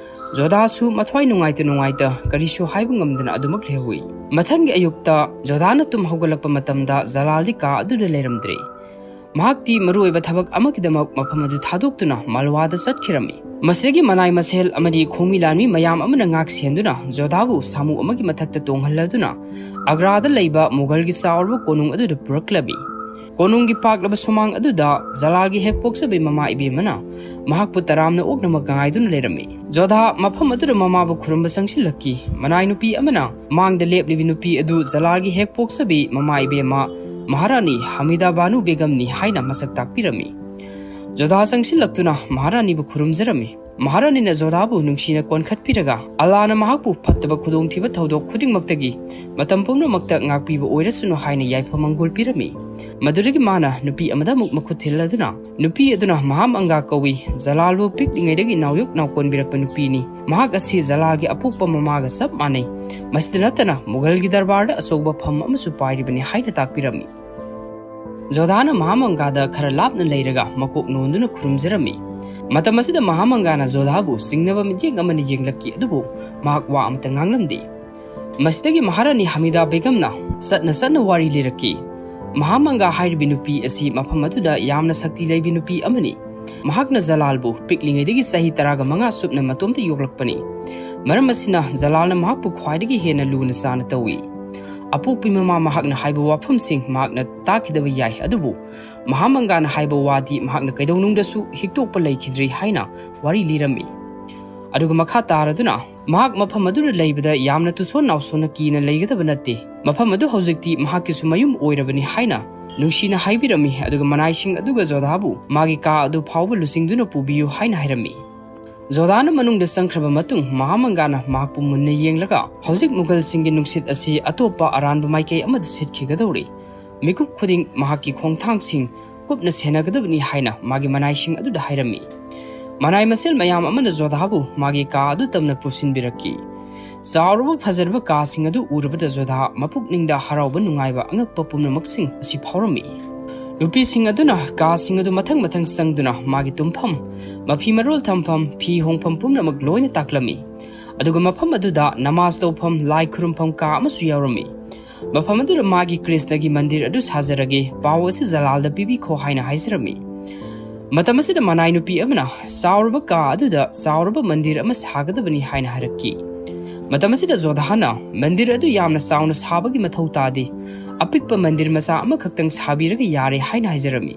ꯖꯣꯙꯥꯁꯨ ꯃꯊ꯭ꯋꯥꯏ ꯅꯨꯡꯉꯥꯏꯇ ꯅꯨꯡꯉꯥꯏꯇ ꯀꯔꯤꯁꯨ ꯍꯥꯏꯕ ꯉꯝꯗꯅ ꯑꯗꯨꯃꯛ ꯂꯩꯍꯧꯏ꯫ ꯃꯊꯪꯒꯤ ꯑꯌꯨꯛꯇ ꯖꯣꯙꯥꯅ ꯇꯨꯝ ꯍꯧꯒꯠꯂꯛꯄ ꯃꯇꯝꯗ ꯖꯂꯥꯜꯗꯤ ꯀꯥ ꯑꯗꯨꯗ ꯂꯩꯔꯝꯗ꯭ꯔꯦ꯫ ꯃꯍꯥꯛꯇꯤ ꯃꯔꯨꯑꯣꯏꯕ ꯊꯕꯛ ꯑꯃꯒꯤꯗꯃꯛ ꯃꯐꯝ ꯑꯗꯨ ꯊꯥꯗꯣꯛꯇꯨꯅ ꯃꯜꯋꯥꯗ ꯆꯠꯈꯤꯔꯝꯃꯤ꯫ ꯃꯁꯤꯗꯒꯤ ꯃꯅꯥꯏ ꯃꯁꯦꯜ ꯑꯃꯗꯤ ꯈꯣꯡꯃꯤ ꯂꯥꯟꯃꯤ ꯃꯌꯥꯝ ꯑꯃꯅ ꯉꯥꯛ ꯁꯦꯟꯗꯨꯅ ꯖꯣꯙꯥꯕꯨ ꯁꯥꯃꯨ ꯑꯃꯒꯤ ꯃꯊꯛꯇ ꯇꯣꯡꯍꯜꯂꯗꯨꯅ ꯑꯒ꯭ꯔꯥꯗ ꯂꯩꯕ ꯃꯨꯒꯜꯒꯤ ꯆꯥꯎꯔꯕ ꯀꯣꯅꯨꯡ ꯑꯗꯨꯗ ꯄꯨꯔꯛꯂꯝꯃꯤ꯫ ꯀꯣꯅꯨꯡꯒꯤ ꯄꯥꯛꯂꯕ ꯁꯨꯃꯥꯡ ꯑꯗꯨꯗ ꯖꯂꯥꯜꯒꯤ ꯍꯦꯛ ꯄꯣꯛꯆꯕꯤ ꯃꯃꯥ ꯏꯕꯦꯝꯃꯅ ꯃꯍꯥꯛꯄꯨ ꯇꯔꯥꯝꯅ ꯑꯣꯛꯅꯃꯛ ꯉꯥꯏꯗꯨꯅ ꯂꯩꯔꯝꯃꯤ꯫ ꯖꯣꯙꯥ ꯃꯐꯝ ꯑꯗꯨꯗ ꯃꯃꯥꯕꯨ ꯈꯨꯔꯨꯝꯕ ꯆꯪꯁꯤꯜꯂꯛꯈꯤ꯫ ꯃꯅꯥꯏ ꯅꯨꯄꯤ ꯑꯃꯅ ꯃꯥꯡꯗ ꯂꯦꯞꯂꯤꯕꯤ ꯅꯨꯄꯤ ꯑꯗꯨ ꯖꯂꯥꯜꯒꯤ ꯍꯦꯛ ꯄꯣꯛꯆꯕꯤ ꯃꯃꯥ ꯏꯕꯦꯝꯃ ꯃꯍꯥꯔꯥꯅꯤ ꯍꯃꯤꯗꯥ ꯕꯥꯅꯨ ꯕꯦꯒꯝꯅꯤ ꯍꯥꯏꯅ ꯃꯁꯛ ꯇꯥꯛꯄꯤꯔꯝꯃꯤ꯫ ꯖꯣꯙꯥ ꯆꯪꯁꯤꯜꯂꯛꯇꯨꯅ ꯃꯍꯥꯔꯥꯅꯤꯕꯨ ꯈꯨꯔꯨꯝꯖꯔꯝꯃꯤ꯫ ꯃꯍꯥꯔꯥꯅꯤꯅ ꯖꯣꯙꯥꯕꯨ ꯅꯨꯡꯁꯤꯅ ꯀꯣꯟꯈꯠꯄꯤꯔꯒ ꯑꯜꯂꯥꯅ ꯃꯍꯥꯛꯄꯨ ꯐꯠꯇꯕ ꯈꯨꯗꯣꯡꯊꯤꯕ ꯊꯧꯗꯣꯛ ꯈꯨꯗꯤꯡꯃꯛꯇꯒꯤ ꯃꯇꯝ ꯄꯨꯝꯅꯃꯛꯇ ꯉꯥꯛꯄꯤꯕ ꯑꯣꯏꯔꯁꯅꯨ ꯍꯥꯏꯅ ꯌꯥꯏꯐ ꯃꯪꯒꯣꯜ ꯄꯤꯔꯝꯃꯤ꯫ ꯃꯗꯨꯗꯒꯤ ꯃꯥꯅ ꯅꯨꯄꯤ ꯑꯃꯗ ꯑꯃꯨꯛ ꯃꯈꯨꯠ ꯊꯤꯜꯂꯗꯨꯅ, ꯅꯨꯄꯤ ꯑꯗꯨꯅ ꯃꯍꯥꯝ ꯑꯪꯒꯥ ꯀꯧꯏ꯫ ꯖꯂꯥꯜꯕꯨ ꯄꯤꯛꯂꯤꯉꯩꯗꯒꯤ ꯅꯥꯎꯌꯣꯛ ꯅꯥꯎꯀꯣꯟꯕꯤꯔꯛꯄ ꯅꯨꯄꯤꯅꯤ꯫ ꯃꯍꯥꯛ ꯑꯁꯤ ꯖꯂꯥꯜꯒꯤ ꯑꯄꯣꯛꯄ ꯃꯃꯥꯒ ꯆꯞ ꯃꯥꯟꯅꯩ꯫ ꯃꯁꯤꯗ ꯅꯠꯇꯅ ꯃꯨꯒꯜꯒꯤ ꯗꯔꯕꯥꯔꯗ ꯑꯆꯧꯕ ꯐꯝ ꯑꯃꯁꯨ ꯄꯥꯏꯔꯤꯕꯅꯤ ꯍꯥꯏꯅ ꯇꯥꯛꯄꯤꯔꯝꯃꯤ꯫ ꯖꯣꯙꯥꯅ ꯃꯍꯥꯃꯪꯒꯥꯗ ꯈꯔ ꯂꯥꯞꯅ ꯂꯩꯔꯒ ꯃꯀꯣꯛ ꯅꯣꯟꯗꯨꯅ ꯈꯨꯔꯨꯝꯖꯔꯝꯃꯤ꯫ ꯃꯇꯝ ꯑꯁꯤꯗ ꯃꯍꯥꯃꯪꯒꯥꯅ ꯖꯣꯙꯥꯕꯨ ꯆꯤꯡꯅꯕ ꯃꯤꯠꯌꯦꯡ ꯑꯃꯅ ꯌꯦꯡꯂꯛꯈꯤ, ꯑꯗꯨꯕꯨ ꯃꯍꯥꯛ ꯋꯥ ꯑꯃꯇ ꯉꯥꯡꯂꯝꯗꯦ꯫ ꯃꯁꯤꯗꯒꯤ ꯃꯍꯥꯔꯥꯅꯤ ꯍꯃꯤꯗꯥ ꯕꯦꯒꯝꯅ ꯆꯠꯅ ꯆꯠꯅ ꯋꯥꯔꯤ ꯂꯤꯔꯛꯈꯤ꯫ ꯃꯍꯥꯃꯪꯒꯥ ꯍꯥꯏꯔꯤꯕꯤ ꯅꯨꯄꯤ ꯑꯁꯤ ꯃꯐꯝ ꯑꯗꯨꯗ ꯌꯥꯝꯅ ꯁꯛꯇꯤ ꯂꯩꯕꯤ ꯅꯨꯄꯤ ꯑꯃꯅꯤ꯫ ꯃꯍꯥꯛꯅ ꯖꯂꯥꯜꯕꯨ ꯄꯤꯛꯂꯤꯉꯩꯗꯒꯤ ꯆꯍꯤ ꯇꯔꯥꯒ ꯃꯉꯥ ꯁꯨꯞꯅ ꯃꯇꯣꯝꯇ ꯌꯣꯛꯂꯛꯄꯅꯤ꯫ ꯃꯔꯝ ꯑꯁꯤꯅ ꯖꯂꯥꯜꯅ ꯃꯍꯥꯛꯄꯨ ꯈ꯭ꯋꯥꯏꯗꯒꯤ ꯍꯦꯟꯅ ꯂꯨꯅ ꯆꯥꯅ ꯇꯧꯏ꯫ ꯑꯄꯣꯛꯄꯤ ꯃꯃꯥ ꯃꯍꯥꯛꯅ ꯍꯥꯏꯕ ꯋꯥꯐꯝꯁꯤꯡ ꯃꯍꯥꯛꯅ ꯇꯥꯈꯤꯗꯕ ꯌꯥꯏ, ꯑꯗꯨꯕꯨ ꯃꯍꯥꯃꯪꯒꯥꯅ ꯍꯥꯏꯕ ꯋꯥꯗꯤ ꯃꯍꯥꯛꯅ ꯀꯩꯗꯧꯅꯨꯡꯗꯁꯨ ꯍꯤꯛꯇꯣꯛꯄ ꯂꯩꯈꯤꯗ꯭ꯔꯤ ꯍꯥꯏꯅ ꯋꯥꯔꯤ ꯂꯤꯔꯝꯃꯤ꯫ ꯑꯗꯨꯒ ꯃꯈꯥ ꯇꯥꯔꯗꯨꯅ ꯃꯍꯥꯛ ꯃꯐꯝ ꯑꯗꯨꯗ ꯂꯩꯕꯗ ꯌꯥꯝꯅ ꯇꯨꯁꯣꯟ ꯅꯥꯎꯁꯣꯟꯅ ꯀꯤꯅ ꯂꯩꯒꯗꯕ ꯅꯠꯇꯦ꯫ ꯃꯐꯝ ꯑꯗꯨ ꯍꯧꯖꯤꯛꯇꯤ ꯃꯍꯥꯛꯀꯤꯁꯨ ꯃꯌꯨꯝ ꯑꯣꯏꯔꯕꯅꯤ ꯍꯥꯏꯅ ꯅꯨꯡꯁꯤꯅ ꯍꯥꯏꯕꯤꯔꯝꯃꯤ꯫ ꯑꯗꯨꯒ ꯃꯅꯥꯏꯁꯤꯡ ꯑꯗꯨꯒ ꯖꯣꯙꯥꯕꯨ ꯃꯥꯒꯤ ꯀꯥ ꯑꯗꯨ ꯐꯥꯎꯕ ꯂꯨꯆꯤꯡꯗꯨꯅ ꯄꯨꯕꯤꯌꯨ ꯍꯥꯏꯅ ꯍꯥꯏꯔꯝꯃꯤ꯫ ꯖꯣꯙꯥꯅ ꯃꯅꯨꯡꯗ ꯆꯪꯈ꯭ꯔꯕ ꯃꯇꯨꯡ ꯃꯍꯥꯃꯪꯒꯥꯅ ꯃꯍꯥꯛꯄꯨ ꯃꯨꯟꯅ ꯌꯦꯡꯂꯒ, "ꯍꯧꯖꯤꯛ ꯃꯨꯒꯜꯁꯤꯡꯒꯤ ꯅꯨꯡꯁꯤꯠ ꯑꯁꯤ ꯑꯇꯣꯞꯄ ꯑꯔꯥꯟꯕ ꯃꯥꯏꯀꯩ ꯑꯃꯗ ꯁꯤꯠꯈꯤꯒꯗꯧꯔꯤ꯫ ꯃꯤꯀꯨꯞ ꯈꯨꯗꯤꯡ ꯃꯍꯥꯛꯀꯤ ꯈꯣꯡꯊꯥꯡꯁꯤꯡ ꯀꯨꯞꯅ ꯁꯦꯟꯅꯒꯗꯕꯅꯤ" ꯍꯥꯏꯅ ꯃꯥꯒꯤ ꯃꯅꯥꯏꯁꯤꯡ ꯑꯗꯨꯗ ꯍꯥꯏꯔꯝꯃꯤ꯫ ꯃꯅꯥꯏ ꯃꯁꯦꯜ ꯃꯌꯥꯝ ꯑꯃꯅ ꯖꯣꯙꯥꯕꯨ ꯃꯥꯒꯤ ꯀꯥ ꯑꯗꯨ ꯇꯝꯅ ꯄꯨꯁꯤꯟꯕꯤꯔꯛꯈꯤ꯫ ꯆꯥꯎꯔꯕ ꯐꯖꯔꯕ ꯀꯥꯁꯤꯡ ꯑꯗꯨ ꯎꯔꯕꯗ ꯖꯣꯙꯥ ꯃꯄꯨꯛꯅꯤꯡꯗ ꯍꯔꯥꯎꯕ ꯅꯨꯡꯉꯥꯏꯕ ꯑꯉꯛꯄ ꯄꯨꯝꯅꯃꯛꯁꯤꯡ ꯑꯁꯤ ꯐꯥꯎꯔꯝꯃꯤ꯫ ꯅꯨꯄꯤꯁꯤꯡ ꯑꯗꯨꯅ ꯀꯥꯁꯤꯡ ꯑꯗꯨ ꯃꯊꯪ ꯃꯊꯪ ꯆꯪꯗꯨꯅ ꯃꯥꯒꯤ ꯇꯨꯝꯐꯝ, ꯃꯐꯤ ꯃꯔꯣꯜ ꯊꯝꯐꯝ, ꯐꯤ ꯍꯣꯡꯐꯝ ꯄꯨꯝꯅꯃꯛ ꯂꯣꯏꯅ ꯇꯥꯛꯂꯝꯃꯤ꯫ ꯑꯗꯨꯒ ꯃꯐꯝ ꯑꯗꯨꯗ ꯅꯃꯥꯖ ꯇꯧꯐꯝ, ꯂꯥꯏ ꯈꯨꯔꯨꯝꯐꯝ ꯀꯥ ꯑꯃꯁꯨ ꯌꯥꯎꯔꯝꯃꯤ꯫ ꯃꯐꯝ ꯑꯗꯨꯗ ꯃꯥꯒꯤ ꯀ꯭ꯔꯤꯁꯅꯒꯤ ꯃꯟꯗꯤꯔ ꯑꯗꯨ ꯁꯥꯖꯔꯒꯦ, ꯄꯥꯎ ꯑꯁꯤ ꯖꯂꯥꯜꯗ ꯄꯤꯕꯤꯈꯣ ꯍꯥꯏꯅ ꯍꯥꯏꯖꯔꯝꯃꯤ꯫ ꯃꯇꯝ ꯑꯁꯤꯗ ꯃꯅꯥꯏ ꯅꯨꯄꯤ ꯑꯃꯅ ꯆꯥꯎꯔꯕ ꯀꯥ ꯑꯗꯨꯗ ꯆꯥꯎꯔꯕ ꯃꯟꯗꯤꯔ ꯑꯃ ꯁꯥꯒꯗꯕꯅꯤ ꯍꯥꯏꯅ ꯍꯥꯏꯔꯛꯈꯤ꯫ ꯃꯇꯝ ꯑꯁꯤꯗ ꯖꯣꯙꯥꯅ ꯃꯟꯗꯤꯔ ꯑꯗꯨ ꯌꯥꯝꯅ ꯆꯥꯎꯅ ꯁꯥꯕꯒꯤ ꯃꯊꯧ ꯇꯥꯗꯦ, ꯑꯄꯤꯛꯄ ꯃꯟꯗꯤꯔ ꯃꯆꯥ ꯑꯃꯈꯛꯇꯪ ꯁꯥꯕꯤꯔꯒ ꯌꯥꯔꯦ ꯍꯥꯏꯅ ꯍꯥꯏꯖꯔꯝꯃꯤ꯫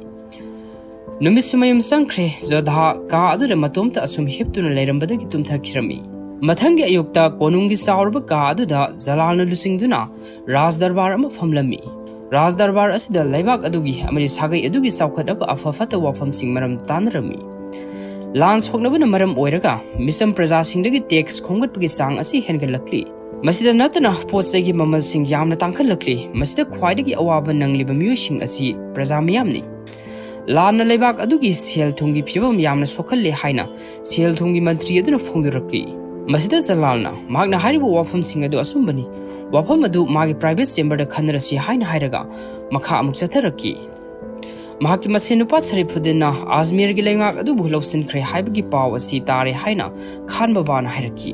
ꯅꯨꯃꯤꯠꯁꯨ ꯃꯌꯨꯝ ꯆꯪꯈ꯭ꯔꯦ꯫ ꯖꯣꯙꯥ ꯀꯥ ꯑꯗꯨꯗ ꯃꯇꯣꯝꯇ ꯑꯁꯨꯝ ꯍꯤꯞꯇꯨꯅ ꯂꯩꯔꯝꯕꯗꯒꯤ ꯇꯨꯝꯊꯈꯤꯔꯝꯃꯤ꯫ ꯃꯊꯪꯒꯤ ꯑꯌꯨꯛꯇ ꯀꯣꯅꯨꯡꯒꯤ ꯆꯥꯎꯔꯕ ꯀꯥ ꯑꯗꯨꯗ ꯖꯂꯥꯜꯅ ꯂꯨꯆꯤꯡꯗꯨꯅ ꯔꯥꯖ ꯗꯔꯕꯥꯔ ꯑꯃ ꯐꯝꯂꯝꯃꯤ꯫ ꯔꯥꯖ ꯗꯔꯕꯥꯔ ꯑꯁꯤꯗ ꯂꯩꯕꯥꯛ ꯑꯗꯨꯒꯤ ꯑꯃꯗꯤ ꯁꯥꯒꯩ ꯑꯗꯨꯒꯤ ꯆꯥꯎꯈꯠꯅꯕ ꯑꯐ ꯐꯠꯇ ꯋꯥꯐꯝꯁꯤꯡ ꯃꯔꯝ ꯇꯥꯟꯅꯔꯝꯃꯤ꯫ ꯂꯥꯟ ꯁꯣꯛꯅꯕꯅ ꯃꯔꯝ ꯑꯣꯏꯔꯒ ꯃꯤꯆꯝ ꯄ꯭ꯔꯖꯥꯁꯤꯡꯗꯒꯤ ꯇꯦꯛꯁ ꯈꯣꯝꯒꯠꯄꯒꯤ ꯆꯥꯡ ꯑꯁꯤ ꯍꯦꯟꯒꯠꯂꯛꯂꯤ꯫ ꯃꯁꯤꯗ ꯅꯠꯇꯅ ꯄꯣꯠ ꯆꯩꯒꯤ ꯃꯃꯜꯁꯤꯡ ꯌꯥꯝꯅ ꯇꯥꯡꯈꯠꯂꯛꯂꯤ꯫ ꯃꯁꯤꯗ ꯈ꯭ꯋꯥꯏꯗꯒꯤ ꯑꯋꯥꯕ ꯅꯪꯂꯤꯕ ꯃꯤꯑꯣꯏꯁꯤꯡ ꯑꯁꯤ ꯄ꯭ꯔꯖꯥ ꯃꯤꯌꯥꯝꯅꯤ꯫ ꯂꯥꯟꯅ ꯂꯩꯕꯥꯛ ꯑꯗꯨꯒꯤ ꯁꯦꯜ ꯊꯨꯝꯒꯤ ꯐꯤꯕꯝ ꯌꯥꯝꯅ ꯁꯣꯛꯍꯜꯂꯦ ꯍꯥꯏꯅ ꯁꯦꯜ ꯊꯨꯝꯒꯤ ꯃꯟꯇ꯭ꯔꯤ ꯑꯗꯨꯅ ꯐꯣꯡꯗꯣꯔꯛꯂꯤ꯫ ꯃꯁꯤꯗ ꯖꯂꯥꯜꯅ ꯃꯍꯥꯛꯅ ꯍꯥꯏꯔꯤꯕ ꯋꯥꯐꯝꯁꯤꯡ ꯑꯗꯨ ꯑꯆꯨꯝꯕꯅꯤ, ꯋꯥꯐꯝ ꯑꯗꯨ ꯃꯥꯒꯤ ꯄ꯭ꯔꯥꯏꯚꯦꯠ ꯆꯦꯝꯕꯔꯗ ꯈꯟꯅꯔꯁꯤ ꯍꯥꯏꯅ ꯍꯥꯏꯔꯒ ꯃꯈꯥ ꯑꯃꯨꯛ ꯆꯠꯊꯔꯛꯈꯤ꯫ ꯃꯍꯥꯛꯀꯤ ꯃꯁꯦꯟ ꯅꯨꯄꯥ ꯁꯔꯤꯐꯨꯗꯤꯟꯅ ꯑꯖꯃꯤꯔꯒꯤ ꯂꯩꯉꯥꯛ ꯑꯗꯨꯕꯨ ꯂꯧꯁꯤꯟꯈ꯭ꯔꯦ ꯍꯥꯏꯕꯒꯤ ꯄꯥꯎ ꯑꯁꯤ ꯇꯥꯔꯦ ꯍꯥꯏꯅ ꯈꯥꯟ ꯕꯕꯥꯅ ꯍꯥꯏꯔꯛꯈꯤ꯫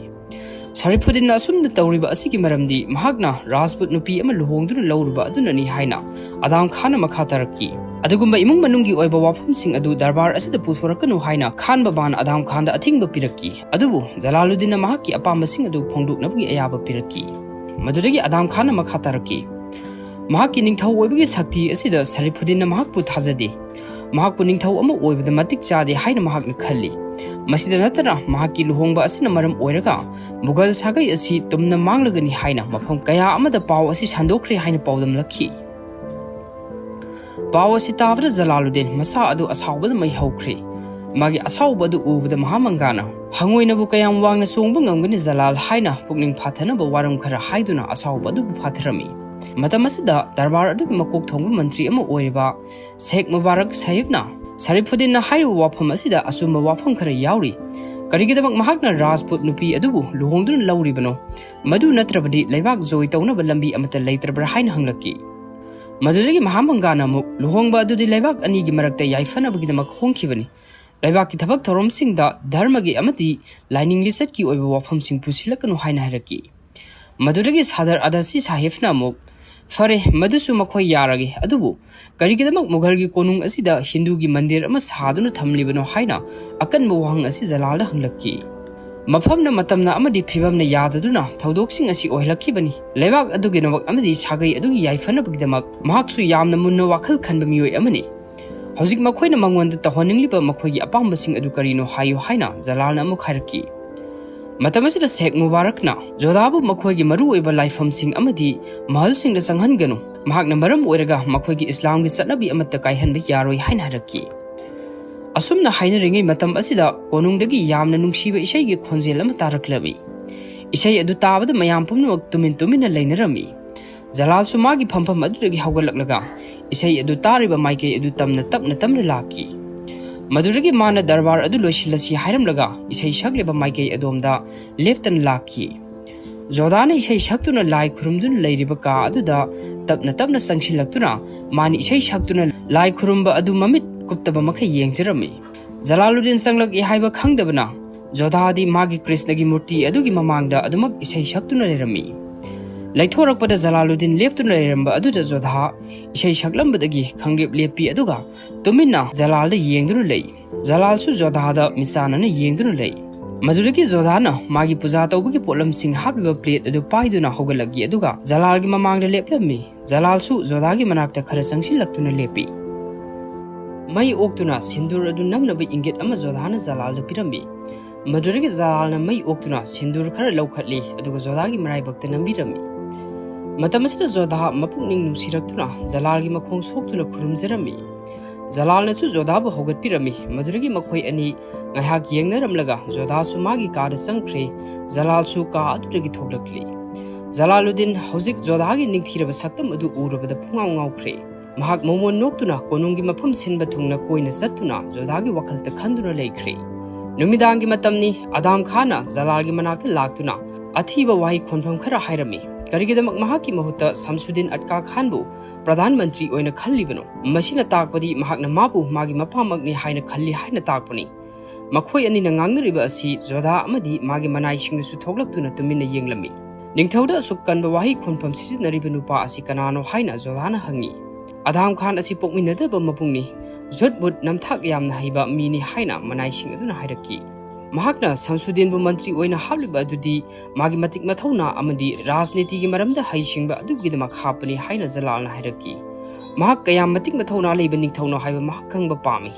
ꯁꯔꯤꯐꯨꯗꯤꯟꯅ ꯑꯁꯨꯝꯅ ꯇꯧꯔꯤꯕ ꯑꯁꯤꯒꯤ ꯃꯔꯝꯗꯤ ꯃꯍꯥꯛꯅ ꯔꯥꯖꯄꯨꯠ ꯅꯨꯄꯤ ꯑꯃ ꯂꯨꯍꯣꯡꯗꯨꯅ ꯂꯧꯔꯨꯕ ꯑꯗꯨꯅꯅꯤ ꯍꯥꯏꯅ ꯑꯗꯥꯝ ꯈꯥꯟꯅ ꯃꯈꯥ ꯇꯥꯔꯛꯈꯤ꯫ ꯑꯗꯨꯒꯨꯝꯕ ꯏꯃꯨꯡ ꯃꯅꯨꯡꯒꯤ ꯑꯣꯏꯕ ꯋꯥꯐꯝꯁꯤꯡ ꯑꯗꯨ ꯗꯔꯕꯥꯔ ꯑꯁꯤꯗ ꯄꯨꯊꯣꯔꯛꯀꯅꯨ ꯍꯥꯏꯅ ꯈꯥꯟ ꯕꯕꯥꯅ ꯑꯗꯥꯝ ꯈꯥꯟꯗ ꯑꯊꯤꯡꯕ ꯄꯤꯔꯛꯈꯤ꯫ ꯑꯗꯨꯕꯨ ꯖꯂꯥꯂꯨꯗꯤꯟꯅ ꯃꯍꯥꯛꯀꯤ ꯑꯄꯥꯝꯕꯁꯤꯡ ꯑꯗꯨ ꯐꯣꯡꯗꯣꯛꯅꯕꯒꯤ ꯑꯌꯥꯕ ꯄꯤꯔꯛꯈꯤ꯫ ꯃꯗꯨꯗꯒꯤ ꯑꯗꯥꯝ ꯈꯥꯟꯅ ꯃꯈꯥ ꯇꯥꯔꯛꯈꯤ, ꯃꯍꯥꯛꯀꯤ ꯅꯤꯡꯊꯧ ꯑꯣꯏꯕꯒꯤ ꯁꯛꯇꯤ ꯑꯁꯤꯗ ꯁꯔꯤꯐꯨꯗꯤꯟꯅ ꯃꯍꯥꯛꯄꯨ ꯊꯥꯖꯗꯦ꯫ ꯃꯍꯥꯛꯄꯨ ꯅꯤꯡꯊꯧ ꯑꯃ ꯑꯣꯏꯕꯗ ꯃꯇꯤꯛ ꯆꯥꯗꯦ ꯍꯥꯏꯅ ꯃꯍꯥꯛꯅ ꯈꯜꯂꯤ꯫ ꯃꯁꯤꯗ ꯅꯠꯇꯅ ꯃꯍꯥꯛꯀꯤ ꯂꯨꯍꯣꯡꯕ ꯑꯁꯤꯅ ꯃꯔꯝ ꯑꯣꯏꯔꯒ ꯃꯨꯘꯜ ꯁꯥꯒꯩ ꯑꯁꯤ ꯇꯨꯝꯅ ꯃꯥꯡꯂꯒꯅꯤ ꯍꯥꯏꯅ ꯃꯐꯝ ꯀꯌꯥ ꯑꯃꯗ ꯄꯥꯎ ꯑꯁꯤ ꯁꯟꯗꯣꯛꯈ꯭ꯔꯦ ꯍꯥꯏꯅ ꯄꯥꯎꯗꯝꯂꯛꯈꯤ꯫ ꯄꯥꯎ ꯑꯁꯤ ꯇꯥꯕꯗ ꯖꯂꯥꯂꯨꯗꯤꯟ ꯃꯁꯥ ꯑꯗꯨ ꯑꯁꯥꯎꯕꯗ ꯃꯩ ꯍꯧꯈ꯭ꯔꯦ꯫ ꯃꯥꯒꯤ ꯑꯁꯥꯎꯕ ꯑꯗꯨ ꯎꯕꯗ ꯃꯍꯥꯃꯪꯒꯥꯅ, "ꯍꯪꯉꯣꯏꯅꯕꯨ ꯀꯌꯥꯝ ꯋꯥꯡꯅ ꯆꯣꯡꯕ ꯉꯝꯒꯅꯤ ꯖꯂꯥꯜ?" ꯍꯥꯏꯅ ꯄꯨꯛꯅꯤꯡ ꯐꯥꯊꯅꯕ ꯋꯥꯔꯝ ꯈꯔ ꯍꯥꯏꯗꯨꯅ ꯑꯁꯥꯎꯕ ꯑꯗꯨꯕꯨ ꯐꯥꯊꯔꯝꯃꯤ꯫ ꯃꯇꯝ ꯑꯁꯤꯗ ꯗꯔꯕꯥꯔ ꯑꯗꯨꯒꯤ ꯃꯀꯣꯛ ꯊꯣꯡꯕ ꯃꯟꯇ꯭ꯔꯤ ꯑꯃ ꯑꯣꯏꯔꯤꯕ ꯁꯦꯈ ꯃꯨꯕꯥꯔꯛ ꯁꯥꯍꯤꯕꯅ ꯁꯔꯤꯐꯨꯗꯤꯟꯅ ꯍꯥꯏꯔꯤꯕ ꯋꯥꯐꯝ ꯑꯁꯤꯗ ꯑꯆꯨꯝꯕ ꯋꯥꯐꯝ ꯈꯔ ꯌꯥꯎꯔꯤ꯫ ꯀꯔꯤꯒꯤꯗꯃꯛ ꯃꯍꯥꯛꯅ ꯔꯥꯖꯄꯨꯠ ꯅꯨꯄꯤ ꯑꯗꯨꯕꯨ ꯂꯨꯍꯣꯡꯗꯨꯅ ꯂꯧꯔꯤꯕꯅꯣ? ꯃꯗꯨ ꯅꯠꯇ꯭ꯔꯕꯗꯤ ꯂꯩꯕꯥꯛ ꯖꯣꯏ ꯇꯧꯅꯕ ꯂꯝꯕꯤ ꯑꯃꯠꯇ ꯂꯩꯇ꯭ꯔꯕ꯭ꯔꯥ ꯍꯥꯏꯅ ꯍꯪꯂꯛꯈꯤ꯫ ꯃꯗꯨꯗꯒꯤ ꯃꯍꯥꯃꯪꯒꯥꯅ ꯑꯃꯨꯛ, "ꯂꯨꯍꯣꯡꯕ ꯑꯗꯨꯗꯤ ꯂꯩꯕꯥꯛ ꯑꯅꯤꯒꯤ ꯃꯔꯛꯇ ꯌꯥꯏꯐꯅꯕꯒꯤꯗꯃꯛ ꯍꯣꯡꯈꯤꯕꯅꯤ꯫ ꯂꯩꯕꯥꯛꯀꯤ ꯊꯕꯛ ꯊꯧꯔꯝꯁꯤꯡꯗ ꯙꯔꯃꯒꯤ ꯑꯃꯗꯤ ꯂꯥꯏꯅꯤꯡ ꯂꯤꯆꯠꯀꯤ ꯑꯣꯏꯕ ꯋꯥꯐꯝꯁꯤꯡ ꯄꯨꯁꯤꯜꯂꯛꯀꯅꯨ" ꯍꯥꯏꯅ ꯍꯥꯏꯔꯛꯈꯤ꯫ ꯃꯗꯨꯗꯒꯤ ꯁꯥꯗꯔ ꯑꯗꯥꯁꯤ ꯁꯥꯍꯤꯕꯅ ꯑꯃꯨꯛ, "ꯐꯔꯦ, ꯃꯗꯨꯁꯨ ꯃꯈꯣꯏ ꯌꯥꯔꯒꯦ, ꯑꯗꯨꯕꯨ ꯀꯔꯤꯒꯤꯗꯃꯛ ꯃꯨꯘꯜꯒꯤ ꯀꯣꯅꯨꯡ ꯑꯁꯤꯗ ꯍꯤꯟꯗꯨꯒꯤ ꯃꯟꯗꯤꯔ ꯑꯃ ꯁꯥꯗꯨꯅ ꯊꯝꯂꯤꯕꯅꯣ?" ꯍꯥꯏꯅ ꯑꯀꯟꯕ ꯋꯥꯍꯪ ꯑꯁꯤ ꯖꯂꯥꯜꯗ ꯍꯪꯂꯛꯈꯤ꯫ ꯃꯐꯝꯅ, ꯃꯇꯝꯅ ꯑꯃꯗꯤ ꯐꯤꯕꯝꯅ ꯌꯥꯗꯗꯨꯅ ꯊꯧꯗꯣꯛꯁꯤꯡ ꯑꯁꯤ ꯑꯣꯏꯍꯜꯂꯛꯈꯤꯕꯅꯤ꯫ ꯂꯩꯕꯥꯛ ꯑꯗꯨꯒꯤꯗꯃꯛ ꯑꯃꯗꯤ ꯁꯥꯒꯩ ꯑꯗꯨꯒꯤ ꯌꯥꯏꯐꯅꯕꯒꯤꯗꯃꯛ ꯃꯍꯥꯛꯁꯨ ꯌꯥꯝꯅ ꯃꯨꯟꯅ ꯋꯥꯈꯜ ꯈꯟꯕ ꯃꯤꯑꯣꯏ ꯑꯃꯅꯤ꯫ ꯍꯧꯖꯤꯛ ꯃꯈꯣꯏꯅ ꯃꯉꯣꯟꯗ ꯇꯧꯍꯟꯅꯤꯡꯂꯤꯕ ꯃꯈꯣꯏꯒꯤ ꯑꯄꯥꯝꯕꯁꯤꯡ ꯑꯗꯨ ꯀꯔꯤꯅꯣ ꯍꯥꯏꯌꯨ ꯍꯥꯏꯅ ꯖꯂꯥꯜꯅ ꯑꯃꯨꯛ ꯍꯥꯏꯔꯛꯈꯤ꯫ ꯃꯇꯝ ꯑꯁꯤꯗ ꯁꯦꯈ ꯃꯨꯕꯥꯔꯛꯅ ꯖꯣꯗꯥꯕꯨ ꯃꯈꯣꯏꯒꯤ ꯃꯔꯨꯑꯣꯏꯕ ꯂꯥꯏꯐꯝꯁꯤꯡ ꯑꯃꯗꯤ ꯃꯍꯜꯁꯤꯡꯗ ꯆꯪꯍꯟꯒꯅꯨ, ꯃꯍꯥꯛꯅ ꯃꯔꯝ ꯑꯣꯏꯔꯒ ꯃꯈꯣꯏꯒꯤ ꯏꯁꯂꯥꯝꯒꯤ ꯆꯠꯅꯕꯤ ꯑꯃꯠꯇ ꯀꯥꯏꯍꯟꯕ ꯌꯥꯔꯣꯏ ꯍꯥꯏꯅ ꯍꯥꯏꯔꯛꯈꯤ꯫ ꯑꯁꯨꯝꯅ ꯍꯥꯏꯅꯔꯤꯉꯩ ꯃꯇꯝ ꯑꯁꯤꯗ ꯀꯣꯅꯨꯡꯗꯒꯤ ꯌꯥꯝꯅ ꯅꯨꯡꯁꯤꯕ ꯏꯁꯩꯒꯤ ꯈꯣꯟꯖꯦꯜ ꯑꯃ ꯇꯥꯔꯛꯂꯝꯃꯤ꯫ ꯏꯁꯩ ꯑꯗꯨ ꯇꯥꯕꯗ ꯃꯌꯥꯝ ꯄꯨꯝꯅꯃꯛ ꯇꯨꯃꯤꯟ ꯇꯨꯃꯤꯟꯅ ꯂꯩꯅꯔꯝꯃꯤ꯫ ꯖꯂꯥꯜꯁꯨ ꯃꯥꯒꯤ ꯐꯝꯐꯝ ꯑꯗꯨꯗꯒꯤ ꯍꯧꯒꯠꯂꯛꯂꯒ ꯏꯁꯩ ꯑꯗꯨ ꯇꯥꯔꯤꯕ ꯃꯥꯏꯀꯩ ꯑꯗꯨ ꯇꯝꯅ ꯇꯞꯅ ꯇꯞꯅ ꯂꯥꯛꯈꯤ꯫ ꯃꯗꯨꯗꯒꯤ ꯃꯥꯅ ꯗꯔꯕꯥꯔ ꯑꯗꯨ ꯂꯣꯏꯁꯤꯜꯂꯁꯤ ꯍꯥꯏꯔꯝꯂꯒ ꯏꯁꯩ ꯁꯛꯂꯤꯕ ꯃꯥꯏꯀꯩ ꯑꯗꯣꯝꯗ ꯂꯦꯞꯇꯅ ꯂꯥꯛꯈꯤ꯫ ꯖꯣꯗꯥꯅ ꯏꯁꯩ ꯁꯛꯇꯨꯅ ꯂꯥꯏ ꯈꯨꯔꯨꯝꯗꯨꯅ ꯂꯩꯔꯤꯕ ꯀꯥ ꯑꯗꯨꯗ ꯇꯞꯅ ꯇꯞꯅ ꯆꯪꯁꯤꯜꯂꯛꯇꯨꯅ ꯃꯥꯅ ꯏꯁꯩ ꯁꯛꯇꯨꯅ ꯂꯥꯏ ꯈꯨꯔꯨꯝꯕ ꯑꯗꯨ ꯃꯃꯤꯠ ꯀꯨꯞꯇꯕ ꯃꯈꯩ ꯌꯦꯡꯖꯔꯝꯃꯤ꯫ ꯖꯂꯥꯂꯨꯗꯤꯟ ꯆꯪꯂꯛꯏ ꯍꯥꯏꯕ ꯈꯪꯗꯕꯅ ꯖꯣꯗꯥꯗꯤ ꯃꯥꯒꯤ ꯀ꯭ꯔꯤꯁꯅꯒꯤ ꯃꯨꯔꯇꯤ ꯑꯗꯨꯒꯤ ꯃꯃꯥꯡꯗ ꯑꯗꯨꯃꯛ ꯏꯁꯩ ꯁꯛꯇꯨꯅ ꯂꯩꯔꯝꯃꯤ꯫ ꯂꯩꯊꯣꯔꯛꯄꯗ ꯖꯂꯥꯂꯨꯗꯤꯟ ꯂꯦꯞꯇꯨꯅ ꯂꯩꯔꯝꯕ ꯑꯗꯨꯗ ꯖꯣꯗꯥ ꯏꯁꯩ ꯁꯛꯂꯝꯕꯗꯒꯤ ꯈꯪꯂꯦꯞ ꯂꯦꯞꯄꯤ, ꯑꯗꯨꯒ ꯇꯨꯃꯤꯟꯅ ꯖꯂꯥꯜꯗ ꯌꯦꯡꯗꯨꯅ ꯂꯩ꯫ ꯖꯂꯥꯜꯁꯨ ꯖꯣꯗꯥꯗ ꯃꯤꯆꯥꯟꯅꯅ ꯌꯦꯡꯗꯨꯅ ꯂꯩ꯫ ꯃꯗꯨꯗꯒꯤ ꯖꯣꯗꯥꯅ ꯃꯥꯒꯤ ꯄꯨꯖꯥ ꯇꯧꯕꯒꯤ ꯄꯣꯠꯂꯝꯁꯤꯡ ꯍꯥꯞꯂꯤꯕ ꯄ꯭ꯂꯦꯠ ꯑꯗꯨ ꯄꯥꯏꯗꯨꯅ ꯍꯧꯒꯠꯂꯛꯏ, ꯑꯗꯨꯒ ꯖꯂꯥꯜꯒꯤ ꯃꯃꯥꯡꯗ ꯂꯦꯞꯂꯝꯃꯤ꯫ ꯖꯂꯥꯜꯁꯨ ꯖꯣꯗꯥꯒꯤ ꯃꯅꯥꯛꯇ ꯈꯔ ꯆꯪꯁꯤꯜꯂꯛꯇꯨꯅ ꯂꯦꯞꯄꯤ꯫ ꯃꯩ ꯑꯣꯛꯇꯨꯅ ꯁꯤꯟꯗꯨꯔ ꯑꯗꯨ ꯅꯝꯅꯕ ꯏꯪꯒꯤꯠ ꯑꯃ ꯖꯣꯗꯥꯅ ꯖꯂꯥꯜꯗ ꯄꯤꯔꯝꯃꯤ꯫ ꯃꯗꯨꯗꯒꯤ ꯖꯂꯥꯜꯅ ꯃꯩ ꯑꯣꯛꯇꯨꯅ ꯁꯤꯟꯗꯨꯔ ꯈꯔ ꯂꯧꯈꯠꯂꯤ, ꯑꯗꯨꯒ ꯖꯣꯗꯥꯒꯤ ꯃꯔꯥꯏꯕꯛꯇ ꯅꯝꯕꯤꯔꯝꯃꯤ꯫ ꯃꯇꯝ ꯑꯁꯤꯗ ꯖꯣꯗꯥ ꯃꯄꯨꯛꯅꯤꯡ ꯅꯨꯡꯁꯤꯔꯛꯇꯨꯅ ꯖꯂꯥꯜꯒꯤ ꯃꯈꯣꯡ ꯁꯣꯛꯇꯨꯅ ꯈꯨꯔꯨꯝꯖꯔꯝꯃꯤ꯫ ꯖꯂꯥꯜꯅꯁꯨ ꯖꯣꯗꯥꯕꯨ ꯍꯧꯒꯠꯄꯤꯔꯝꯃꯤ꯫ ꯃꯗꯨꯗꯒꯤ ꯃꯈꯣꯏ ꯑꯅꯤ ꯉꯥꯏꯍꯥꯛ ꯌꯦꯡꯅꯔꯝꯂꯒ ꯖꯣꯗꯥꯁꯨ ꯃꯥꯒꯤ ꯀꯥꯗ ꯆꯪꯈ꯭ꯔꯦ꯫ ꯖꯂꯥꯜꯁꯨ ꯀꯥ ꯑꯗꯨꯗꯒꯤ ꯊꯣꯛꯂꯛꯂꯤ꯫ ꯖꯂꯥꯂꯨꯗꯤꯟ ꯍꯧꯖꯤꯛ ꯖꯣꯗꯥꯒꯤ ꯅꯤꯡꯊꯤꯔꯕ ꯁꯛꯇꯝ ꯑꯗꯨ ꯎꯔꯕꯗ ꯄꯨꯡꯉꯥꯎ ꯉꯥꯎꯈ꯭ꯔꯦ꯫ ꯃꯍꯥꯛ ꯃꯃꯣꯟ ꯅꯣꯛꯇꯨꯅ ꯀꯣꯅꯨꯡꯒꯤ ꯃꯐꯝ ꯁꯤꯟꯕ ꯊꯨꯡꯅ ꯀꯣꯏꯅ ꯆꯠꯇꯨꯅ ꯖꯣꯗꯥꯒꯤ ꯋꯥꯈꯜꯗ ꯈꯟꯗꯨꯅ ꯂꯩꯈ꯭ꯔꯦ꯫ ꯅꯨꯃꯤꯗꯥꯡꯒꯤ ꯃꯇꯝꯅꯤ꯫ ꯑꯗꯥꯝ ꯈꯥꯟꯅ ꯖꯂꯥꯜꯒꯤ ꯃꯅꯥꯛꯇ ꯂꯥꯛꯇꯨꯅ ꯑꯊꯤꯕ ꯋꯥꯍꯩ ꯈꯣꯟꯐꯝ ꯈꯔ ꯍꯥꯏꯔꯝꯃꯤ꯫ ꯀꯔꯤꯒꯤꯗꯃꯛ ꯃꯍꯥꯛꯀꯤ ꯃꯍꯨꯠꯇ ꯁꯝꯁꯨꯗꯤꯟ ꯑꯠꯀꯥ ꯈꯥꯟꯕꯨ ꯄ꯭ꯔꯙꯥꯟ ꯃꯟꯇ꯭ꯔꯤ ꯑꯣꯏꯅ ꯈꯜꯂꯤꯕꯅꯣ? ꯃꯁꯤꯅ ꯇꯥꯛꯄꯗꯤ ꯃꯍꯥꯛꯅ ꯃꯥꯕꯨ ꯃꯥꯒꯤ ꯃꯄꯥꯃꯛꯅꯤ ꯍꯥꯏꯅ ꯈꯜꯂꯤ ꯍꯥꯏꯅ ꯇꯥꯛꯄꯅꯤ꯫ ꯃꯈꯣꯏ ꯑꯅꯤꯅ ꯉꯥꯡꯅꯔꯤꯕ ꯑꯁꯤ ꯖꯣꯗꯥ ꯑꯃꯗꯤ ꯃꯥꯒꯤ ꯃꯅꯥꯏꯁꯤꯡꯗꯁꯨ ꯊꯣꯛꯂꯛꯇꯨꯅ ꯇꯨꯃꯤꯟꯅ ꯌꯦꯡꯂꯝꯃꯤ꯫ ꯅꯤꯡꯊꯧꯗ ꯑꯁꯨꯛ ꯀꯟꯕ ꯋꯥꯍꯩ ꯈꯣꯟꯐꯝ ꯁꯤꯖꯤꯟꯅꯔꯤꯕ ꯅꯨꯄꯥ ꯑꯁꯤ ꯀꯅꯥꯅꯣ ꯍꯥꯏꯅ ꯖꯣꯗꯥꯅ ꯍꯪꯉꯤ꯫ ꯑꯗꯥꯝ ꯈꯥꯟ ꯑꯁꯤ ꯄꯣꯛꯃꯤꯟꯅꯗꯕ ꯃꯕꯨꯡꯅꯤ꯫ ꯖꯨꯠ ꯃꯨꯠ ꯅꯝꯊꯥꯛ ꯌꯥꯝꯅ ꯍꯩꯕ ꯃꯤꯅꯤ ꯍꯥꯏꯅ ꯃꯅꯥꯏꯁꯤꯡ ꯑꯗꯨꯅ ꯍꯥꯏꯔꯛꯈꯤ꯫ ꯃꯍꯥꯛꯅ ꯁꯝꯁꯨꯗꯤꯟꯕꯨ ꯃꯟꯇ꯭ꯔꯤ ꯑꯣꯏꯅ ꯍꯥꯞꯂꯤꯕ ꯑꯗꯨꯗꯤ ꯃꯥꯒꯤ ꯃꯇꯤꯛ ꯃꯊꯧꯅꯥ ꯑꯃꯗꯤ ꯔꯥꯖꯅꯤꯇꯤꯒꯤ ꯃꯔꯝꯗ ꯍꯩꯁꯤꯡꯕ ꯑꯗꯨꯒꯤꯗꯃꯛ ꯍꯥꯞꯄꯅꯤ ꯍꯥꯏꯅ ꯖꯂꯥꯜꯅ ꯍꯥꯏꯔꯛꯈꯤ꯫ ꯃꯍꯥꯛ ꯀꯌꯥꯝ ꯃꯇꯤꯛ ꯃꯊꯧꯅꯥ ꯂꯩꯕ ꯅꯤꯡꯊꯧꯅꯣ ꯍꯥꯏꯕ ꯃꯍꯥꯛ ꯈꯪꯕ ꯄꯥꯝꯃꯤ꯫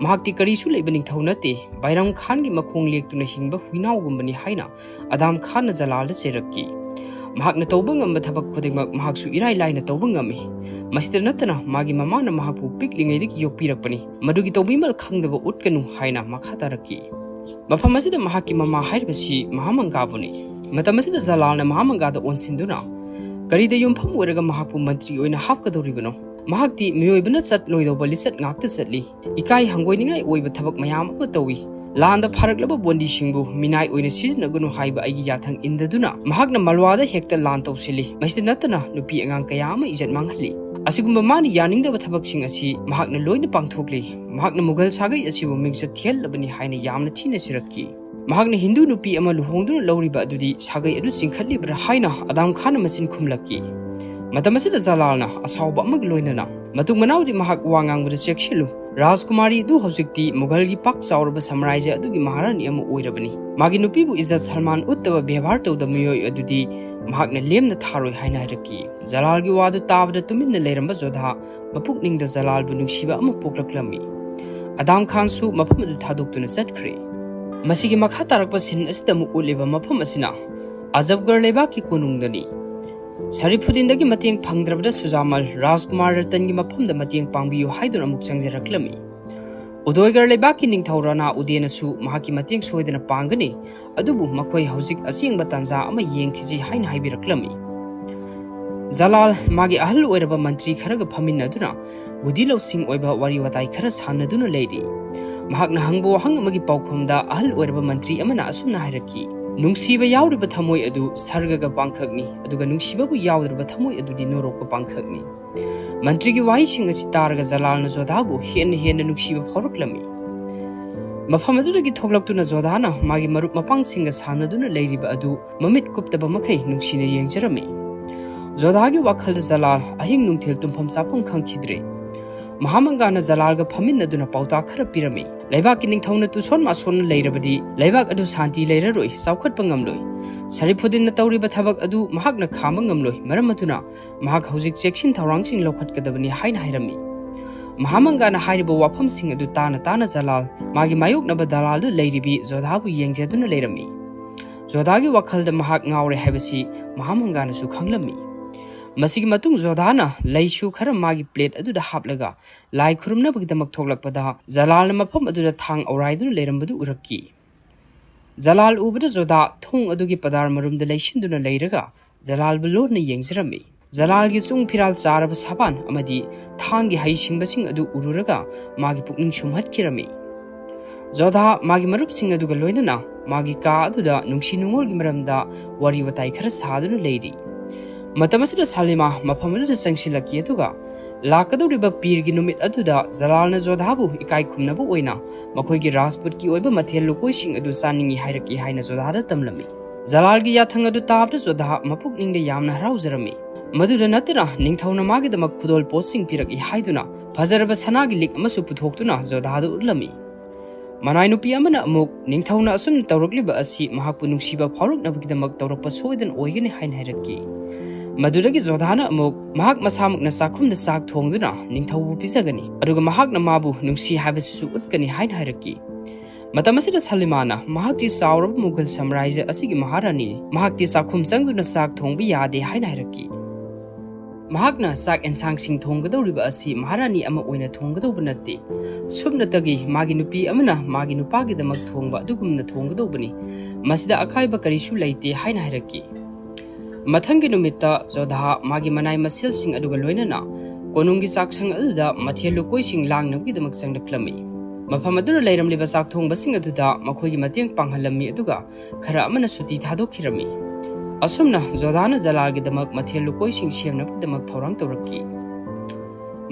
ꯃꯍꯥꯛꯇꯤ ꯀꯔꯤꯁꯨ ꯂꯩꯕ ꯅꯤꯡꯊꯧ ꯅꯠꯇꯦ, ꯕꯥꯏꯔꯝ ꯈꯥꯟꯒꯤ ꯃꯈꯣꯡ ꯂꯦꯛꯇꯨꯅ ꯍꯤꯡꯕ ꯍꯨꯏꯅꯥꯎꯒꯨꯝꯕꯅꯤ ꯍꯥꯏꯅ ꯑꯗꯥꯝ ꯈꯥꯟꯅ ꯖꯂꯥꯜꯗ ꯆꯩꯔꯛꯈꯤ꯫ ꯃꯍꯥꯛꯅ ꯇꯧꯕ ꯉꯝꯕ ꯊꯕꯛ ꯈꯨꯗꯤꯡꯃꯛ ꯃꯍꯥꯛꯁꯨ ꯏꯔꯥꯏ ꯂꯥꯏꯅ ꯇꯧꯕ ꯉꯝꯃꯤ꯫ ꯃꯁꯤꯗ ꯅꯠꯇꯅ ꯃꯥꯒꯤ ꯃꯃꯥꯅ ꯃꯍꯥꯛꯄꯨ ꯄꯤꯛꯂꯤꯉꯩꯗꯒꯤ ꯌꯣꯛꯄꯤꯔꯛꯄꯅꯤ꯫ ꯃꯗꯨꯒꯤ ꯇꯧꯕꯤꯃꯜ ꯈꯪꯗꯕ ꯎꯠꯀꯅꯨ ꯍꯥꯏꯅ ꯃꯈꯥ ꯇꯥꯔꯛꯈꯤ꯫ ꯃꯐꯝ ꯑꯁꯤꯗ ꯃꯍꯥꯛꯀꯤ ꯃꯃꯥ ꯍꯥꯏꯔꯤꯕꯁꯤ ꯃꯍꯥꯃꯪꯒꯥꯕꯨꯅꯤ꯫ ꯃꯇꯝ ꯑꯁꯤꯗ ꯖꯂꯥꯜꯅ ꯃꯍꯥꯃꯪꯒꯥꯗ ꯑꯣꯟꯁꯤꯟꯗꯨꯅ ꯀꯔꯤꯗ ꯌꯨꯝꯐꯝ ꯑꯣꯏꯔꯒ ꯃꯍꯥꯛꯄꯨ ꯃꯟꯇ꯭ꯔꯤ ꯑꯣꯏꯅ ꯍꯥꯞꯀꯗꯧꯔꯤꯕꯅꯣ? ꯃꯍꯥꯛꯇꯤ ꯃꯤꯑꯣꯏꯕꯅ ꯆꯠꯂꯣꯏꯗꯧꯕ ꯂꯤꯆꯠ ꯉꯥꯛꯇ ꯆꯠꯂꯤ꯫ ꯏꯀꯥꯏ ꯍꯪꯒꯣꯏꯅꯤꯡꯉꯥꯏ ꯑꯣꯏꯕ ꯊꯕꯛ ꯃꯌꯥꯝ ꯑꯃ ꯇꯧꯏ꯫ ꯂꯥꯟꯗ ꯐꯥꯔꯛꯂꯕ ꯕꯣꯟꯗꯤꯁꯤꯡꯕꯨ ꯃꯤꯅꯥꯏ ꯑꯣꯏꯅ ꯁꯤꯖꯤꯟꯅꯒꯅꯨ ꯍꯥꯏꯕ ꯑꯩꯒꯤ ꯌꯥꯊꯪ ꯏꯟꯗꯗꯨꯅ ꯃꯍꯥꯛꯅ ꯃꯜꯋꯥꯗ ꯍꯦꯛꯇ ꯂꯥꯟ ꯇꯧꯁꯤꯜꯂꯤ꯫ ꯃꯁꯤꯗ ꯅꯠꯇꯅ ꯅꯨꯄꯤ ꯑꯉꯥꯡ ꯀꯌꯥ ꯑꯃ ꯏꯖꯠ ꯃꯥꯡꯍꯜꯂꯤ꯫ ꯑꯁꯤꯒꯨꯝꯕ ꯃꯥꯅ ꯌꯥꯅꯤꯡꯗꯕ ꯊꯕꯛꯁꯤꯡ ꯑꯁꯤ ꯃꯍꯥꯛꯅ ꯂꯣꯏꯅ ꯄꯥꯡꯊꯣꯛꯂꯤ꯫ ꯃꯍꯥꯛꯅ ꯃꯨꯘꯜ ꯁꯥꯒꯩ ꯑꯁꯤꯕꯨ ꯃꯤꯡꯆꯠ ꯊꯤꯍꯜꯂꯕꯅꯤ ꯍꯥꯏꯅ ꯌꯥꯝꯅ ꯊꯤꯅ ꯁꯤꯔꯛꯈꯤ꯫ ꯃꯍꯥꯛꯅ ꯍꯤꯟꯗꯨ ꯅꯨꯄꯤ ꯑꯃ ꯂꯨꯍꯣꯡꯗꯨꯅ ꯂꯧꯔꯤꯕ ꯑꯗꯨꯗꯤ ꯁꯥꯒꯩ ꯑꯗꯨ ꯆꯤꯡꯈꯠꯂꯤꯕ꯭ꯔꯥ ꯍꯥꯏꯅ ꯑꯗꯥꯝ ꯈꯥꯟꯅ ꯃꯆꯤꯟ ꯈꯨꯝꯂꯛꯈꯤ꯫ ꯃꯇꯝ ꯑꯁꯤꯗ ꯖꯂꯥꯜꯅ ꯑꯁꯥꯎꯕ ꯑꯃꯒ ꯂꯣꯏꯅꯅ ꯃꯇꯨꯡ ꯃꯅꯥꯎꯗꯤ ꯃꯍꯥꯛ ꯋꯥ ꯉꯥꯡꯕꯗ ꯆꯦꯛꯁꯤꯜꯂꯨ꯫ ꯔꯥꯖꯀꯨꯃꯥꯔꯤ ꯑꯗꯨ ꯍꯧꯖꯤꯛꯇꯤ ꯃꯨꯘꯜꯒꯤ ꯄꯥꯛ ꯆꯥꯎꯔꯕ ꯁꯥꯝꯔꯥꯖ꯭ꯌ ꯑꯗꯨꯒꯤ ꯃꯍꯥꯔꯥꯅꯤ ꯑꯃ ꯑꯣꯏꯔꯕꯅꯤ꯫ ꯃꯥꯒꯤ ꯅꯨꯄꯤꯕꯨ ꯏꯖꯠ ꯁꯜꯃꯥꯟ ꯎꯠꯇꯕ ꯕꯦꯕꯥꯔ ꯇꯧꯗꯕ ꯃꯤꯑꯣꯏ ꯑꯗꯨꯗꯤ ꯃꯍꯥꯛꯅ ꯂꯦꯝꯅ ꯊꯥꯔꯣꯏ ꯍꯥꯏꯅ ꯍꯥꯏꯔꯛꯈꯤ꯫ ꯖꯂꯥꯜꯒꯤ ꯋꯥꯗꯨ ꯇꯥꯕꯗ ꯇꯨꯃꯤꯟꯅ ꯂꯩꯔꯝꯕ ꯖꯣꯙꯥ ꯃꯄꯨꯛꯅꯤꯡꯗ ꯖꯂꯥꯜꯕꯨ ꯅꯨꯡꯁꯤꯕ ꯑꯃ ꯄꯣꯛꯂꯛꯂꯝꯃꯤ꯫ ꯑꯗꯥꯝ ꯈꯥꯟꯁꯨ ꯃꯐꯝ ꯑꯗꯨ ꯊꯥꯗꯣꯛꯇꯨꯅ ꯆꯠꯈ꯭ꯔꯦ꯫ ꯃꯁꯤꯒꯤ ꯃꯈꯥ ꯇꯥꯔꯛꯄ ꯁꯤꯟ ꯑꯁꯤꯗ ꯑꯃꯨꯛ ꯎꯠꯂꯤꯕ ꯃꯐꯝ ꯑꯁꯤꯅ ꯑꯖꯕꯒꯔ ꯂꯩꯕꯥꯛꯀꯤ ꯀꯣꯅꯨꯡꯗꯅꯤ꯫ ꯁꯔꯤꯐꯨꯗꯤꯟꯗꯒꯤ ꯃꯇꯦꯡ ꯐꯪꯗ꯭ꯔꯕꯗ ꯁꯨꯖꯥꯃꯜ ꯔꯥꯖꯀꯨꯃꯥꯔ ꯔꯇꯟꯒꯤ ꯃꯐꯝꯗ ꯃꯇꯦꯡ ꯄꯥꯡꯕꯤꯌꯨ ꯍꯥꯏꯗꯨꯅ ꯑꯃꯨꯛ ꯆꯪꯖꯔꯛꯂꯝꯃꯤ꯫ ꯎꯗꯣꯏꯒꯔ ꯂꯩꯕꯥꯛꯀꯤ ꯅꯤꯡꯊꯧ ꯔꯥꯅꯥ ꯎꯗꯦꯅꯁꯨ ꯃꯍꯥꯛꯀꯤ ꯃꯇꯦꯡ ꯁꯣꯏꯗꯅ ꯄꯥꯡꯒꯅꯤ, ꯑꯗꯨꯕꯨ ꯃꯈꯣꯏ ꯍꯧꯖꯤꯛ ꯑꯁꯦꯡꯕ ꯇꯥꯟꯖꯥ ꯑꯃ ꯌꯦꯡꯈꯤꯁꯤ ꯍꯥꯏꯅ ꯍꯥꯏꯕꯤꯔꯛꯂꯝꯃꯤ꯫ ꯖꯂꯥꯜ ꯃꯥꯒꯤ ꯑꯍꯜ ꯑꯣꯏꯔꯕ ꯃꯟꯇ꯭ꯔꯤ ꯈꯔꯒ ꯐꯝꯃꯤꯟꯅꯗꯨꯅ ꯕꯨꯙꯤ ꯂꯧꯁꯤꯡ ꯑꯣꯏꯕ ꯋꯥꯔꯤ ꯋꯥꯇꯥꯏ ꯈꯔ ꯁꯥꯟꯅꯗꯨꯅ ꯂꯩꯔꯤ꯫ ꯃꯍꯥꯛꯅ ꯍꯪꯕ ꯋꯥꯍꯪ ꯑꯃꯒꯤ ꯄꯥꯎꯈꯨꯝꯗ ꯑꯍꯜ ꯑꯣꯏꯔꯕ ꯃꯟꯇ꯭ꯔꯤ ꯑꯃꯅ ꯑꯁꯨꯝꯅ ꯍꯥꯏꯔꯛꯈꯤ, "ꯅꯨꯡꯁꯤꯕ ꯌꯥꯎꯔꯤꯕ ꯊꯃꯣꯏ ꯑꯗꯨ ꯁꯔꯒꯒ ꯄꯥꯡꯈꯛꯅꯤ, ꯑꯗꯨꯒ ꯅꯨꯡꯁꯤꯕꯕꯨ ꯌꯥꯎꯗ꯭ꯔꯕ ꯊꯃꯣꯏ ꯑꯗꯨꯗꯤ ꯅꯣꯔꯣꯛꯀ ꯄꯥꯡꯈꯛꯅꯤ꯫" ꯃꯟꯇ꯭ꯔꯤꯒꯤ ꯋꯥꯍꯩꯁꯤꯡ ꯑꯁꯤ ꯇꯥꯔꯒ ꯖꯂꯥꯜꯅ ꯖꯣꯙꯥꯕꯨ ꯍꯦꯟꯅ ꯍꯦꯟꯅ ꯅꯨꯡꯁꯤꯕ ꯐꯥꯎꯔꯛꯂꯝꯃꯤ꯫ ꯃꯐꯝ ꯑꯗꯨꯗꯒꯤ ꯊꯣꯛꯂꯛꯇꯨꯅ ꯖꯣꯙꯥꯅ ꯃꯥꯒꯤ ꯃꯔꯨꯞ ꯃꯄꯥꯡꯁꯤꯡꯒ ꯁꯥꯟꯅꯗꯨꯅ ꯂꯩꯔꯤꯕ ꯑꯗꯨ ꯃꯃꯤꯠ ꯀꯨꯞꯇꯕ ꯃꯈꯩ ꯅꯨꯡꯁꯤꯅ ꯌꯦꯡꯖꯔꯝꯃꯤ꯫ ꯖꯣꯙꯥꯒꯤ ꯋꯥꯈꯜꯗ ꯖꯂꯥꯜ ꯑꯍꯤꯡ ꯅꯨꯡꯊꯤꯜ ꯇꯨꯝꯐꯝ ꯆꯥꯐꯝ ꯈꯪꯈꯤꯗ꯭ꯔꯦ꯫ ꯃꯍꯥꯃꯪꯒꯥꯅ ꯖꯂꯥꯜꯒ ꯐꯝꯃꯤꯟꯅꯗꯨꯅ ꯄꯥꯎꯇꯥꯛ ꯈꯔ ꯄꯤꯔꯝꯃꯤ꯫ ꯂꯩꯕꯥꯛꯀꯤ ꯅꯤꯡꯊꯧꯅ ꯇꯨꯁꯣꯟ ꯃꯥꯁꯣꯟꯅ ꯂꯩꯔꯕꯗꯤ ꯂꯩꯕꯥꯛ ꯑꯗꯨ ꯁꯥꯟꯇꯤ ꯂꯩꯔꯔꯣꯏ, ꯆꯥꯎꯈꯠꯄ ꯉꯝꯂꯣꯏ꯫ ꯁꯔꯤꯐꯨꯗꯤꯟꯅ ꯇꯧꯔꯤꯕ ꯊꯕꯛ ꯑꯗꯨ ꯃꯍꯥꯛꯅ ꯈꯥꯝꯕ ꯉꯝꯂꯣꯏ, ꯃꯔꯝ ꯑꯗꯨꯅ ꯃꯍꯥꯛ ꯍꯧꯖꯤꯛ ꯆꯦꯛꯁꯤꯟ ꯊꯧꯔꯥꯡꯁꯤꯡ ꯂꯧꯈꯠꯀꯗꯕꯅꯤ ꯍꯥꯏꯅ ꯍꯥꯏꯔꯝꯃꯤ꯫ ꯃꯍꯥꯃꯪꯒꯥꯅ ꯍꯥꯏꯔꯤꯕ ꯋꯥꯐꯝꯁꯤꯡ ꯑꯗꯨ ꯇꯥꯅ ꯇꯥꯅ ꯖꯂꯥꯜ ꯃꯥꯒꯤ ꯃꯥꯌꯣꯛꯅꯕ ꯗꯂꯥꯜꯗ ꯂꯩꯔꯤꯕꯤ ꯖꯣꯙꯥꯕꯨ ꯌꯦꯡꯖꯗꯨꯅ ꯂꯩꯔꯝꯃꯤ꯫ ꯖꯣꯙꯥꯒꯤ ꯋꯥꯈꯜꯗ ꯃꯍꯥꯛ ꯉꯥꯎꯔꯦ ꯍꯥꯏꯕꯁꯤ ꯃꯍꯥꯃꯪꯒꯥꯅꯁꯨ ꯈꯪꯂꯝꯃꯤ꯫ ꯃꯁꯤꯒꯤ ꯃꯇꯨꯡ ꯖꯣꯙꯥꯅ ꯂꯩꯁꯨ ꯈꯔ ꯃꯥꯒꯤ ꯄ꯭ꯂꯦꯠ ꯑꯗꯨꯗ ꯍꯥꯞꯂꯒ ꯂꯥꯏ ꯈꯨꯔꯨꯝꯅꯕꯒꯤꯗꯃꯛ ꯊꯣꯛꯂꯛꯄꯗ ꯖꯂꯥꯜꯅ ꯃꯐꯝ ꯑꯗꯨꯗ ꯊꯥꯡ ꯑꯧꯔꯥꯏꯗꯨꯅ ꯂꯩꯔꯝꯕꯗꯨ ꯎꯔꯛꯈꯤ꯫ ꯖꯂꯥꯜ ꯎꯕꯗ ꯖꯣꯙꯥ ꯊꯣꯡ ꯑꯗꯨꯒꯤ ꯄꯗꯥꯔ ꯃꯔꯨꯝꯗ ꯂꯩꯁꯤꯟꯗꯨꯅ ꯂꯩꯔꯒ ꯖꯂꯥꯜꯕꯨ ꯂꯣꯟꯅ ꯌꯦꯡꯖꯔꯝꯃꯤ꯫ ꯖꯂꯥꯜꯒꯤ ꯆꯨꯡ ꯐꯤꯔꯥꯜ ꯆꯥꯔꯕ ꯁꯥꯕꯥꯟ ꯑꯃꯗꯤ ꯊꯥꯡꯒꯤ ꯍꯩꯁꯤꯡꯕꯁꯤꯡ ꯑꯗꯨ ꯎꯔꯨꯔꯒ ꯃꯥꯒꯤ ꯄꯨꯛꯅꯤꯡ ꯁꯨꯝꯍꯠꯈꯤꯔꯝꯃꯤ꯫ ꯖꯣꯙꯥ ꯃꯥꯒꯤ ꯃꯔꯨꯞꯁꯤꯡ ꯑꯗꯨꯒ ꯂꯣꯏꯅꯅ ꯃꯥꯒꯤ ꯀꯥ ꯑꯗꯨꯗ ꯅꯨꯡꯁꯤ ꯅꯨꯡꯉꯣꯜꯒꯤ ꯃꯔꯝꯗ ꯋꯥꯔꯤ ꯋꯥꯇꯥꯏ ꯈꯔ ꯁꯥꯗꯨꯅ ꯂꯩꯔꯤ꯫ ꯃꯇꯝ ꯑꯁꯤꯗ ꯁꯂꯤꯃꯥ ꯃꯐꯝ ꯑꯗꯨꯗ ꯆꯪꯁꯤꯜꯂꯛꯈꯤ, ꯑꯗꯨꯒ ꯂꯥꯛꯀꯗꯧꯔꯤꯕ ꯄꯤꯔꯒꯤ ꯅꯨꯃꯤꯠ ꯑꯗꯨꯗ ꯖꯂꯥꯜꯅ ꯖꯣꯙꯥꯕꯨ ꯏꯀꯥꯏ ꯈꯨꯝꯅꯕ ꯑꯣꯏꯅ ꯃꯈꯣꯏꯒꯤ ꯔꯥꯖꯄꯨꯠꯀꯤ ꯑꯣꯏꯕ ꯃꯊꯦꯜ ꯂꯨꯀꯣꯏꯁꯤꯡ ꯑꯗꯨ ꯆꯥꯅꯤꯡꯏ ꯍꯥꯏꯔꯛꯏ ꯍꯥꯏꯅ ꯖꯣꯙꯥꯗ ꯇꯝꯂꯝꯃꯤ꯫ ꯖꯂꯥꯜꯒꯤ ꯌꯥꯊꯪ ꯑꯗꯨ ꯇꯥꯕꯗ ꯖꯣꯙꯥ ꯃꯄꯨꯛꯅꯤꯡꯗ ꯌꯥꯝꯅ ꯍꯔꯥꯎꯖꯔꯝꯃꯤ꯫ ꯃꯗꯨꯗ ꯅꯠꯇꯅ ꯅꯤꯡꯊꯧꯅ ꯃꯥꯒꯤꯗꯃꯛ ꯈꯨꯗꯣꯜ ꯄꯣꯠꯁꯤꯡ ꯄꯤꯔꯛꯏ ꯍꯥꯏꯗꯨꯅ ꯐꯖꯔꯕ ꯁꯅꯥꯒꯤ ꯂꯤꯛ ꯑꯃꯁꯨ ꯄꯨꯊꯣꯛꯇꯨꯅ ꯖꯣꯙꯥꯗ ꯎꯠꯂꯝꯃꯤ꯫ ꯃꯅꯥꯏ ꯅꯨꯄꯤ ꯑꯃꯅ ꯑꯃꯨꯛ ꯅꯤꯡꯊꯧꯅ ꯑꯁꯨꯝꯅ ꯇꯧꯔꯛꯂꯤꯕ ꯑꯁꯤ ꯃꯍꯥꯛꯄꯨ ꯅꯨꯡꯁꯤꯕ ꯐꯥꯎꯔꯛꯅꯕꯒꯤꯗꯃꯛ ꯇꯧꯔꯛꯄ ꯁꯣꯏꯗꯅ ꯑꯣꯏꯒꯅꯤ ꯍꯥꯏꯅ ꯍꯥꯏꯔꯛꯈꯤ꯫ ꯃꯗꯨꯗꯒꯤ ꯖꯣꯙꯥꯅ ꯑꯃꯨꯛ ꯃꯍꯥꯛ ꯃꯁꯥꯃꯛꯅ ꯆꯥꯛꯈꯨꯝꯗ ꯆꯥꯛ ꯊꯣꯡꯗꯨꯅ ꯅꯤꯡꯊꯧꯕꯨ ꯄꯤꯖꯒꯅꯤ, ꯑꯗꯨꯒ ꯃꯍꯥꯛꯅ ꯃꯥꯕꯨ ꯅꯨꯡꯁꯤ ꯍꯥꯏꯕꯁꯤꯁꯨ ꯎꯠꯀꯅꯤ ꯍꯥꯏꯅ ꯍꯥꯏꯔꯛꯈꯤ꯫ ꯃꯇꯝ ꯑꯁꯤꯗ ꯁꯂꯤꯃꯥꯅ ꯃꯍꯥꯛꯇꯤ ꯆꯥꯎꯔꯕ ꯃꯨꯘꯜ ꯁꯥꯝꯔꯥꯖ꯭ꯌ ꯑꯁꯤꯒꯤ ꯃꯍꯥꯔꯥꯅꯤꯅꯤ, ꯃꯍꯥꯛꯇꯤ ꯆꯥꯛꯈꯨꯝ ꯆꯪꯗꯨꯅ ꯆꯥꯛ ꯊꯣꯡꯕ ꯌꯥꯗꯦ ꯍꯥꯏꯅ ꯍꯥꯏꯔꯛꯈꯤ꯫ ꯃꯍꯥꯛꯅ ꯆꯥꯛ ꯑꯦꯟꯁꯥꯡꯁꯤꯡ ꯊꯣꯡꯒꯗꯧꯔꯤꯕ ꯑꯁꯤ ꯃꯍꯥꯔꯥꯅꯤ ꯑꯃ ꯑꯣꯏꯅ ꯊꯣꯡꯒꯗꯧꯕ ꯅꯠꯇꯦ꯫ ꯁꯨꯞꯅꯇꯒꯤ ꯃꯥꯒꯤ ꯅꯨꯄꯤ ꯑꯃꯅ ꯃꯥꯒꯤ ꯅꯨꯄꯥꯒꯤꯗꯃꯛ ꯊꯣꯡꯕ ꯑꯗꯨꯒꯨꯝꯅ ꯊꯣꯡꯒꯗꯧꯕꯅꯤ꯫ ꯃꯁꯤꯗ ꯑꯀꯥꯏꯕ ꯀꯔꯤꯁꯨ ꯂꯩꯇꯦ ꯍꯥꯏꯅ ꯍꯥꯏꯔꯛꯈꯤ꯫ ꯃꯊꯪꯒꯤ ꯅꯨꯃꯤꯠꯇ ꯖꯣꯙꯥ ꯃꯥꯒꯤ ꯃꯅꯥꯏ ꯃꯁꯦꯜꯁꯤꯡ ꯑꯗꯨꯒ ꯂꯣꯏꯅꯅ ꯀꯣꯅꯨꯡꯒꯤ ꯆꯥꯛꯁꯪ ꯑꯗꯨꯗ ꯃꯊꯦꯜ ꯂꯨꯀꯣꯏꯁꯤꯡ ꯂꯥꯡꯅꯕꯒꯤꯗꯃꯛ ꯆꯪꯂꯛꯂꯝꯃꯤ꯫ ꯃꯐꯝ ꯑꯗꯨꯗ ꯂꯩꯔꯝꯂꯤꯕ ꯆꯥꯛ ꯊꯣꯡꯕꯁꯤꯡ ꯑꯗꯨꯗ ꯃꯈꯣꯏꯒꯤ ꯃꯇꯦꯡ ꯄꯥꯡꯍꯜꯂꯝꯃꯤ, ꯑꯗꯨꯒ ꯈꯔ ꯑꯃꯅ ꯁꯨꯇꯤ ꯊꯥꯗꯣꯛꯈꯤꯔꯝꯃꯤ꯫ ꯑꯁꯨꯝꯅ ꯖꯣꯙꯥꯅ ꯖꯂꯥꯜꯒꯤꯗꯃꯛ ꯃꯊꯦꯜ ꯂꯨꯀꯣꯏꯁꯤꯡ ꯁꯦꯝꯅꯕꯒꯤꯗꯃꯛ ꯊꯧꯔꯥꯡ ꯇꯧꯔꯛꯈꯤ꯫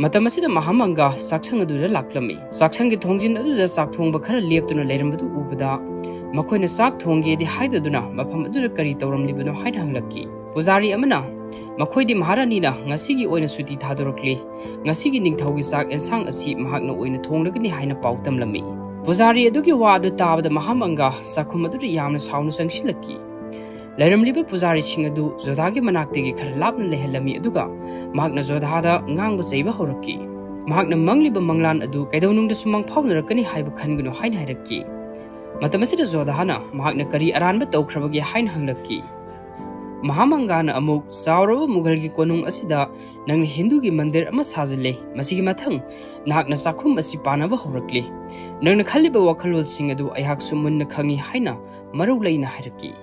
ꯃꯇꯝ ꯑꯁꯤꯗ ꯃꯍꯥꯃꯪꯒ ꯆꯥꯛꯁꯪ ꯑꯗꯨꯗ ꯂꯥꯛꯂꯝꯃꯤ꯫ ꯆꯥꯛꯁꯪꯒꯤ ꯊꯣꯡꯖꯤꯟ ꯑꯗꯨꯗ ꯆꯥꯛ ꯊꯣꯡꯕ ꯈꯔ ꯂꯦꯞꯇꯨꯅ ꯂꯩꯔꯝꯕꯗꯨ ꯎꯕꯗ ꯃꯈꯣꯏꯅ ꯆꯥꯛ ꯊꯣꯡꯒꯦꯗꯤ ꯍꯥꯏꯗꯗꯨꯅ ꯃꯐꯝ ꯑꯗꯨꯗ ꯀꯔꯤ ꯇꯧꯔꯝꯂꯤꯕꯅꯣ ꯍꯥꯏꯅ ꯍꯪꯂꯛꯈꯤ꯫ ꯄꯨꯖꯥꯔꯤ ꯑꯃꯅ, "ꯃꯈꯣꯏꯗꯤ ꯃꯍꯥꯔꯥꯅꯤꯅ ꯉꯁꯤꯒꯤ ꯑꯣꯏꯅ ꯁꯨꯇꯤ ꯊꯥꯗꯣꯔꯛꯂꯤ꯫ ꯉꯁꯤꯒꯤ ꯅꯤꯡꯊꯧꯒꯤ ꯆꯥꯛ ꯑꯦꯟꯁꯥꯡ ꯑꯁꯤ ꯃꯍꯥꯛꯅ ꯑꯣꯏꯅ ꯊꯣꯡꯂꯒꯅꯤ" ꯍꯥꯏꯅ ꯄꯥꯎ ꯇꯝꯂꯝꯃꯤ꯫ ꯄꯨꯖꯥꯔꯤ ꯑꯗꯨꯒꯤ ꯋꯥ ꯑꯗꯨ ꯇꯥꯕꯗ ꯃꯍꯥꯃꯪꯒ ꯆꯥꯛꯈꯨꯝ ꯑꯗꯨꯗ ꯌꯥꯝꯅ ꯁꯥꯎꯅ ꯆꯪꯁꯤꯜꯂꯛꯈꯤ꯫ ꯂꯩꯔꯝꯂꯤꯕ ꯄꯨꯖꯥꯔꯤꯁꯤꯡ ꯑꯗꯨ ꯖꯣꯙꯥꯒꯤ ꯃꯅꯥꯛꯇꯒꯤ ꯈꯔ ꯂꯥꯞꯅ ꯂꯩꯍꯜꯂꯝꯃꯤ, ꯑꯗꯨꯒ ꯃꯍꯥꯛꯅ ꯖꯣꯙꯥꯗ ꯉꯥꯡꯕ ꯆꯩꯕ ꯍꯧꯔꯛꯈꯤ꯫ ꯃꯍꯥꯛꯅ ꯃꯪꯂꯤꯕ ꯃꯪꯂꯥꯟ ꯑꯗꯨ ꯀꯩꯗꯧꯅꯨꯡꯗꯁꯨ ꯃꯪꯐꯥꯎꯅꯔꯛꯀꯅꯤ ꯍꯥꯏꯕ ꯈꯟꯒꯅꯨ ꯍꯥꯏꯅ ꯍꯥꯏꯔꯛꯈꯤ꯫ ꯃꯇꯝ ꯑꯁꯤꯗ ꯖꯣꯙꯥꯅ ꯃꯍꯥꯛꯅ ꯀꯔꯤ ꯑꯔꯥꯟꯕ ꯇꯧꯈ꯭ꯔꯕꯒꯦ ꯍꯥꯏꯅ ꯍꯪꯂꯛꯈꯤ꯫ ꯃꯍꯥꯃꯪꯒꯥꯅ ꯑꯃꯨꯛ, "ꯆꯥꯎꯔꯕ ꯃꯨꯘꯜꯒꯤ ꯀꯣꯅꯨꯡ ꯑꯁꯤꯗ ꯅꯪꯅ ꯍꯤꯟꯗꯨꯒꯤ ꯃꯟꯗꯤꯔ ꯑꯃ ꯁꯥꯖꯤꯜꯂꯦ꯫ ꯃꯁꯤꯒꯤ ꯃꯊꯪ ꯅꯍꯥꯛꯅ ꯆꯥꯛꯈꯨꯝ ꯑꯁꯤ ꯄꯥꯟꯅꯕ ꯍꯧꯔꯛꯂꯦ꯫ ꯅꯪꯅ ꯈꯜꯂꯤꯕ ꯋꯥꯈꯜꯂꯣꯟꯁꯤꯡ ꯑꯗꯨ ꯑꯩꯍꯥꯛꯁꯨ ꯃꯨꯟꯅ ꯈꯪꯏ" ꯍꯥꯏꯅ ꯃꯔꯧ ꯂꯩꯅ ꯍꯥꯏꯔꯛꯈꯤ꯫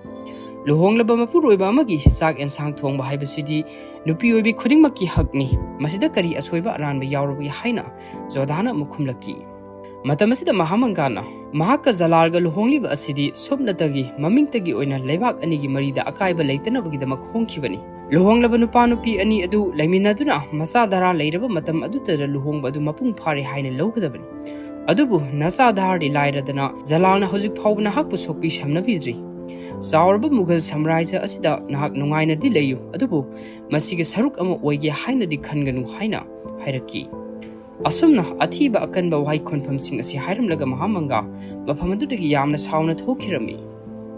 ꯂꯨꯍꯣꯡꯂꯕ ꯃꯄꯨꯔꯣꯏꯕ ꯑꯃꯒꯤ ꯆꯥꯛ ꯑꯦꯟꯁꯥꯡ ꯊꯣꯡꯕ ꯍꯥꯏꯕꯁꯤꯗꯤ ꯅꯨꯄꯤ ꯑꯣꯏꯕꯤ ꯈꯨꯗꯤꯡꯃꯛꯀꯤ ꯍꯛꯅꯤ꯫ ꯃꯁꯤꯗ ꯀꯔꯤ ꯑꯁꯣꯏꯕ ꯑꯔꯥꯟꯕ ꯌꯥꯎꯔꯕꯒꯦ ꯍꯥꯏꯅ ꯖꯣꯙꯥꯅ ꯑꯃꯨꯛ ꯈꯨꯝꯂꯛꯈꯤ꯫ ꯃꯇꯝ ꯑꯁꯤꯗ ꯃꯍꯥꯃꯪꯒꯥꯅ, "ꯃꯍꯥꯛꯀ ꯖꯂꯥꯜꯒ ꯂꯨꯍꯣꯡꯂꯤꯕ ꯑꯁꯤꯗꯤ ꯁꯨꯞꯅꯇꯒꯤ ꯃꯃꯤꯡꯇꯒꯤ ꯑꯣꯏꯅ ꯂꯩꯕꯥꯛ ꯑꯅꯤꯒꯤ ꯃꯔꯤꯗ ꯑꯀꯥꯏꯕ ꯂꯩꯇꯅꯕꯒꯤꯗꯃꯛ ꯍꯣꯡꯈꯤꯕꯅꯤ꯫ ꯂꯨꯍꯣꯡꯂꯕ ꯅꯨꯄꯥ ꯅꯨꯄꯤ ꯑꯅꯤ ꯑꯗꯨ ꯂꯩꯃꯤꯟꯅꯗꯨꯅ ꯃꯆꯥ ꯙꯔꯥ ꯂꯩꯔꯕ ꯃꯇꯝ ꯑꯗꯨꯗ ꯂꯨꯍꯣꯡꯕ ꯑꯗꯨ ꯃꯄꯨꯡ ꯐꯥꯔꯦ ꯍꯥꯏꯅ ꯂꯧꯒꯗꯕꯅꯤ꯫ ꯑꯗꯨꯕꯨ ꯅꯆꯥ ꯙꯥꯔꯗꯤ ꯂꯥꯏꯔꯗꯅ ꯖꯂꯥꯜꯅ ꯍꯧꯖꯤꯛ ꯐꯥꯎꯕ ꯅꯍꯥꯛꯄꯨ ꯁꯣꯛꯄꯤ ꯁꯝꯅꯕꯤꯗ꯭ꯔꯤ꯫ ꯆꯥꯎꯔꯕ ꯃꯨꯘꯜ ꯁꯥꯝꯔꯥꯖ꯭ꯌ ꯑꯁꯤꯗ ꯅꯍꯥꯛ ꯅꯨꯡꯉꯥꯏꯅꯗꯤ ꯂꯩꯌꯨ, ꯑꯗꯨꯕꯨ ꯃꯁꯤꯒꯤ ꯁꯔꯨꯛ ꯑꯃ ꯑꯣꯏꯒꯦ ꯍꯥꯏꯅꯗꯤ ꯈꯟꯒꯅꯨ" ꯍꯥꯏꯅ ꯍꯥꯏꯔꯛꯈꯤ꯫ ꯑꯁꯨꯝꯅ ꯑꯊꯤꯕ ꯑꯀꯟꯕ ꯋꯥꯍꯩ ꯈꯣꯟꯐꯝꯁꯤꯡ ꯑꯁꯤ ꯍꯥꯏꯔꯝꯂꯒ ꯃꯍꯥꯃꯪꯒꯥ ꯃꯐꯝ ꯑꯗꯨꯗꯒꯤ ꯌꯥꯝꯅ ꯁꯥꯎꯅ ꯊꯣꯛꯈꯤꯔꯝꯃꯤ꯫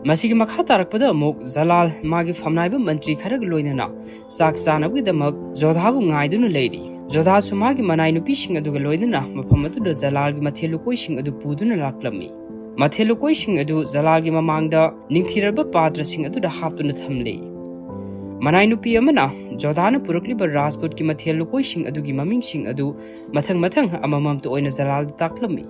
ꯃꯁꯤꯒꯤ ꯃꯈꯥ ꯇꯥꯔꯛꯄꯗ ꯑꯃꯨꯛ ꯖꯂꯥꯜ ꯃꯥꯒꯤ ꯐꯝꯅꯥꯏꯕ ꯃꯟꯇ꯭ꯔꯤ ꯈꯔꯒ ꯂꯣꯏꯅꯅ ꯆꯥꯛ ꯆꯥꯅꯕꯒꯤꯗꯃꯛ ꯖꯣꯙꯥꯕꯨ ꯉꯥꯏꯗꯨꯅ ꯂꯩꯔꯤ꯫ ꯖꯣꯙꯥꯁꯨ ꯃꯥꯒꯤ ꯃꯅꯥꯏ ꯅꯨꯄꯤꯁꯤꯡ ꯑꯗꯨꯒ ꯂꯣꯏꯅꯅ ꯃꯐꯝ ꯑꯗꯨꯗ ꯖꯂꯥꯜꯒꯤ ꯃꯊꯦꯜ ꯂꯨꯀꯣꯏꯁꯤꯡ ꯑꯗꯨ ꯄꯨꯗꯨꯅ ꯂꯥꯛꯂꯝꯃꯤ꯫ ꯃꯊꯦꯜ ꯂꯨꯀꯣꯏꯁꯤꯡ ꯑꯗꯨ ꯖꯂꯥꯜꯒꯤ ꯃꯃꯥꯡꯗ ꯅꯤꯡꯊꯤꯔꯕ ꯄꯥꯇ꯭ꯔꯁꯤꯡ ꯑꯗꯨꯗ ꯍꯥꯞꯇꯨꯅ ꯊꯝꯂꯤ꯫ ꯃꯅꯥꯏ ꯅꯨꯄꯤ ꯑꯃꯅ ꯖꯣꯙꯥꯅ ꯄꯨꯔꯛꯂꯤꯕ ꯔꯥꯖꯄꯨꯠꯀꯤ ꯃꯊꯦꯜ ꯂꯨꯀꯣꯏꯁꯤꯡ ꯑꯗꯨꯒꯤ ꯃꯃꯤꯡꯁꯤꯡ ꯑꯗꯨ ꯃꯊꯪ ꯃꯊꯪ ꯑꯃꯃꯝꯇ ꯑꯣꯏꯅ ꯖꯂꯥꯜꯗ ꯇꯥꯛꯂꯝꯃꯤ꯫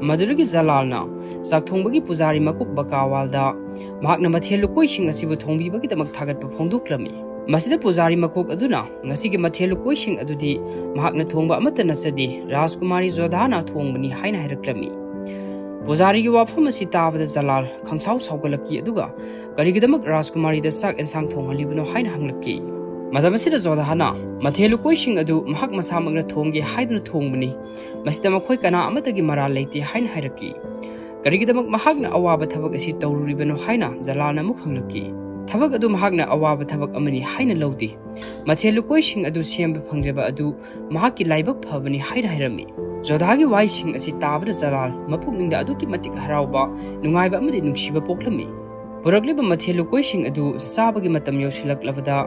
ꯃꯗꯨꯗꯒꯤ ꯖꯂꯥꯜꯅ ꯆꯥꯛꯊꯣꯡꯕꯒꯤ ꯄꯨꯖꯥꯔꯤ ꯃꯀꯣꯛ ꯕꯀꯥꯋꯥꯜꯗ ꯃꯍꯥꯛꯅ ꯃꯊꯦꯜ ꯂꯨꯀꯣꯏꯁꯤꯡ ꯑꯁꯤꯕꯨ ꯊꯣꯡꯕꯤꯕꯒꯤꯗꯃꯛ ꯊꯥꯒꯠꯄ ꯐꯣꯡꯗꯣꯛꯂꯝꯃꯤ꯫ ꯃꯁꯤꯗ ꯄꯨꯖꯥꯔꯤ ꯃꯀꯣꯛ ꯑꯗꯨꯅ, "ꯉꯁꯤꯒꯤ ꯃꯊꯦꯜ ꯂꯨꯀꯣꯏꯁꯤꯡ ꯑꯗꯨꯗꯤ ꯃꯍꯥꯛꯅ ꯊꯣꯡꯕ ꯑꯃꯠꯇ ꯅꯠꯆꯗꯦ, ꯔꯥꯖꯀꯨꯃꯥꯔꯤ ꯖꯣꯙꯥꯅ ꯊꯣꯡꯕꯅꯤ" ꯍꯥꯏꯅ ꯍꯥꯏꯔꯛꯂꯝꯃꯤ꯫ ꯄꯨꯖꯥꯔꯤꯒꯤ ꯋꯥꯐꯝ ꯑꯁꯤ ꯇꯥꯕꯗ ꯖꯂꯥꯜ ꯈꯪꯁꯥꯎ ꯁꯥꯎꯒꯠꯂꯛꯈꯤ, ꯑꯗꯨꯒ "ꯀꯔꯤꯒꯤꯗꯃꯛ ꯔꯥꯖꯀꯨꯃꯥꯔꯤꯗ ꯆꯥꯛ ꯑꯦꯟꯁꯥꯡ ꯊꯣꯡꯍꯜꯂꯤꯕꯅꯣ?" ꯍꯥꯏꯅ ꯍꯪꯂꯛꯈꯤ꯫ ꯃꯇꯝ ꯑꯁꯤꯗ ꯖꯣꯙꯥꯅ, "ꯃꯊꯦꯜ ꯂꯨꯀꯣꯏꯁꯤꯡ ꯑꯗꯨ ꯃꯍꯥꯛ ꯃꯁꯥꯃꯛꯅ ꯊꯣꯡꯒꯦ ꯍꯥꯏꯗꯨꯅ ꯊꯣꯡꯕꯅꯤ꯫ ꯃꯁꯤꯗ ꯃꯈꯣꯏ ꯀꯅꯥ ꯑꯃꯠꯇꯒꯤ ꯃꯔꯥꯜ ꯂꯩꯇꯦ" ꯍꯥꯏꯅ ꯍꯥꯏꯔꯛꯈꯤ꯫ ꯀꯔꯤꯒꯤꯗꯃꯛ ꯃꯍꯥꯛꯅ ꯑꯋꯥꯕ ꯊꯕꯛ ꯑꯁꯤ ꯇꯧꯔꯨꯔꯤꯕꯅꯣ ꯍꯥꯏꯅ ꯖꯂꯥꯜꯅ ꯑꯃꯨꯛ ꯍꯪꯂꯛꯈꯤ꯫ ꯊꯕꯛ ꯑꯗꯨ ꯃꯍꯥꯛꯅ ꯑꯋꯥꯕ ꯊꯕꯛ ꯑꯃꯅꯤ ꯍꯥꯏꯅ ꯂꯧꯗꯦ꯫ ꯃꯊꯦꯜ ꯂꯨꯀꯣꯏꯁꯤꯡ ꯑꯗꯨ ꯁꯦꯝꯕ ꯐꯪꯖꯕ ꯑꯗꯨ ꯃꯍꯥꯛꯀꯤ ꯂꯥꯏꯕꯛ ꯐꯕꯅꯤ ꯍꯥꯏꯅ ꯍꯥꯏꯔꯝꯃꯤ꯫ ꯖꯣꯙꯥꯒꯤ ꯋꯥꯍꯩꯁꯤꯡ ꯑꯁꯤ ꯇꯥꯕꯗ ꯖꯂꯥꯜ ꯃꯄꯨꯛꯅꯤꯡꯗ ꯑꯗꯨꯛꯀꯤ ꯃꯇꯤꯛ ꯍꯔꯥꯎꯕ, ꯅꯨꯡꯉꯥꯏꯕ ꯑꯃꯗꯤ ꯅꯨꯡꯁꯤꯕ ꯄꯣꯛꯂꯝꯃꯤ꯫ ꯄꯨꯔꯛꯂꯤꯕ ꯃꯊꯦꯜ ꯂꯨꯀꯣꯏꯁꯤꯡ ꯑꯗꯨ ꯆꯥꯕꯒꯤ ꯃꯇꯝ ꯌꯧꯁꯤꯜꯂꯛꯂꯕꯗ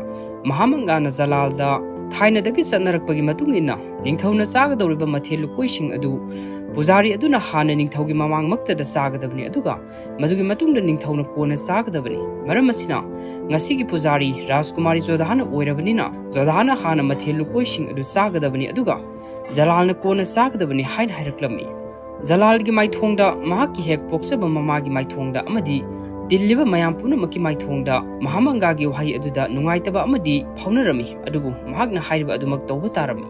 ꯃꯍꯥꯃꯪꯒꯥꯅ ꯖꯂꯥꯜꯗ ꯊꯥꯏꯅꯗꯒꯤ ꯆꯠꯅꯔꯛꯄꯒꯤ ꯃꯇꯨꯡ ꯏꯟꯅ ꯅꯤꯡꯊꯧꯅ ꯆꯥꯒꯗꯧꯔꯤꯕ ꯃꯊꯦꯜ ꯂꯨꯀꯣꯏꯁꯤꯡ ꯑꯗꯨ ꯄꯨꯖꯥꯔꯤ ꯑꯗꯨꯅ ꯍꯥꯟꯅ ꯅꯤꯡꯊꯧꯒꯤ ꯃꯃꯥꯡꯃꯛꯇꯗ ꯆꯥꯒꯗꯕꯅꯤ, ꯑꯗꯨꯒ ꯃꯗꯨꯒꯤ ꯃꯇꯨꯡꯗ ꯅꯤꯡꯊꯧꯅ ꯀꯣꯟꯅ ꯆꯥꯒꯗꯕꯅꯤ꯫ ꯃꯔꯝ ꯑꯁꯤꯅ ꯉꯁꯤꯒꯤ ꯄꯨꯖꯥꯔꯤ ꯔꯥꯖꯀꯨꯃꯥꯔꯤ ꯖꯣꯙꯥꯅ ꯑꯣꯏꯔꯕꯅꯤꯅ ꯖꯣꯙꯥꯅ ꯍꯥꯟꯅ ꯃꯊꯦꯜ ꯂꯨꯀꯣꯏꯁꯤꯡ ꯑꯗꯨ ꯆꯥꯒꯗꯕꯅꯤ, ꯑꯗꯨꯒ ꯖꯂꯥꯜꯅ ꯀꯣꯟꯅ ꯆꯥꯒꯗꯕꯅꯤ ꯍꯥꯏꯅ ꯍꯥꯏꯔꯛꯂꯝꯃꯤ꯫ ꯖꯂꯥꯜꯒꯤ ꯃꯥꯏꯊꯣꯡꯗ, ꯃꯍꯥꯛꯀꯤ ꯍꯦꯛ ꯄꯣꯛꯆꯕ ꯃꯃꯥꯒꯤ ꯃꯥꯏꯊꯣꯡꯗ ꯑꯃꯗꯤ ꯇꯤꯜꯂꯤꯕ ꯃꯌꯥꯝ ꯄꯨꯝꯅꯃꯛꯀꯤ ꯃꯥꯏꯊꯣꯡꯗ ꯃꯍꯥꯃꯪꯒꯥꯒꯤ ꯋꯥꯍꯩ ꯑꯗꯨꯗ ꯅꯨꯡꯉꯥꯏꯇꯕ ꯑꯃꯗꯤ ꯐꯥꯎꯅꯔꯝꯃꯤ, ꯑꯗꯨꯕꯨ ꯃꯍꯥꯛꯅ ꯍꯥꯏꯔꯤꯕ ꯑꯗꯨꯃꯛ ꯇꯧꯕ ꯇꯥꯔꯝꯃꯤ꯫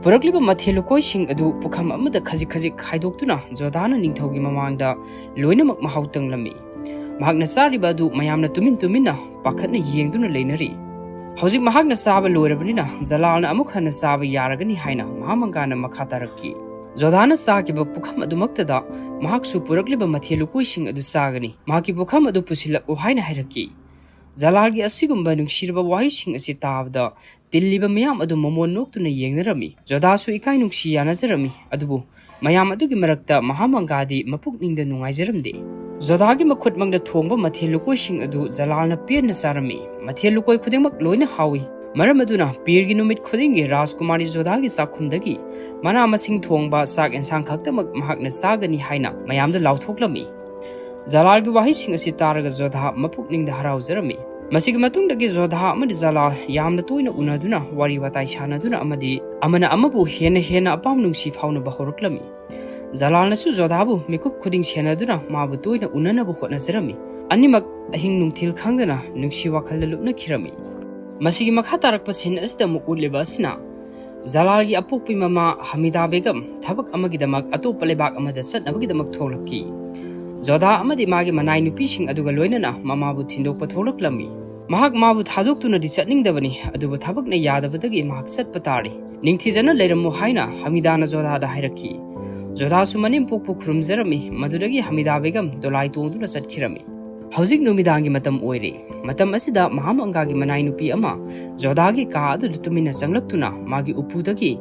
ꯄꯨꯔꯛꯂꯤꯕ ꯃꯊꯦꯜ ꯂꯨꯀꯣꯏꯁꯤꯡ ꯑꯗꯨ ꯄꯨꯈꯝ ꯑꯃꯗ ꯈꯖꯤꯛ ꯈꯖꯤꯛ ꯈꯥꯏꯗꯣꯛꯇꯨꯅ ꯖꯣꯙꯥꯅ ꯅꯤꯡꯊꯧꯒꯤ ꯃꯃꯥꯡꯗ ꯂꯣꯏꯅꯃꯛ ꯃꯍꯥꯎ ꯇꯪꯂꯝꯃꯤ꯫ ꯃꯍꯥꯛꯅ ꯆꯥꯔꯤꯕ ꯑꯗꯨ ꯃꯌꯥꯝꯅ ꯇꯨꯃꯤꯟ ꯇꯨꯃꯤꯟꯅ ꯄꯥꯈꯠꯅ ꯌꯦꯡꯗꯨꯅ ꯂꯩꯅꯔꯤ꯫ ꯍꯧꯖꯤꯛ ꯃꯍꯥꯛꯅ ꯆꯥꯕ ꯂꯣꯏꯔꯕꯅꯤꯅ ꯖꯂꯥꯜꯅ ꯑꯃꯨꯛ ꯍꯟꯅ ꯆꯥꯕ ꯌꯥꯔꯒꯅꯤ ꯍꯥꯏꯅ ꯃꯍꯥꯃꯪꯒꯥꯅ ꯃꯈꯥ ꯇꯥꯔꯛꯈꯤ꯫ ꯖꯣꯙꯥꯅ ꯆꯥꯈꯤꯕ ꯄꯨꯈꯝ ꯑꯗꯨꯃꯛꯇꯗ ꯃꯍꯥꯛꯁꯨ ꯄꯨꯔꯛꯂꯤꯕ ꯃꯊꯦꯜ ꯂꯨꯀꯣꯏꯁꯤꯡ ꯑꯗꯨ ꯆꯥꯒꯅꯤ꯫ ꯃꯍꯥꯛꯀꯤ ꯄꯨꯈꯝ ꯑꯗꯨ ꯄꯨꯁꯤꯜꯂꯛꯎ ꯍꯥꯏꯅ ꯍꯥꯏꯔꯛꯈꯤ꯫ ꯖꯂꯥꯜꯒꯤ ꯑꯁꯤꯒꯨꯝꯕ ꯅꯨꯡꯁꯤꯔꯕ ꯋꯥꯍꯩꯁꯤꯡ ꯑꯁꯤ ꯇꯥꯕꯗ ꯇꯤꯜꯂꯤꯕ ꯃꯌꯥꯝ ꯑꯗꯨ ꯃꯃꯣꯟ ꯅꯣꯛꯇꯨꯅ ꯌꯦꯡꯅꯔꯝꯃꯤ꯫ ꯖꯣꯙꯥꯁꯨ ꯏꯀꯥꯏ ꯅꯨꯡꯁꯤ ꯌꯥꯅꯖꯔꯝꯃꯤ꯫ ꯑꯗꯨꯕꯨ ꯃꯌꯥꯝ ꯑꯗꯨꯒꯤ ꯃꯔꯛꯇ ꯃꯍꯥꯃꯪꯒꯥꯗꯤ ꯃꯄꯨꯛꯅꯤꯡꯗ ꯅꯨꯡꯉꯥꯏꯖꯔꯝꯗꯦ꯫ ꯖꯣꯙꯥꯒꯤ ꯃꯈꯨꯠꯃꯛꯅ ꯊꯣꯡꯕ ꯃꯊꯦꯜ ꯂꯨꯀꯣꯏꯁꯤꯡ ꯑꯗꯨ ꯖꯂꯥꯜꯅ ꯄꯦꯟꯅ ꯆꯥꯔꯝꯃꯤ꯫ ꯃꯊꯦꯜ ꯂꯨꯀꯣꯏ ꯈꯨꯗꯤꯡꯃꯛ ꯂꯣꯏꯅ ꯍꯥꯎꯏ꯫ ꯃꯔꯝ ꯑꯗꯨꯅ ꯄꯤꯔꯒꯤ ꯅꯨꯃꯤꯠ ꯈꯨꯗꯤꯡꯒꯤ ꯔꯥꯖꯀꯨꯃꯥꯔꯤ ꯖꯣꯙꯥꯒꯤ ꯆꯥꯛꯈꯨꯝꯗꯒꯤ ꯃꯅꯥ ꯃꯁꯤꯡ ꯊꯣꯡꯕ ꯆꯥꯛ ꯑꯦꯟꯁꯥꯡ ꯈꯛꯇꯃꯛ ꯃꯍꯥꯛꯅ ꯆꯥꯒꯅꯤ ꯍꯥꯏꯅ ꯃꯌꯥꯝꯗ ꯂꯥꯎꯊꯣꯛꯂꯝꯃꯤ꯫ ꯖꯂꯥꯜꯒꯤ ꯋꯥꯍꯩꯁꯤꯡ ꯑꯁꯤ ꯇꯥꯔꯒ ꯖꯣꯙꯥ ꯃꯄꯨꯛꯅꯤꯡꯗ ꯍꯔꯥꯎꯖꯔꯝꯃꯤ꯫ ꯃꯁꯤꯒꯤ ꯃꯇꯨꯡꯗꯒꯤ ꯖꯣꯙꯥ ꯑꯃꯗꯤ ꯖꯂꯥꯜ ꯌꯥꯝꯅ ꯇꯣꯏꯅ ꯎꯅꯗꯨꯅ ꯋꯥꯔꯤ ꯋꯥꯇꯥꯏ ꯁꯥꯟꯅꯗꯨꯅ ꯑꯃꯗꯤ ꯑꯃꯅ ꯑꯃꯕꯨ ꯍꯦꯟꯅ ꯍꯦꯟꯅ ꯑꯄꯥꯝ ꯅꯨꯡꯁꯤ ꯐꯥꯎꯅꯕ ꯍꯧꯔꯛꯂꯝꯃꯤ꯫ ꯖꯂꯥꯜꯅꯁꯨ ꯖꯣꯙꯥꯕꯨ ꯃꯤꯀꯨꯞ ꯈꯨꯗꯤꯡ ꯁꯦꯟꯅꯗꯨꯅ ꯃꯥꯕꯨ ꯇꯣꯏꯅ ꯎꯅꯅꯕ ꯍꯣꯠꯅꯖꯔꯝꯃꯤ꯫ ꯑꯅꯤꯃꯛ ꯑꯍꯤꯡ ꯅꯨꯡꯊꯤꯜ ꯈꯪꯗꯅ ꯅꯨꯡꯁꯤ ꯋꯥꯈꯜꯗ ꯂꯨꯞꯅꯈꯤꯔꯝꯃꯤ꯫ ꯃꯁꯤꯒꯤ ꯃꯈꯥ ꯇꯥꯔꯛꯄ ꯁꯤꯟ ꯑꯁꯤꯗ ꯑꯃꯨꯛ ꯎꯠꯂꯤꯕ ꯑꯁꯤꯅ ꯖꯂꯥꯜꯒꯤ ꯑꯄꯣꯛꯄꯤ ꯃꯃꯥ ꯍꯃꯤꯗꯥ ꯕꯦꯒꯝ ꯊꯕꯛ ꯑꯃꯒꯤꯗꯃꯛ ꯑꯇꯣꯞꯄ ꯂꯩꯕꯥꯛ ꯑꯃꯗ ꯆꯠꯅꯕꯒꯤꯗꯃꯛ ꯊꯣꯛꯂꯛꯈꯤ꯫ ꯖꯣꯙꯥ ꯑꯃꯗꯤ ꯃꯥꯒꯤ ꯃꯅꯥꯏ ꯅꯨꯄꯤꯁꯤꯡ ꯑꯗꯨꯒ ꯂꯣꯏꯅꯅ ꯃꯃꯥꯕꯨ ꯊꯤꯟꯗꯣꯛꯄ ꯊꯣꯛꯂꯛꯂꯝꯃꯤ꯫ ꯃꯍꯥꯛ ꯃꯥꯕꯨ ꯊꯥꯗꯣꯛꯇꯨꯅꯗꯤ ꯆꯠꯅꯤꯡꯗꯕꯅꯤ, ꯑꯗꯨꯕꯨ ꯊꯕꯛꯅ ꯌꯥꯗꯕꯗꯒꯤ ꯃꯍꯥꯛ ꯆꯠꯄ ꯇꯥꯔꯦ꯫ ꯅꯤꯡꯊꯤꯖꯅ ꯂꯩꯔꯝꯃꯨ ꯍꯥꯏꯅ ꯍꯃꯤꯗꯥꯅ ꯖꯣꯙꯥꯗ ꯍꯥꯏꯔꯛꯈꯤ꯫ ꯖꯣꯙꯥꯁꯨ ꯃꯅꯦꯝꯄꯣꯛꯄꯨ ꯈꯨꯔꯨꯝꯖꯔꯝꯃꯤ꯫ ꯃꯗꯨꯗꯒꯤ ꯍꯃꯤꯗꯥ ꯕꯦꯒꯝ ꯗꯣꯂꯥꯏ ꯇꯣꯡꯗꯨꯅ ꯆꯠꯈꯤꯔꯝꯃꯤ꯫ ꯍꯧꯖꯤꯛ ꯅꯨꯃꯤꯗꯥꯡꯒꯤ ꯃꯇꯝ ꯑꯣꯏꯔꯦ꯫ ꯃꯇꯝ ꯑꯁꯤꯗ ꯃꯍꯥꯃꯪꯒꯥꯒꯤ ꯃꯅꯥꯏ ꯅꯨꯄꯤ ꯑꯃ ꯖꯣꯙꯥꯒꯤ ꯀꯥ ꯑꯗꯨꯗ ꯇꯨꯃꯤꯟꯅ ꯆꯪꯂꯛꯇꯨꯅ ꯃꯥꯒꯤ ꯎꯄꯨꯗꯒꯤ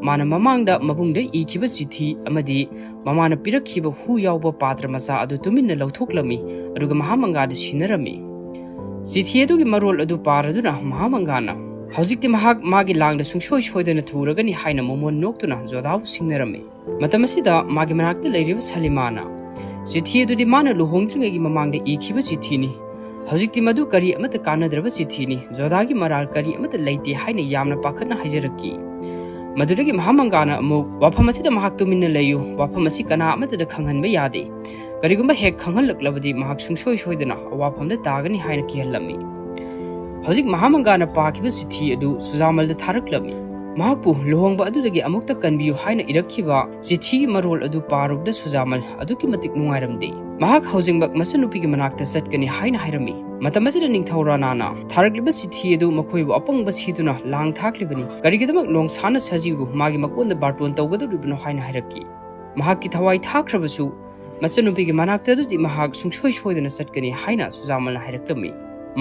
ꯃꯥꯅ ꯃꯃꯥꯡꯗ ꯃꯕꯨꯡꯗ ꯏꯈꯤꯕ ꯆꯤꯊꯤ ꯑꯃꯗꯤ ꯃꯃꯥꯅ ꯄꯤꯔꯛꯈꯤꯕ ꯍꯨ ꯌꯥꯎꯕ ꯄꯥꯇ꯭ꯔ ꯃꯆꯥ ꯑꯗꯨ ꯇꯨꯃꯤꯟꯅ ꯂꯧꯊꯣꯛꯂꯝꯃꯤ꯫ ꯑꯗꯨꯒ ꯃꯍꯥꯃꯪꯒꯥꯗ ꯁꯤꯟꯅꯔꯝꯃꯤ꯫ ꯆꯤꯊꯤ ꯑꯗꯨꯒꯤ ꯃꯔꯣꯜ ꯑꯗꯨ ꯄꯥꯔꯗꯨꯅ ꯃꯍꯥꯃꯪꯒꯥꯅ ꯍꯧꯖꯤꯛꯇꯤ ꯃꯍꯥꯛ ꯃꯥꯒꯤ ꯂꯥꯡꯗ ꯁꯨꯡꯁꯣꯏ ꯁꯣꯏꯗꯅ ꯊꯨꯔꯒꯅꯤ ꯍꯥꯏꯅ ꯃꯣꯃꯣꯟ ꯅꯣꯛꯇꯨꯅ ꯖꯣꯙꯥꯕꯨ ꯁꯤꯡꯅꯔꯝꯃꯤ꯫ ꯃꯇꯝ ꯑꯁꯤꯗ ꯃꯥꯒꯤ ꯃꯅꯥꯛꯇ ꯂꯩꯔꯤꯕ ꯁꯂꯤꯃꯥꯅ ꯆꯤꯊꯤ ꯑꯗꯨꯗꯤ ꯃꯥꯅ ꯂꯨꯍꯣꯡꯗ꯭ꯔꯤꯉꯩꯒꯤ ꯃꯃꯥꯡꯗ ꯏꯈꯤꯕ ꯆꯤꯊꯤꯅꯤ꯫ ꯍꯧꯖꯤꯛꯇꯤ ꯃꯗꯨ ꯀꯔꯤ ꯑꯃꯠꯇ ꯀꯥꯟꯅꯗ꯭ꯔꯕ ꯆꯤꯊꯤꯅꯤ꯫ ꯖꯣꯙꯥꯒꯤ ꯃꯔꯥꯜ ꯀꯔꯤ ꯑꯃꯠꯇ ꯂꯩꯇꯦ ꯍꯥꯏꯅ ꯌꯥꯝꯅ ꯄꯥꯈꯠꯅ ꯍꯥꯏꯖꯔꯛꯈꯤ꯫ ꯃꯗꯨꯗꯒꯤ ꯃꯍꯥꯃꯪꯒꯥꯅ ꯑꯃꯨꯛ ꯋꯥꯐꯝ ꯑꯁꯤꯗ ꯃꯍꯥꯛ ꯇꯨꯃꯤꯟꯅ ꯂꯩꯌꯨ꯫ ꯋꯥꯐꯝ ꯑꯁꯤ ꯀꯅꯥ ꯑꯃꯠꯇꯗ ꯈꯪꯍꯟꯕ ꯌꯥꯗꯦ꯫ ꯀꯔꯤꯒꯨꯝꯕ ꯍꯦꯛ ꯈꯪꯍꯜꯂꯛꯂꯕꯗꯤ ꯃꯍꯥꯛ ꯁꯨꯡꯁꯣꯏ ꯁꯣꯏꯗꯅ ꯑꯋꯥꯐꯝꯗ ꯇꯥꯒꯅꯤ ꯍꯥꯏꯅ ꯀꯤꯍꯜꯂꯝꯃꯤ꯫ ꯍꯧꯖꯤꯛ ꯃꯍꯥꯃꯪꯒꯥꯅ ꯄꯥꯈꯤꯕ ꯆꯤꯊꯤ ꯑꯗꯨ ꯁꯨꯖꯥꯃꯜꯗ ꯊꯥꯔꯛꯂꯝꯃꯤ꯫ ꯃꯍꯥꯛꯄꯨ ꯂꯨꯍꯣꯡꯕ ꯑꯗꯨꯗꯒꯤ ꯑꯃꯨꯛꯇ ꯀꯟꯕꯤꯌꯨ ꯍꯥꯏꯅ ꯏꯔꯛꯈꯤꯕ ꯆꯤꯊꯤꯒꯤ ꯃꯔꯣꯜ ꯑꯗꯨ ꯄꯥꯔꯨꯕꯗ ꯁꯨꯖꯥꯃꯜ ꯑꯗꯨꯛꯀꯤ ꯃꯇꯤꯛ ꯅꯨꯡꯉꯥꯏꯔꯝꯗꯦ꯫ ꯃꯍꯥꯛ ꯍꯧꯖꯤꯛꯃꯛ ꯃꯆꯟꯅꯨꯄꯤꯒꯤ ꯃꯅꯥꯛꯇ ꯆꯠꯀꯅꯤ ꯍꯥꯏꯅ ꯍꯥꯏꯔꯝꯃꯤ꯫ ꯃꯇꯝ ꯑꯁꯤꯗ ꯅꯤꯡꯊꯧ ꯔꯥꯅꯥꯅ ꯊꯥꯔꯛꯂꯤꯕ ꯆꯤꯊꯤ ꯑꯗꯨ ꯃꯈꯣꯏꯕꯨ ꯑꯄꯪꯕ ꯁꯤꯗꯨꯅ ꯂꯥꯡ ꯊꯥꯛꯂꯤꯕꯅꯤ꯫ ꯀꯔꯤꯒꯤꯗꯃꯛ ꯅꯣꯡꯁꯥꯅ ꯁꯖꯤꯕꯨ ꯃꯥꯒꯤ ꯃꯀꯣꯟꯗ ꯕꯥꯔꯇꯣꯟ ꯇꯧꯒꯗꯧꯔꯤꯕꯅꯣ ꯍꯥꯏꯅ ꯍꯥꯏꯔꯛꯈꯤ꯫ ꯃꯍꯥꯛꯀꯤ ꯊꯋꯥꯏ ꯊꯥꯈ꯭ꯔꯕꯁꯨ ꯃꯆꯟꯅꯨꯄꯤꯒꯤ ꯃꯅꯥꯛꯇꯗꯨꯗꯤ ꯃꯍꯥꯛ ꯁꯨꯡꯁꯣꯏ ꯁꯣꯏꯗꯅ ꯆꯠꯀꯅꯤ ꯍꯥꯏꯅ ꯁꯨꯖꯥꯃꯜꯅ ꯍꯥꯏꯔꯛꯂꯝꯃꯤ꯫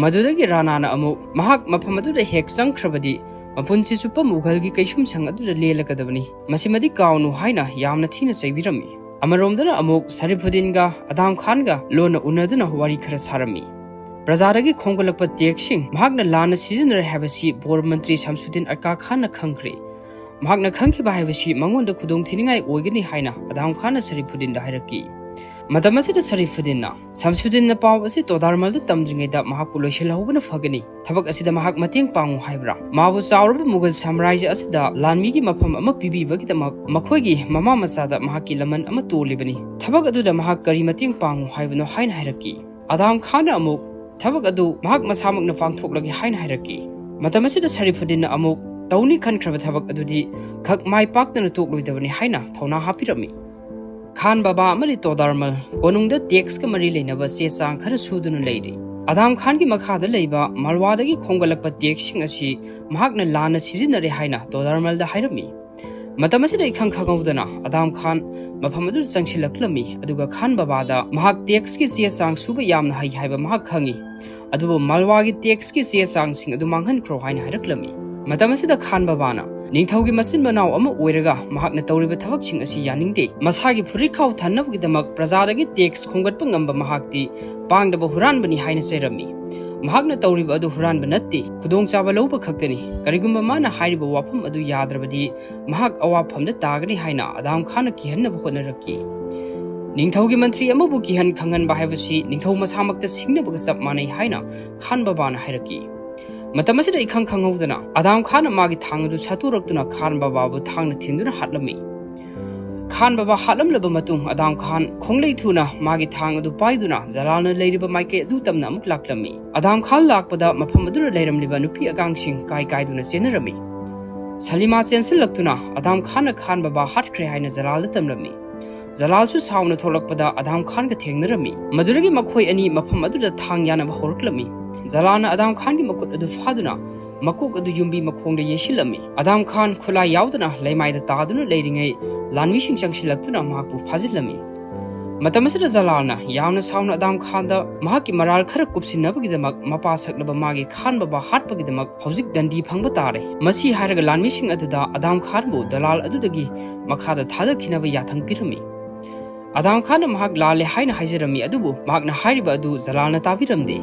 ꯃꯗꯨꯗꯒꯤ ꯔꯥꯅꯥꯅ ꯑꯃꯨꯛ ꯃꯍꯥꯛ ꯃꯐꯝ ꯑꯗꯨꯗ ꯍꯦꯛ ꯆꯪꯈ꯭ꯔꯕꯗꯤ ꯃꯄꯨꯟꯁꯤ ꯆꯨꯞꯄ ꯃꯨꯘꯜꯒꯤ ꯀꯩꯁꯨꯝꯁꯪ ꯑꯗꯨꯗ ꯂꯦꯜꯂꯒꯗꯕꯅꯤ꯫ ꯃꯁꯤꯃꯗꯤ ꯀꯥꯎꯅꯨ ꯍꯥꯏꯅ ꯌꯥꯝꯅ ꯊꯤꯅ ꯆꯩꯕꯤꯔꯝꯃꯤ꯫ ꯑꯃꯔꯣꯝꯗꯅ ꯑꯃꯨꯛ ꯁꯔꯤꯐꯨꯗꯤꯟꯒ ꯑꯗꯥꯝ ꯈꯥꯟꯒ ꯂꯣꯟꯅ ꯎꯅꯗꯨꯅ ꯋꯥꯔꯤ ꯈꯔ ꯁꯥꯔꯝꯃꯤ꯫ ꯄ꯭ꯔꯖꯥꯗꯒꯤ ꯈꯣꯝꯒꯠꯂꯛꯄ ꯇꯦꯛꯁꯁꯤꯡ ꯃꯍꯥꯛꯅ ꯂꯥꯟꯅ ꯁꯤꯖꯤꯟꯅꯔꯦ ꯍꯥꯏꯕꯁꯤ ꯕꯣꯔ ꯃꯟꯇ꯭ꯔꯤ ꯁꯝꯁꯨꯗꯤꯟ ꯑꯔꯀꯥ ꯈꯥꯟꯅ ꯈꯪꯈ꯭ꯔꯦ꯫ ꯃꯍꯥꯛꯅ ꯈꯪꯈꯤꯕ ꯍꯥꯏꯕꯁꯤ ꯃꯉꯣꯟꯗ ꯈꯨꯗꯣꯡ ꯊꯤꯅꯤꯡꯉꯥꯏ ꯑꯣꯏꯒꯅꯤ ꯍꯥꯏꯅ ꯑꯗꯥꯝ ꯈꯥꯟꯅ ꯁꯔꯤꯐꯨꯗꯤꯟꯗ ꯍꯥꯏꯔꯛꯈꯤ꯫ ꯃꯇꯝ ꯑꯁꯤꯗ ꯁꯔꯤꯐꯨꯗꯤꯟꯅ ꯁꯝꯁꯨꯗꯤꯟꯅ ꯄꯥꯎ ꯑꯁꯤ ꯇꯣꯗꯥꯔꯃꯜꯗ ꯇꯝꯗ꯭ꯔꯤꯉꯩꯗ ꯃꯍꯥꯛꯄꯨ ꯂꯣꯏꯁꯤꯜꯍꯧꯕꯅ ꯐꯒꯅꯤ꯫ ꯊꯕꯛ ꯑꯁꯤꯗ ꯃꯍꯥꯛ ꯃꯇꯦꯡ ꯄꯥꯡꯉꯨ ꯍꯥꯏꯕ꯭ꯔꯥ? ꯃꯥꯕꯨ ꯆꯥꯎꯔꯕ ꯃꯨꯒꯜ ꯁꯥꯝꯔꯥꯖ꯭ꯌ ꯑꯁꯤꯗ ꯂꯥꯟꯃꯤꯒꯤ ꯃꯐꯝ ꯑꯃ ꯄꯤꯕꯤꯕꯒꯤꯗꯃꯛ ꯃꯈꯣꯏꯒꯤ ꯃꯃꯥ ꯃꯆꯥꯗ ꯃꯍꯥꯛꯀꯤ ꯂꯃꯟ ꯑꯃ ꯇꯣꯜꯂꯤꯕꯅꯤ꯫ ꯊꯕꯛ ꯑꯗꯨꯗ ꯃꯍꯥꯛ ꯀꯔꯤ ꯃꯇꯦꯡ ꯄꯥꯡꯉꯨ ꯍꯥꯏꯕꯅꯣ ꯍꯥꯏꯅ ꯍꯥꯏꯔꯛꯈꯤ꯫ ꯑꯗꯥꯝ ꯈꯥꯟꯅ ꯑꯃꯨꯛ ꯊꯕꯛ ꯑꯗꯨ ꯃꯍꯥꯛ ꯃꯁꯥꯃꯛꯅ ꯄꯥꯡꯊꯣꯛꯂꯒꯦ ꯍꯥꯏꯅ ꯍꯥꯏꯔꯛꯈꯤ꯫ ꯃꯇꯝ ꯑꯁꯤꯗ ꯁꯔꯤꯐꯨꯗꯤꯟꯅ ꯑꯃꯨꯛ ꯇꯧꯅꯤ ꯈꯟꯈ꯭ꯔꯕ ꯊꯕꯛ ꯑꯗꯨꯗꯤ ꯈꯛ ꯃꯥꯏ ꯄꯥꯛꯇꯅ ꯇꯣꯛꯂꯣꯏꯗꯕꯅꯤ ꯍꯥꯏꯅ ꯊꯧꯅꯥ ꯍꯥꯞꯄꯤꯔꯝꯃꯤ꯫ ꯈꯥꯟ ꯕꯥꯕꯥ ꯑꯃꯗꯤ ꯇꯣꯗꯥꯔꯃꯜ ꯀꯣꯅꯨꯡꯗ ꯇꯦꯛꯁꯀ ꯃꯔꯤ ꯂꯩꯅꯕ ꯆꯦ ꯆꯥꯡ ꯈꯔ ꯁꯨꯗꯨꯅ ꯂꯩꯔꯤ꯫ ꯑꯗꯥꯝ ꯈꯥꯟꯒꯤ ꯃꯈꯥꯗ ꯂꯩꯕ ꯃꯜꯋꯥꯗꯒꯤ ꯈꯣꯝꯒꯠꯂꯛꯄ ꯇꯦꯛꯁꯁꯤꯡ ꯑꯁꯤ ꯃꯍꯥꯛꯅ ꯂꯥꯟꯅ ꯁꯤꯖꯤꯟꯅꯔꯦ ꯍꯥꯏꯅ ꯇꯣꯗꯥꯔꯃꯜꯗ ꯍꯥꯏꯔꯝꯃꯤ꯫ ꯃꯇꯝ ꯑꯁꯤꯗ ꯏꯈꯪ ꯈꯪꯍꯧꯗꯅ ꯑꯗꯥꯝ ꯈꯥꯟ ꯃꯐꯝ ꯑꯗꯨꯗ ꯆꯪꯁꯤꯜꯂꯛꯂꯝꯃꯤ, ꯑꯗꯨꯒ ꯈꯥꯟ ꯕꯕꯥꯗ ꯃꯍꯥꯛ ꯇꯦꯛꯁꯀꯤ ꯆꯦ ꯆꯥꯡ ꯁꯨꯕ ꯌꯥꯝꯅ ꯍꯩ ꯍꯥꯏꯕ ꯃꯍꯥꯛ ꯈꯪꯏ꯫ ꯑꯗꯨꯕꯨ ꯃꯜꯋꯥꯒꯤ ꯇꯦꯛꯁꯀꯤ ꯆꯦ ꯆꯥꯡꯁꯤꯡ ꯑꯗꯨ ꯃꯥꯡꯍꯟꯈ꯭ꯔꯣ ꯍꯥꯏꯅ ꯍꯥꯏꯔꯛꯂꯝꯃꯤ꯫ ꯃꯇꯝ ꯑꯁꯤꯗ ꯈꯥꯟ ꯕꯕꯥꯅ ꯅꯤꯡꯊꯧꯒꯤ ꯃꯆꯤꯟ ꯃꯅꯥꯎ ꯑꯃ ꯑꯣꯏꯔꯒ ꯃꯍꯥꯛꯅ ꯇꯧꯔꯤꯕ ꯊꯕꯛꯁꯤꯡ ꯑꯁꯤ ꯌꯥꯅꯤꯡꯗꯦ, ꯃꯁꯥꯒꯤ ꯐꯨꯔꯤꯠꯈꯥꯎ ꯊꯟꯅꯕꯒꯤꯗꯃꯛ ꯄ꯭ꯔꯖꯥꯗꯒꯤ ꯇꯦꯛꯁ ꯈꯣꯝꯒꯠꯄ ꯉꯝꯕ ꯃꯍꯥꯛꯇꯤ ꯄꯥꯡꯗꯕ ꯍꯨꯔꯥꯟꯕꯅꯤ ꯍꯥꯏꯅ ꯆꯩꯔꯝꯃꯤ꯫ ꯃꯍꯥꯛꯅ ꯇꯧꯔꯤꯕ ꯑꯗꯨ ꯍꯨꯔꯥꯟꯕ ꯅꯠꯇꯦ, ꯈꯨꯗꯣꯡꯆꯥꯕ ꯂꯧꯕ ꯈꯛꯇꯅꯤ꯫ ꯀꯔꯤꯒꯨꯝꯕ ꯃꯥꯅ ꯍꯥꯏꯔꯤꯕ ꯋꯥꯐꯝ ꯑꯗꯨ ꯌꯥꯗ꯭ꯔꯕꯗꯤ ꯃꯍꯥꯛ ꯑꯋꯥꯐꯝꯗ ꯇꯥꯒꯅꯤ ꯍꯥꯏꯅ ꯑꯗꯥꯝ ꯈꯥꯟꯅ ꯀꯤꯍꯟꯅꯕ ꯍꯣꯠꯅꯔꯛꯈꯤ꯫ ꯅꯤꯡꯊꯧꯒꯤ ꯃꯟꯇ꯭ꯔꯤ ꯑꯃꯕꯨ ꯀꯤꯍꯟ ꯈꯪꯍꯟꯕ ꯍꯥꯏꯕꯁꯤ ꯅꯤꯡꯊꯧ ꯃꯁꯥꯃꯛꯇ ꯁꯤꯡꯅꯕꯒ ꯆꯞ ꯃꯥꯟꯅꯩ ꯍꯥꯏꯅ ꯈꯥꯟ ꯕꯕꯥꯅ ꯍꯥꯏꯔꯛꯈꯤ꯫ ꯃꯇꯝ ꯑꯁꯤꯗ ꯏꯈꯪ ꯈꯪꯍꯧꯗꯅ ꯑꯗꯥꯝ ꯈꯥꯟꯅ ꯃꯥꯒꯤ ꯊꯥꯡ ꯑꯗꯨ ꯁꯠꯇꯣꯔꯛꯇꯨꯅ ꯈꯥꯟ ꯕꯕꯥꯕꯨ ꯊꯥꯡꯅ ꯊꯤꯟꯗꯨꯅ ꯍꯥꯠꯂꯝꯃꯤ꯫ ꯈꯥꯟ ꯕꯕꯥ ꯍꯥꯠꯂꯝꯂꯕ ꯃꯇꯨꯡ ꯑꯗꯥꯝ ꯈꯥꯟ ꯈꯣꯡꯂꯩ ꯊꯨꯅ ꯃꯥꯒꯤ ꯊꯥꯡ ꯑꯗꯨ ꯄꯥꯏꯗꯨꯅ ꯖꯂꯥꯜꯅ ꯂꯩꯔꯤꯕ ꯃꯥꯏꯀꯩ ꯑꯗꯨ ꯇꯝꯅ ꯑꯃꯨꯛ ꯂꯥꯛꯂꯝꯃꯤ꯫ ꯑꯗꯥꯝ ꯈꯥꯟ ꯂꯥꯛꯄꯗ ꯃꯐꯝ ꯑꯗꯨꯗ ꯂꯩꯔꯝꯂꯤꯕ ꯅꯨꯄꯤ ꯑꯉꯥꯡꯁꯤꯡ ꯀꯥꯏ ꯀꯥꯏꯗꯨꯅ ꯆꯦꯟꯅꯔꯝꯃꯤ꯫ ꯁꯂꯤꯃꯥ ꯆꯦꯟꯁꯤꯜꯂꯛꯇꯨꯅ ꯑꯗꯥꯝ ꯈꯥꯟꯅ ꯈꯥꯟ ꯕꯕꯥ ꯍꯥꯠꯈ꯭ꯔꯦ ꯍꯥꯏꯅ ꯖꯂꯥꯜꯗ ꯇꯝꯂꯝꯃꯤ꯫ ꯖꯂꯥꯜꯁꯨ ꯁꯥꯎꯅ ꯊꯣꯛꯂꯛꯄꯗ ꯑꯗꯥꯝ ꯈꯥꯟꯒ ꯊꯦꯡꯅꯔꯝꯃꯤ꯫ ꯃꯗꯨꯗꯒꯤ ꯃꯈꯣꯏ ꯑꯅꯤ ꯃꯐꯝ ꯑꯗꯨꯗ ꯊꯥꯡ ꯌꯥꯅꯕ ꯍꯧꯔꯛꯂꯝꯃꯤ꯫ ꯖꯂꯥꯜꯅ ꯑꯗꯥꯝ ꯈꯥꯟꯒꯤ ꯃꯈꯨꯠ ꯑꯗꯨ ꯐꯥꯗꯨꯅ ꯃꯀꯣꯛ ꯑꯗꯨ ꯌꯨꯝꯕꯤ ꯃꯈꯣꯡꯗ ꯌꯩꯁꯤꯜꯂꯝꯃꯤ꯫ ꯑꯗꯥꯝ ꯈꯥꯟ ꯈꯨꯠꯂꯥꯏ ꯌꯥꯎꯗꯅ ꯂꯩꯃꯥꯏꯗ ꯇꯥꯗꯨꯅ ꯂꯩꯔꯤꯉꯩ ꯂꯥꯟꯃꯤꯁꯤꯡ ꯆꯪꯁꯤꯜꯂꯛꯇꯨꯅ ꯃꯍꯥꯛꯄꯨ ꯐꯥꯖꯤꯜꯂꯝꯃꯤ꯫ ꯃꯇꯝ ꯑꯁꯤꯗ ꯖꯂꯥꯜꯅ ꯌꯥꯝꯅ ꯁꯥꯎꯅ ꯑꯗꯥꯝ ꯈꯥꯟꯗ ꯃꯍꯥꯛꯀꯤ ꯃꯔꯥꯜ ꯈꯔ ꯀꯨꯞꯁꯤꯟꯅꯕꯒꯤꯗꯃꯛ ꯃꯄꯥ ꯁꯛꯂꯕ ꯃꯥꯒꯤ ꯈꯥꯟ ꯕꯕꯥ ꯍꯥꯠꯄꯒꯤꯗꯃꯛ ꯍꯧꯖꯤꯛ ꯗꯟꯗꯤ ꯐꯪꯕ ꯇꯥꯔꯦ꯫ ꯃꯁꯤ ꯍꯥꯏꯔꯒ ꯂꯥꯟꯃꯤꯁꯤꯡ ꯑꯗꯨꯗ ꯑꯗꯥꯝ ꯈꯥꯟꯕꯨ ꯗꯂꯥꯜ ꯑꯗꯨꯗꯒꯤ ꯃꯈꯥꯗ ꯊꯥꯗꯈꯤꯅꯕ ꯌꯥꯊꯪ ꯄꯤꯔꯝꯃꯤ꯫ ꯑꯗꯥꯝ ꯈꯥꯟꯅ ꯃꯍꯥꯛ ꯂꯥꯜꯂꯦ ꯍꯥꯏꯅ ꯍꯥꯏꯖꯔꯝꯃꯤ, ꯑꯗꯨꯕꯨ ꯃꯍꯥꯛꯅ ꯍꯥꯏꯔꯤꯕ ꯑꯗꯨ ꯖꯂꯥꯜꯅ ꯇꯥꯕꯤꯔꯝꯗꯦ꯫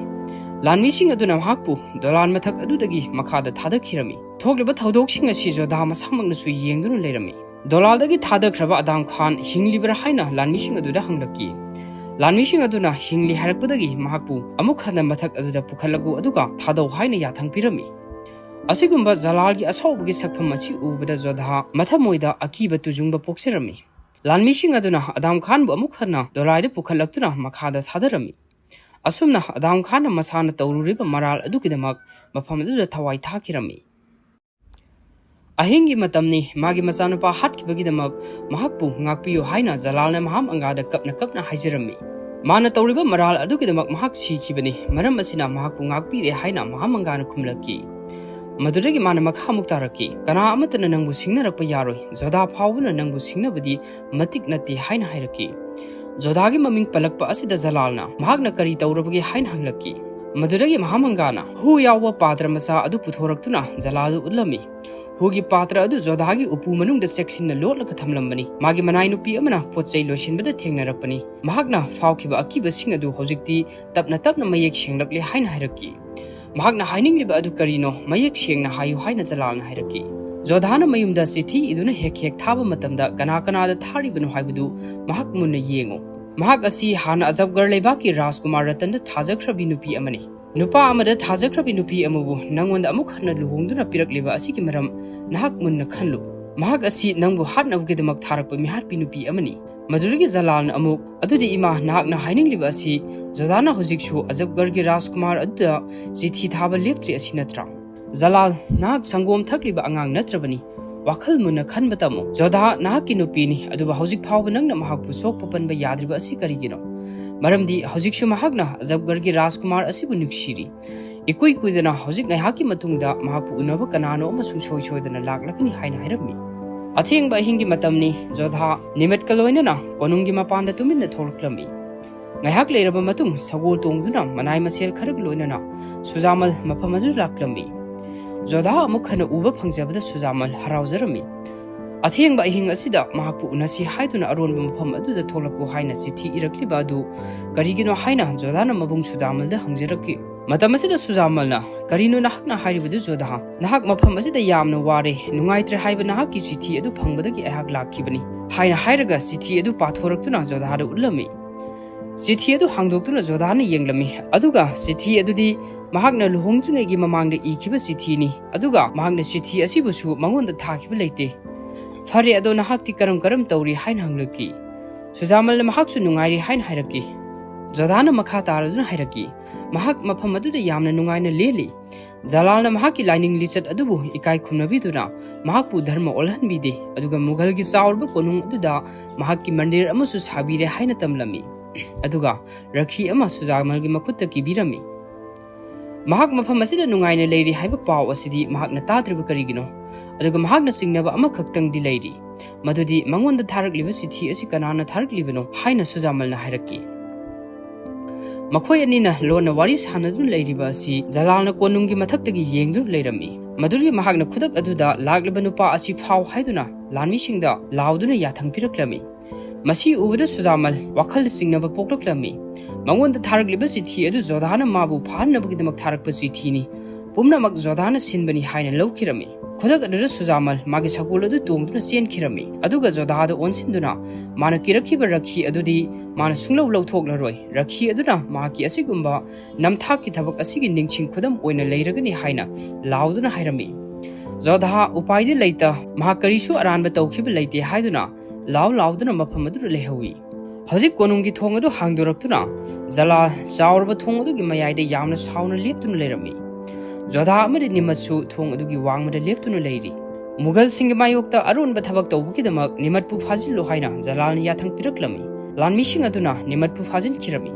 ꯂꯥꯟꯃꯤꯁꯤꯡ ꯑꯗꯨꯅ ꯃꯍꯥꯛꯄꯨ ꯗꯂꯥꯜ ꯃꯊꯛ ꯑꯗꯨꯗꯒꯤ ꯃꯈꯥꯗ ꯊꯥꯗꯈꯤꯔꯝꯃꯤ꯫ ꯊꯣꯛꯂꯤꯕ ꯊꯧꯗꯣꯛꯁꯤꯡ ꯑꯁꯤ ꯖꯣꯙꯥ ꯃꯁꯥꯃꯛꯅꯁꯨ ꯌꯦꯡꯗꯨꯅ ꯂꯩꯔꯝꯃꯤ꯫ ꯗꯂꯥꯜꯗꯒꯤ ꯊꯥꯗꯈ꯭ꯔꯕ ꯑꯗꯥꯝ ꯈꯥꯟ ꯍꯤꯡꯂꯤꯕ꯭ꯔꯥ ꯍꯥꯏꯅ ꯂꯥꯟꯃꯤꯁꯤꯡ ꯑꯗꯨꯗ ꯍꯪꯂꯛꯈꯤ꯫ ꯂꯥꯟꯃꯤꯁꯤꯡ ꯑꯗꯨꯅ ꯍꯤꯡꯂꯤ ꯍꯥꯏꯔꯛꯄꯗꯒꯤ ꯃꯍꯥꯛꯄꯨ ꯑꯃꯨꯛ ꯍꯟꯅ ꯃꯊꯛ ꯑꯗꯨꯗ ꯄꯨꯈꯠꯂꯛꯎ ꯑꯗꯨꯒ ꯊꯥꯗꯧ ꯍꯥꯏꯅ ꯌꯥꯊꯪ ꯄꯤꯔꯝꯃꯤ꯫ ꯑꯁꯤꯒꯨꯝꯕ ꯖꯂꯥꯜꯒꯤ ꯑꯁꯥꯎꯕꯒꯤ ꯁꯛꯐꯝ ꯑꯁꯤ ꯎꯕꯗ ꯖꯣꯙꯥ ꯃꯊꯃꯣꯏꯗ ꯑꯀꯤꯕ ꯇꯨꯖꯨꯡꯕ ꯄꯣꯛꯆꯔꯝꯃꯤ꯫ ꯂꯥꯟꯃꯤꯁꯤꯡ ꯑꯗꯨꯅ ꯑꯗꯥꯝ ꯈꯥꯟꯕꯨ ꯑꯃꯨꯛ ꯍꯟꯅ ꯗꯣꯂꯥꯏꯗ ꯄꯨꯈꯠꯂꯛꯇꯨꯅ ꯃꯈꯥꯗ ꯊꯥꯗꯔꯝꯃꯤ꯫ ꯑꯁꯨꯝꯅ ꯑꯗꯥꯝ ꯈꯥꯟꯅ ꯃꯁꯥꯅ ꯇꯧꯔꯨꯔꯤꯕ ꯃꯔꯥꯜ ꯑꯗꯨꯒꯤꯗꯃꯛ ꯃꯐꯝ ꯑꯗꯨꯗ ꯊꯋꯥꯏ ꯊꯥꯈꯤꯔꯝꯃꯤ꯫ ꯑꯍꯤꯡꯒꯤ ꯃꯇꯝꯅꯤ, ꯃꯥꯒꯤ ꯃꯆꯥꯅꯨꯄꯥ ꯍꯥꯠꯈꯤꯕꯒꯤꯗꯃꯛ ꯃꯍꯥꯛꯄꯨ ꯉꯥꯛꯄꯤꯌꯨ ꯍꯥꯏꯅ ꯖꯂꯥꯜꯅ ꯃꯍꯥꯝ ꯑꯪꯒꯥꯗ ꯀꯞꯅ ꯀꯞꯅ ꯍꯥꯏꯖꯔꯝꯃꯤ꯫ ꯃꯥꯅ ꯇꯧꯔꯤꯕ ꯃꯔꯥꯜ ꯑꯗꯨꯒꯤꯗꯃꯛ ꯃꯍꯥꯛ ꯁꯤꯈꯤꯕꯅꯤ, ꯃꯔꯝ ꯑꯁꯤꯅ ꯃꯍꯥꯛꯄꯨ ꯉꯥꯛꯄꯤꯔꯦ ꯍꯥꯏꯅ ꯃꯍꯥꯝ ꯑꯪꯒꯥꯅ ꯈꯨꯝꯂꯛꯈꯤ꯫ ꯃꯗꯨꯗꯒꯤ ꯃꯥꯅ ꯃꯈꯥ ꯑꯃꯨꯛ ꯇꯥꯔꯛꯈꯤ, "ꯀꯅꯥ ꯑꯃꯠꯇꯅ ꯅꯪꯕꯨ ꯁꯤꯡꯅꯔꯛꯄ ꯌꯥꯔꯣꯏ꯫ ꯖꯣꯙꯥ ꯐꯥꯎꯕꯅ ꯅꯪꯕꯨ ꯁꯤꯡꯅꯕꯗꯤ ꯃꯇꯤꯛ ꯅꯠꯇꯦ" ꯍꯥꯏꯅ ꯍꯥꯏꯔꯛꯈꯤ꯫ ꯖꯣꯙꯥꯒꯤ ꯃꯃꯤꯡ ꯄꯜꯂꯛꯄ ꯑꯁꯤꯗ ꯖꯂꯥꯜꯅ ꯃꯍꯥꯛꯅ ꯀꯔꯤ ꯇꯧꯔꯕꯒꯦ ꯍꯥꯏꯅ ꯍꯪꯂꯛꯈꯤ꯫ ꯃꯗꯨꯗꯒꯤ ꯃꯍꯥꯃꯪꯒꯥꯅ ꯍꯨ ꯌꯥꯎꯕ ꯄꯥꯇ꯭ꯔ ꯃꯆꯥ ꯑꯗꯨ ꯄꯨꯊꯣꯔꯛꯇꯨꯅ ꯖꯂꯥꯜꯗ ꯎꯠꯂꯝꯃꯤ꯫ ꯍꯨꯒꯤ ꯄꯥꯇ꯭ꯔ ꯑꯗꯨ ꯖꯣꯙꯥꯒꯤ ꯎꯄꯨ ꯃꯅꯨꯡꯗ ꯆꯦꯛꯁꯤꯟꯅ ꯂꯣꯠꯂꯒ ꯊꯝꯂꯝꯕꯅꯤ꯫ ꯃꯥꯒꯤ ꯃꯅꯥꯏ ꯅꯨꯄꯤ ꯑꯃꯅ ꯄꯣꯠ ꯆꯩ ꯂꯣꯏꯁꯤꯟꯕꯗ ꯊꯦꯡꯅꯔꯛꯄꯅꯤ꯫ ꯃꯍꯥꯛꯅ ꯐꯥꯎꯈꯤꯕ ꯑꯀꯤꯕꯁꯤꯡ ꯑꯗꯨ ꯍꯧꯖꯤꯛꯇꯤ ꯇꯞꯅ ꯇꯞꯅ ꯃꯌꯦꯛ ꯁꯦꯡꯂꯛꯂꯦ ꯍꯥꯏꯅ ꯍꯥꯏꯔꯛꯈꯤ꯫ ꯃꯍꯥꯛꯅ ꯍꯥꯏꯅꯤꯡꯂꯤꯕ ꯑꯗꯨ ꯀꯔꯤꯅꯣ ꯃꯌꯦꯛ ꯁꯦꯡꯅ ꯍꯥꯏꯌꯨ ꯍꯥꯏꯅ ꯖꯂꯥꯜꯅ ꯍꯥꯏꯔꯛꯈꯤ꯫ ꯖꯣꯙꯥꯅ ꯃꯌꯨꯝꯗ ꯆꯤꯊꯤ ꯏꯗꯨꯅ ꯍꯦꯛ ꯍꯦꯛ ꯊꯥꯕ ꯃꯇꯝꯗ ꯀꯅꯥ ꯀꯅꯥꯗ ꯊꯥꯔꯤꯕꯅꯣ ꯍꯥꯏꯕꯗꯨ ꯃꯍꯥꯛ ꯃꯨꯟꯅ ꯌꯦꯡꯉꯨ꯫ ꯃꯍꯥꯛ ꯑꯁꯤ ꯍꯥꯟꯅ ꯑꯖꯕꯒꯔ ꯂꯩꯕꯥꯛꯀꯤ ꯔꯥꯖꯀꯨꯃꯥꯔ ꯔꯇꯟꯗ ꯊꯥꯖꯈ꯭ꯔꯕꯤ ꯅꯨꯄꯤ ꯑꯃꯅꯤ꯫ ꯅꯨꯄꯥ ꯑꯃꯗ ꯊꯥꯖꯈ꯭ꯔꯕꯤ ꯅꯨꯄꯤ ꯑꯃꯕꯨ ꯅꯪꯉꯣꯟꯗ ꯑꯃꯨꯛ ꯍꯟꯅ ꯂꯨꯍꯣꯡꯗꯨꯅ ꯄꯤꯔꯛꯂꯤꯕ ꯑꯁꯤꯒꯤ ꯃꯔꯝ ꯅꯍꯥꯛ ꯃꯨꯟꯅ ꯈꯜꯂꯨ꯫ ꯃꯍꯥꯛ ꯑꯁꯤ ꯅꯪꯕꯨ ꯍꯥꯠꯅꯕꯒꯤꯗꯃꯛ ꯊꯥꯔꯛꯄ ꯃꯤꯍꯥꯠꯄꯤ ꯅꯨꯄꯤ ꯑꯃꯅꯤ꯫ ꯃꯗꯨꯗꯒꯤ ꯖꯂꯥꯜꯅ ꯑꯃꯨꯛ, "ꯑꯗꯨꯗꯤ ꯏꯃꯥ, ꯅꯍꯥꯛꯅ ꯍꯥꯏꯅꯤꯡꯂꯤꯕ ꯑꯁꯤ ꯖꯣꯙꯥꯅ ꯍꯧꯖꯤꯛꯁꯨ ꯑꯖꯕꯒꯔꯒꯤ ꯔꯥꯖꯀꯨꯃꯥꯔ ꯑꯗꯨꯗ ꯆꯤꯊꯤ ꯊꯥꯕ ꯂꯦꯞꯇ꯭ꯔꯤ ꯑꯁꯤ ꯅꯠꯇ꯭ꯔꯥ?" "ꯖꯂꯥꯜ, ꯅꯍꯥꯛ ꯁꯪꯒꯣꯝ ꯊꯛꯂꯤꯕ ꯑꯉꯥꯡ ꯅꯠꯇ꯭ꯔꯕꯅꯤ꯫ ꯋꯥꯈꯜ ꯃꯨꯟꯅ ꯈꯟꯕ ꯇꯝꯃꯨ꯫ ꯖꯣꯙꯥ ꯅꯍꯥꯛꯀꯤ ꯅꯨꯄꯤꯅꯤ, ꯑꯗꯨꯕꯨ ꯍꯧꯖꯤꯛ ꯐꯥꯎꯕ ꯅꯪꯅ ꯃꯍꯥꯛꯄꯨ ꯁꯣꯛꯄ ꯄꯟꯕ ꯌꯥꯗ꯭ꯔꯤꯕ ꯑꯁꯤ ꯀꯔꯤꯒꯤꯅꯣ? ꯃꯔꯝꯗꯤ ꯍꯧꯖꯤꯛꯁꯨ ꯃꯍꯥꯛꯅ ꯑꯖꯕꯒꯔꯒꯤ ꯔꯥꯖꯀꯨꯃꯥꯔ ꯑꯁꯤꯕꯨ ꯅꯨꯡꯁꯤꯔꯤ꯫ ꯏꯀꯨꯏ ꯀꯨꯏꯗꯅ ꯍꯧꯖꯤꯛ ꯉꯥꯏꯍꯥꯛꯀꯤ ꯃꯇꯨꯡꯗ ꯃꯍꯥꯛꯄꯨ ꯎꯅꯕ ꯀꯅꯥꯅꯣ ꯑꯃꯁꯨ ꯁꯣꯏ ꯁꯣꯏꯗꯅ ꯂꯥꯛꯂꯒꯅꯤ" ꯍꯥꯏꯅ ꯍꯥꯏꯔꯝꯃꯤ꯫ ꯑꯊꯦꯡꯕ ꯑꯍꯤꯡꯒꯤ ꯃꯇꯝꯅꯤ꯫ ꯖꯣꯙꯥ ꯅꯤꯃꯦꯠꯀ ꯂꯣꯏꯅꯅ ꯀꯣꯅꯨꯡꯒꯤ ꯃꯄꯥꯟꯗ ꯇꯨꯃꯤꯟꯅ ꯊꯣꯛꯂꯛꯂꯝꯃꯤ꯫ ꯉꯥꯏꯍꯥꯛ ꯂꯩꯔꯕ ꯃꯇꯨꯡ ꯁꯒꯣꯜ ꯇꯣꯡꯗꯨꯅ ꯃꯅꯥꯏ ꯃꯁꯦꯜ ꯈꯔꯒ ꯂꯣꯏꯅꯅ ꯁꯨꯖꯥꯃꯜ ꯃꯐꯝ ꯑꯗꯨꯗ ꯂꯥꯛꯂꯝꯃꯤ꯫ ꯖꯣꯙꯥ ꯑꯃꯨꯛ ꯍꯟꯅ ꯎꯕ ꯐꯪꯖꯕꯗ ꯁꯨꯖꯥꯃꯜ ꯍꯔꯥꯎꯖꯔꯝꯃꯤ꯫ ꯑꯊꯦꯡꯕ ꯑꯍꯤꯡ ꯑꯁꯤꯗ ꯃꯍꯥꯛꯄꯨ ꯎꯅꯁꯤ ꯍꯥꯏꯗꯨꯅ ꯑꯔꯣꯟꯕ ꯃꯐꯝ ꯑꯗꯨꯗ ꯊꯣꯛꯂꯛꯎ ꯍꯥꯏꯅ ꯆꯤꯊꯤ ꯏꯔꯛꯂꯤꯕ ꯑꯗꯨ ꯀꯔꯤꯒꯤꯅꯣ ꯍꯥꯏꯅ ꯖꯣꯙꯥꯅ ꯃꯕꯨꯡ ꯁꯨꯖꯥꯃꯜꯗ ꯍꯪꯖꯔꯛꯈꯤ꯫ ꯃꯇꯝ ꯑꯁꯤꯗ ꯁꯨꯖꯥꯃꯜꯅ, "ꯀꯔꯤꯅꯣ ꯅꯍꯥꯛꯅ ꯍꯥꯏꯔꯤꯕꯗꯨ ꯖꯣꯙꯥ? ꯅꯍꯥꯛ ꯃꯐꯝ ꯑꯁꯤꯗ ꯌꯥꯝꯅ ꯋꯥꯔꯦ, ꯅꯨꯡꯉꯥꯏꯇ꯭ꯔꯦ ꯍꯥꯏꯕ ꯅꯍꯥꯛꯀꯤ ꯆꯤꯊꯤ ꯑꯗꯨ ꯐꯪꯕꯗꯒꯤ ꯑꯩꯍꯥꯛ ꯂꯥꯛꯈꯤꯕꯅꯤ" ꯍꯥꯏꯅ ꯍꯥꯏꯔꯒ ꯆꯤꯊꯤ ꯑꯗꯨ ꯄꯥꯊꯣꯔꯛꯇꯨꯅ ꯖꯣꯙꯥꯗ ꯎꯠꯂꯝꯃꯤ꯫ ꯆꯤꯊꯤ ꯑꯗꯨ ꯍꯥꯡꯗꯣꯛꯇꯨꯅ ꯖꯣꯙꯥꯅ ꯌꯦꯡꯂꯝꯃꯤ, ꯑꯗꯨꯒ ꯆꯤꯊꯤ ꯑꯗꯨꯗꯤ ꯃꯍꯥꯛꯅ ꯂꯨꯍꯣꯡꯗ꯭ꯔꯤꯉꯩꯒꯤ ꯃꯃꯥꯡꯗ ꯏꯈꯤꯕ ꯆꯤꯊꯤꯅꯤ, ꯑꯗꯨꯒ ꯃꯍꯥꯛꯅ ꯆꯤꯊꯤ ꯑꯁꯤꯕꯨꯁꯨ ꯃꯉꯣꯟꯗ ꯊꯥꯈꯤꯕ ꯂꯩꯇꯦ꯫ "ꯐꯔꯦ, ꯑꯗꯣ ꯅꯍꯥꯛꯇꯤ ꯀꯔꯝ ꯀꯔꯝ ꯇꯧꯔꯤ?" ꯍꯥꯏꯅ ꯍꯪꯂꯛꯈꯤ꯫ ꯁꯨꯖꯥꯃꯜꯅ ꯃꯍꯥꯛꯁꯨ ꯅꯨꯡꯉꯥꯏꯔꯤ ꯍꯥꯏꯅ ꯍꯥꯏꯔꯛꯈꯤ꯫ ꯖꯣꯙꯥꯅ ꯃꯈꯥ ꯇꯥꯔꯗꯨꯅ ꯍꯥꯏꯔꯛꯈꯤ, ꯃꯍꯥꯛ ꯃꯐꯝ ꯑꯗꯨꯗ ꯌꯥꯝꯅ ꯅꯨꯡꯉꯥꯏꯅ ꯂꯦꯜꯂꯤ꯫ ꯖꯂꯥꯜꯅ ꯃꯍꯥꯛꯀꯤ ꯂꯥꯏꯅꯤꯡ ꯂꯤꯆꯠ ꯑꯗꯨꯕꯨ ꯏꯀꯥꯏ ꯈꯨꯝꯅꯕꯤꯗꯨꯅ ꯃꯍꯥꯛꯄꯨ ꯙꯔꯃ ꯑꯣꯜꯍꯟꯕꯤꯗꯦ, ꯑꯗꯨꯒ ꯃꯨꯘꯜꯒꯤ ꯆꯥꯎꯔꯕ ꯀꯣꯅꯨꯡ ꯑꯗꯨꯗ ꯃꯍꯥꯛꯀꯤ ꯃꯟꯗꯤꯔ ꯑꯃꯁꯨ ꯁꯥꯕꯤꯔꯦ ꯍꯥꯏꯅ ꯇꯝꯂꯝꯃꯤ, ꯑꯗꯨꯒ ꯔꯈꯤ ꯑꯃ ꯁꯨꯖꯥꯃꯜꯒꯤ ꯃꯈꯨꯠꯇ ꯀꯤꯕꯤꯔꯝꯃꯤ꯫ ꯃꯍꯥꯛ ꯃꯐꯝ ꯑꯁꯤꯗ ꯅꯨꯡꯉꯥꯏꯅ ꯂꯩꯔꯤ ꯍꯥꯏꯕ ꯄꯥꯎ ꯑꯁꯤꯗꯤ ꯃꯍꯥꯛꯅ ꯇꯥꯗ꯭ꯔꯤꯕ ꯀꯔꯤꯒꯤꯅꯣ? ꯑꯗꯨꯒ ꯃꯍꯥꯛꯅ ꯆꯤꯡꯅꯕ ꯑꯃꯈꯛꯇꯪꯗꯤ ꯂꯩꯔꯤ, ꯃꯗꯨꯗꯤ ꯃꯉꯣꯟꯗ ꯊꯥꯔꯛꯂꯤꯕ ꯆꯤꯊꯤ ꯑꯁꯤ ꯀꯅꯥꯅ ꯊꯥꯔꯛꯂꯤꯕꯅꯣ ꯍꯥꯏꯅ ꯁꯨꯖꯥꯃꯜꯅ ꯍꯥꯏꯔꯛꯈꯤ꯫ ꯃꯈꯣꯏ ꯑꯅꯤꯅ ꯂꯣꯟꯅ ꯋꯥꯔꯤ ꯁꯥꯟꯅꯗꯨꯅ ꯂꯩꯔꯤꯕ ꯑꯁꯤ ꯖꯂꯥꯜꯅ ꯀꯣꯅꯨꯡꯒꯤ ꯃꯊꯛꯇꯒꯤ ꯌꯦꯡꯗꯨꯅ ꯂꯩꯔꯝꯃꯤ꯫ ꯃꯗꯨꯒꯤ ꯃꯍꯥꯛꯅ ꯈꯨꯗꯛ ꯑꯗꯨꯗ ꯂꯥꯛꯂꯤꯕ ꯅꯨꯄꯥ ꯑꯁꯤ ꯐꯥꯎ ꯍꯥꯏꯗꯨꯅ ꯂꯥꯟꯃꯤꯁꯤꯡꯗ ꯂꯥꯎꯗꯨꯅ ꯌꯥꯊꯪ ꯄꯤꯔꯛꯂꯝꯃꯤ꯫ ꯃꯁꯤ ꯎꯕꯗ ꯁꯨꯖꯥꯃꯜ ꯋꯥꯈꯜꯗ ꯆꯤꯡꯅꯕ ꯄꯣꯛꯂꯛꯂꯝꯃꯤ꯫ ꯃꯉꯣꯟꯗ ꯊꯥꯔꯛꯂꯤꯕ ꯆꯤꯊꯤ ꯑꯗꯨ ꯖꯣꯙꯥꯅ ꯃꯥꯕꯨ ꯐꯥꯍꯟꯅꯕꯒꯤꯗꯃꯛ ꯊꯥꯔꯛꯄ ꯆꯤꯊꯤꯅꯤ꯫ ꯄꯨꯝꯅꯃꯛ ꯖꯣꯙꯥꯅ ꯁꯤꯟꯕꯅꯤ ꯍꯥꯏꯅ ꯂꯧꯈꯤꯔꯝꯃꯤ꯫ ꯈꯨꯗꯛ ꯑꯗꯨꯗ ꯁꯨꯖꯥꯃꯜ ꯃꯥꯒꯤ ꯁꯒꯣꯜ ꯑꯗꯨ ꯇꯣꯡꯗꯨꯅ ꯆꯦꯟꯈꯤꯔꯝꯃꯤ꯫ ꯑꯗꯨꯒ ꯖꯣꯙꯥꯗ ꯑꯣꯟꯁꯤꯟꯗꯨꯅ ꯃꯥꯅ ꯀꯤꯔꯛꯈꯤꯕ ꯔꯈꯤ ꯑꯗꯨꯗꯤ ꯃꯥꯅ ꯁꯨꯡꯂꯧ ꯂꯧꯊꯣꯛꯂꯔꯣꯏ꯫ ꯔꯈꯤ ꯑꯗꯨꯅ ꯃꯍꯥꯛꯀꯤ ꯑꯁꯤꯒꯨꯝꯕ ꯅꯝꯊꯥꯛꯀꯤ ꯊꯕꯛ ꯑꯁꯤꯒꯤ ꯅꯤꯡꯁꯤꯡ ꯈꯨꯗꯝ ꯑꯣꯏꯅ ꯂꯩꯔꯒꯅꯤ ꯍꯥꯏꯅ ꯂꯥꯎꯗꯨꯅ ꯍꯥꯏꯔꯝꯃꯤ꯫ ꯖꯣꯙꯥ ꯎꯄꯥꯏꯗꯤ ꯂꯩꯇ, ꯃꯍꯥꯛ ꯀꯔꯤꯁꯨ ꯑꯔꯥꯟꯕ ꯇꯧꯈꯤꯕ ꯂꯩꯇꯦ ꯍꯥꯏꯗꯨꯅ ꯂꯥꯎ ꯂꯥꯎꯗꯨꯅ ꯃꯐꯝ ꯑꯗꯨꯗ ꯂꯩꯍꯧꯏ꯫ ꯍꯧꯖꯤꯛ ꯀꯣꯅꯨꯡꯒꯤ ꯊꯣꯡ ꯑꯗꯨ ꯍꯥꯡꯗꯣꯔꯛꯇꯨꯅ ꯖꯂꯥꯜ ꯆꯥꯎꯔꯕ ꯊꯣꯡ ꯑꯗꯨꯒꯤ ꯃꯌꯥꯏꯗ ꯌꯥꯝꯅ ꯁꯥꯎꯅ ꯂꯦꯞꯇꯨꯅ ꯂꯩꯔꯝꯃꯤ꯫ ꯖꯣꯙꯥ ꯑꯃꯗꯤ ꯅꯤꯃꯠꯁꯨ ꯊꯣꯡ ꯑꯗꯨꯒꯤ ꯋꯥꯡꯃꯗ ꯂꯦꯞꯇꯨꯅ ꯂꯩꯔꯤ꯫ ꯃꯨꯘꯜꯁꯤꯡꯒꯤ ꯃꯥꯌꯣꯛꯇ ꯑꯔꯣꯟꯕ ꯊꯕꯛ ꯇꯧꯕꯒꯤꯗꯃꯛ ꯅꯤꯃꯠꯄꯨ ꯐꯥꯖꯤꯜꯂꯨ ꯍꯥꯏꯅ ꯖꯂꯥꯜꯅ ꯌꯥꯊꯪ ꯄꯤꯔꯛꯂꯝꯃꯤ꯫ ꯂꯥꯟꯃꯤꯁꯤꯡ ꯑꯗꯨꯅ ꯅꯤꯃꯠꯄꯨ ꯐꯥꯖꯤꯟꯈꯤꯔꯝꯃꯤ꯫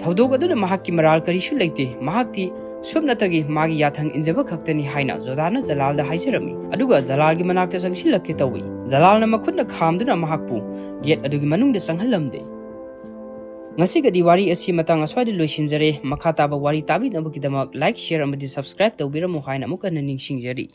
ꯊꯧꯗꯣꯛ ꯑꯗꯨꯗ ꯃꯍꯥꯛꯀꯤ ꯃꯔꯥꯜ ꯀꯔꯤꯁꯨ ꯂꯩꯇꯦ, ꯃꯍꯥꯛꯇꯤ ꯁꯨꯞꯅꯇꯒꯤ ꯃꯥꯒꯤ ꯌꯥꯊꯪ ꯏꯟꯖꯕ ꯈꯛꯇꯅꯤ ꯍꯥꯏꯅ ꯖꯣꯙꯥꯅ ꯖꯂꯥꯜꯗ ꯍꯥꯏꯖꯔꯝꯃꯤ꯫ ꯑꯗꯨꯒ ꯖꯂꯥꯜꯒꯤ ꯃꯅꯥꯛꯇ ꯆꯪꯁꯤꯜꯂꯛꯀꯦ ꯇꯧꯏ꯫ ꯖꯂꯥꯜꯅ ꯃꯈꯨꯠꯅ ꯈꯥꯝꯗꯨꯅ ꯃꯍꯥꯛꯄꯨ ꯒꯦꯠ ꯑꯗꯨꯒꯤ ꯃꯅꯨꯡꯗ ꯆꯪꯍꯜꯂꯝꯗꯦ꯫ ꯉꯁꯤꯒꯗꯤ ꯋꯥꯔꯤ ꯑꯁꯤ ꯃꯇꯥꯡ ꯑꯁ꯭ꯋꯥꯏꯗ ꯂꯣꯏꯁꯤꯟꯖꯔꯦ꯫ ꯃꯈꯥ ꯇꯥꯕ ꯋꯥꯔꯤ ꯇꯥꯕꯤꯅꯕꯒꯤꯗꯃꯛ like, share ꯑꯃꯗꯤ subscribe ꯇꯧꯕꯤꯔꯝꯃꯨ ꯍꯥꯏꯅ ꯑꯃꯨꯛ ꯍꯟꯅ ꯅꯤꯡꯁꯤꯡꯖꯔꯤ꯫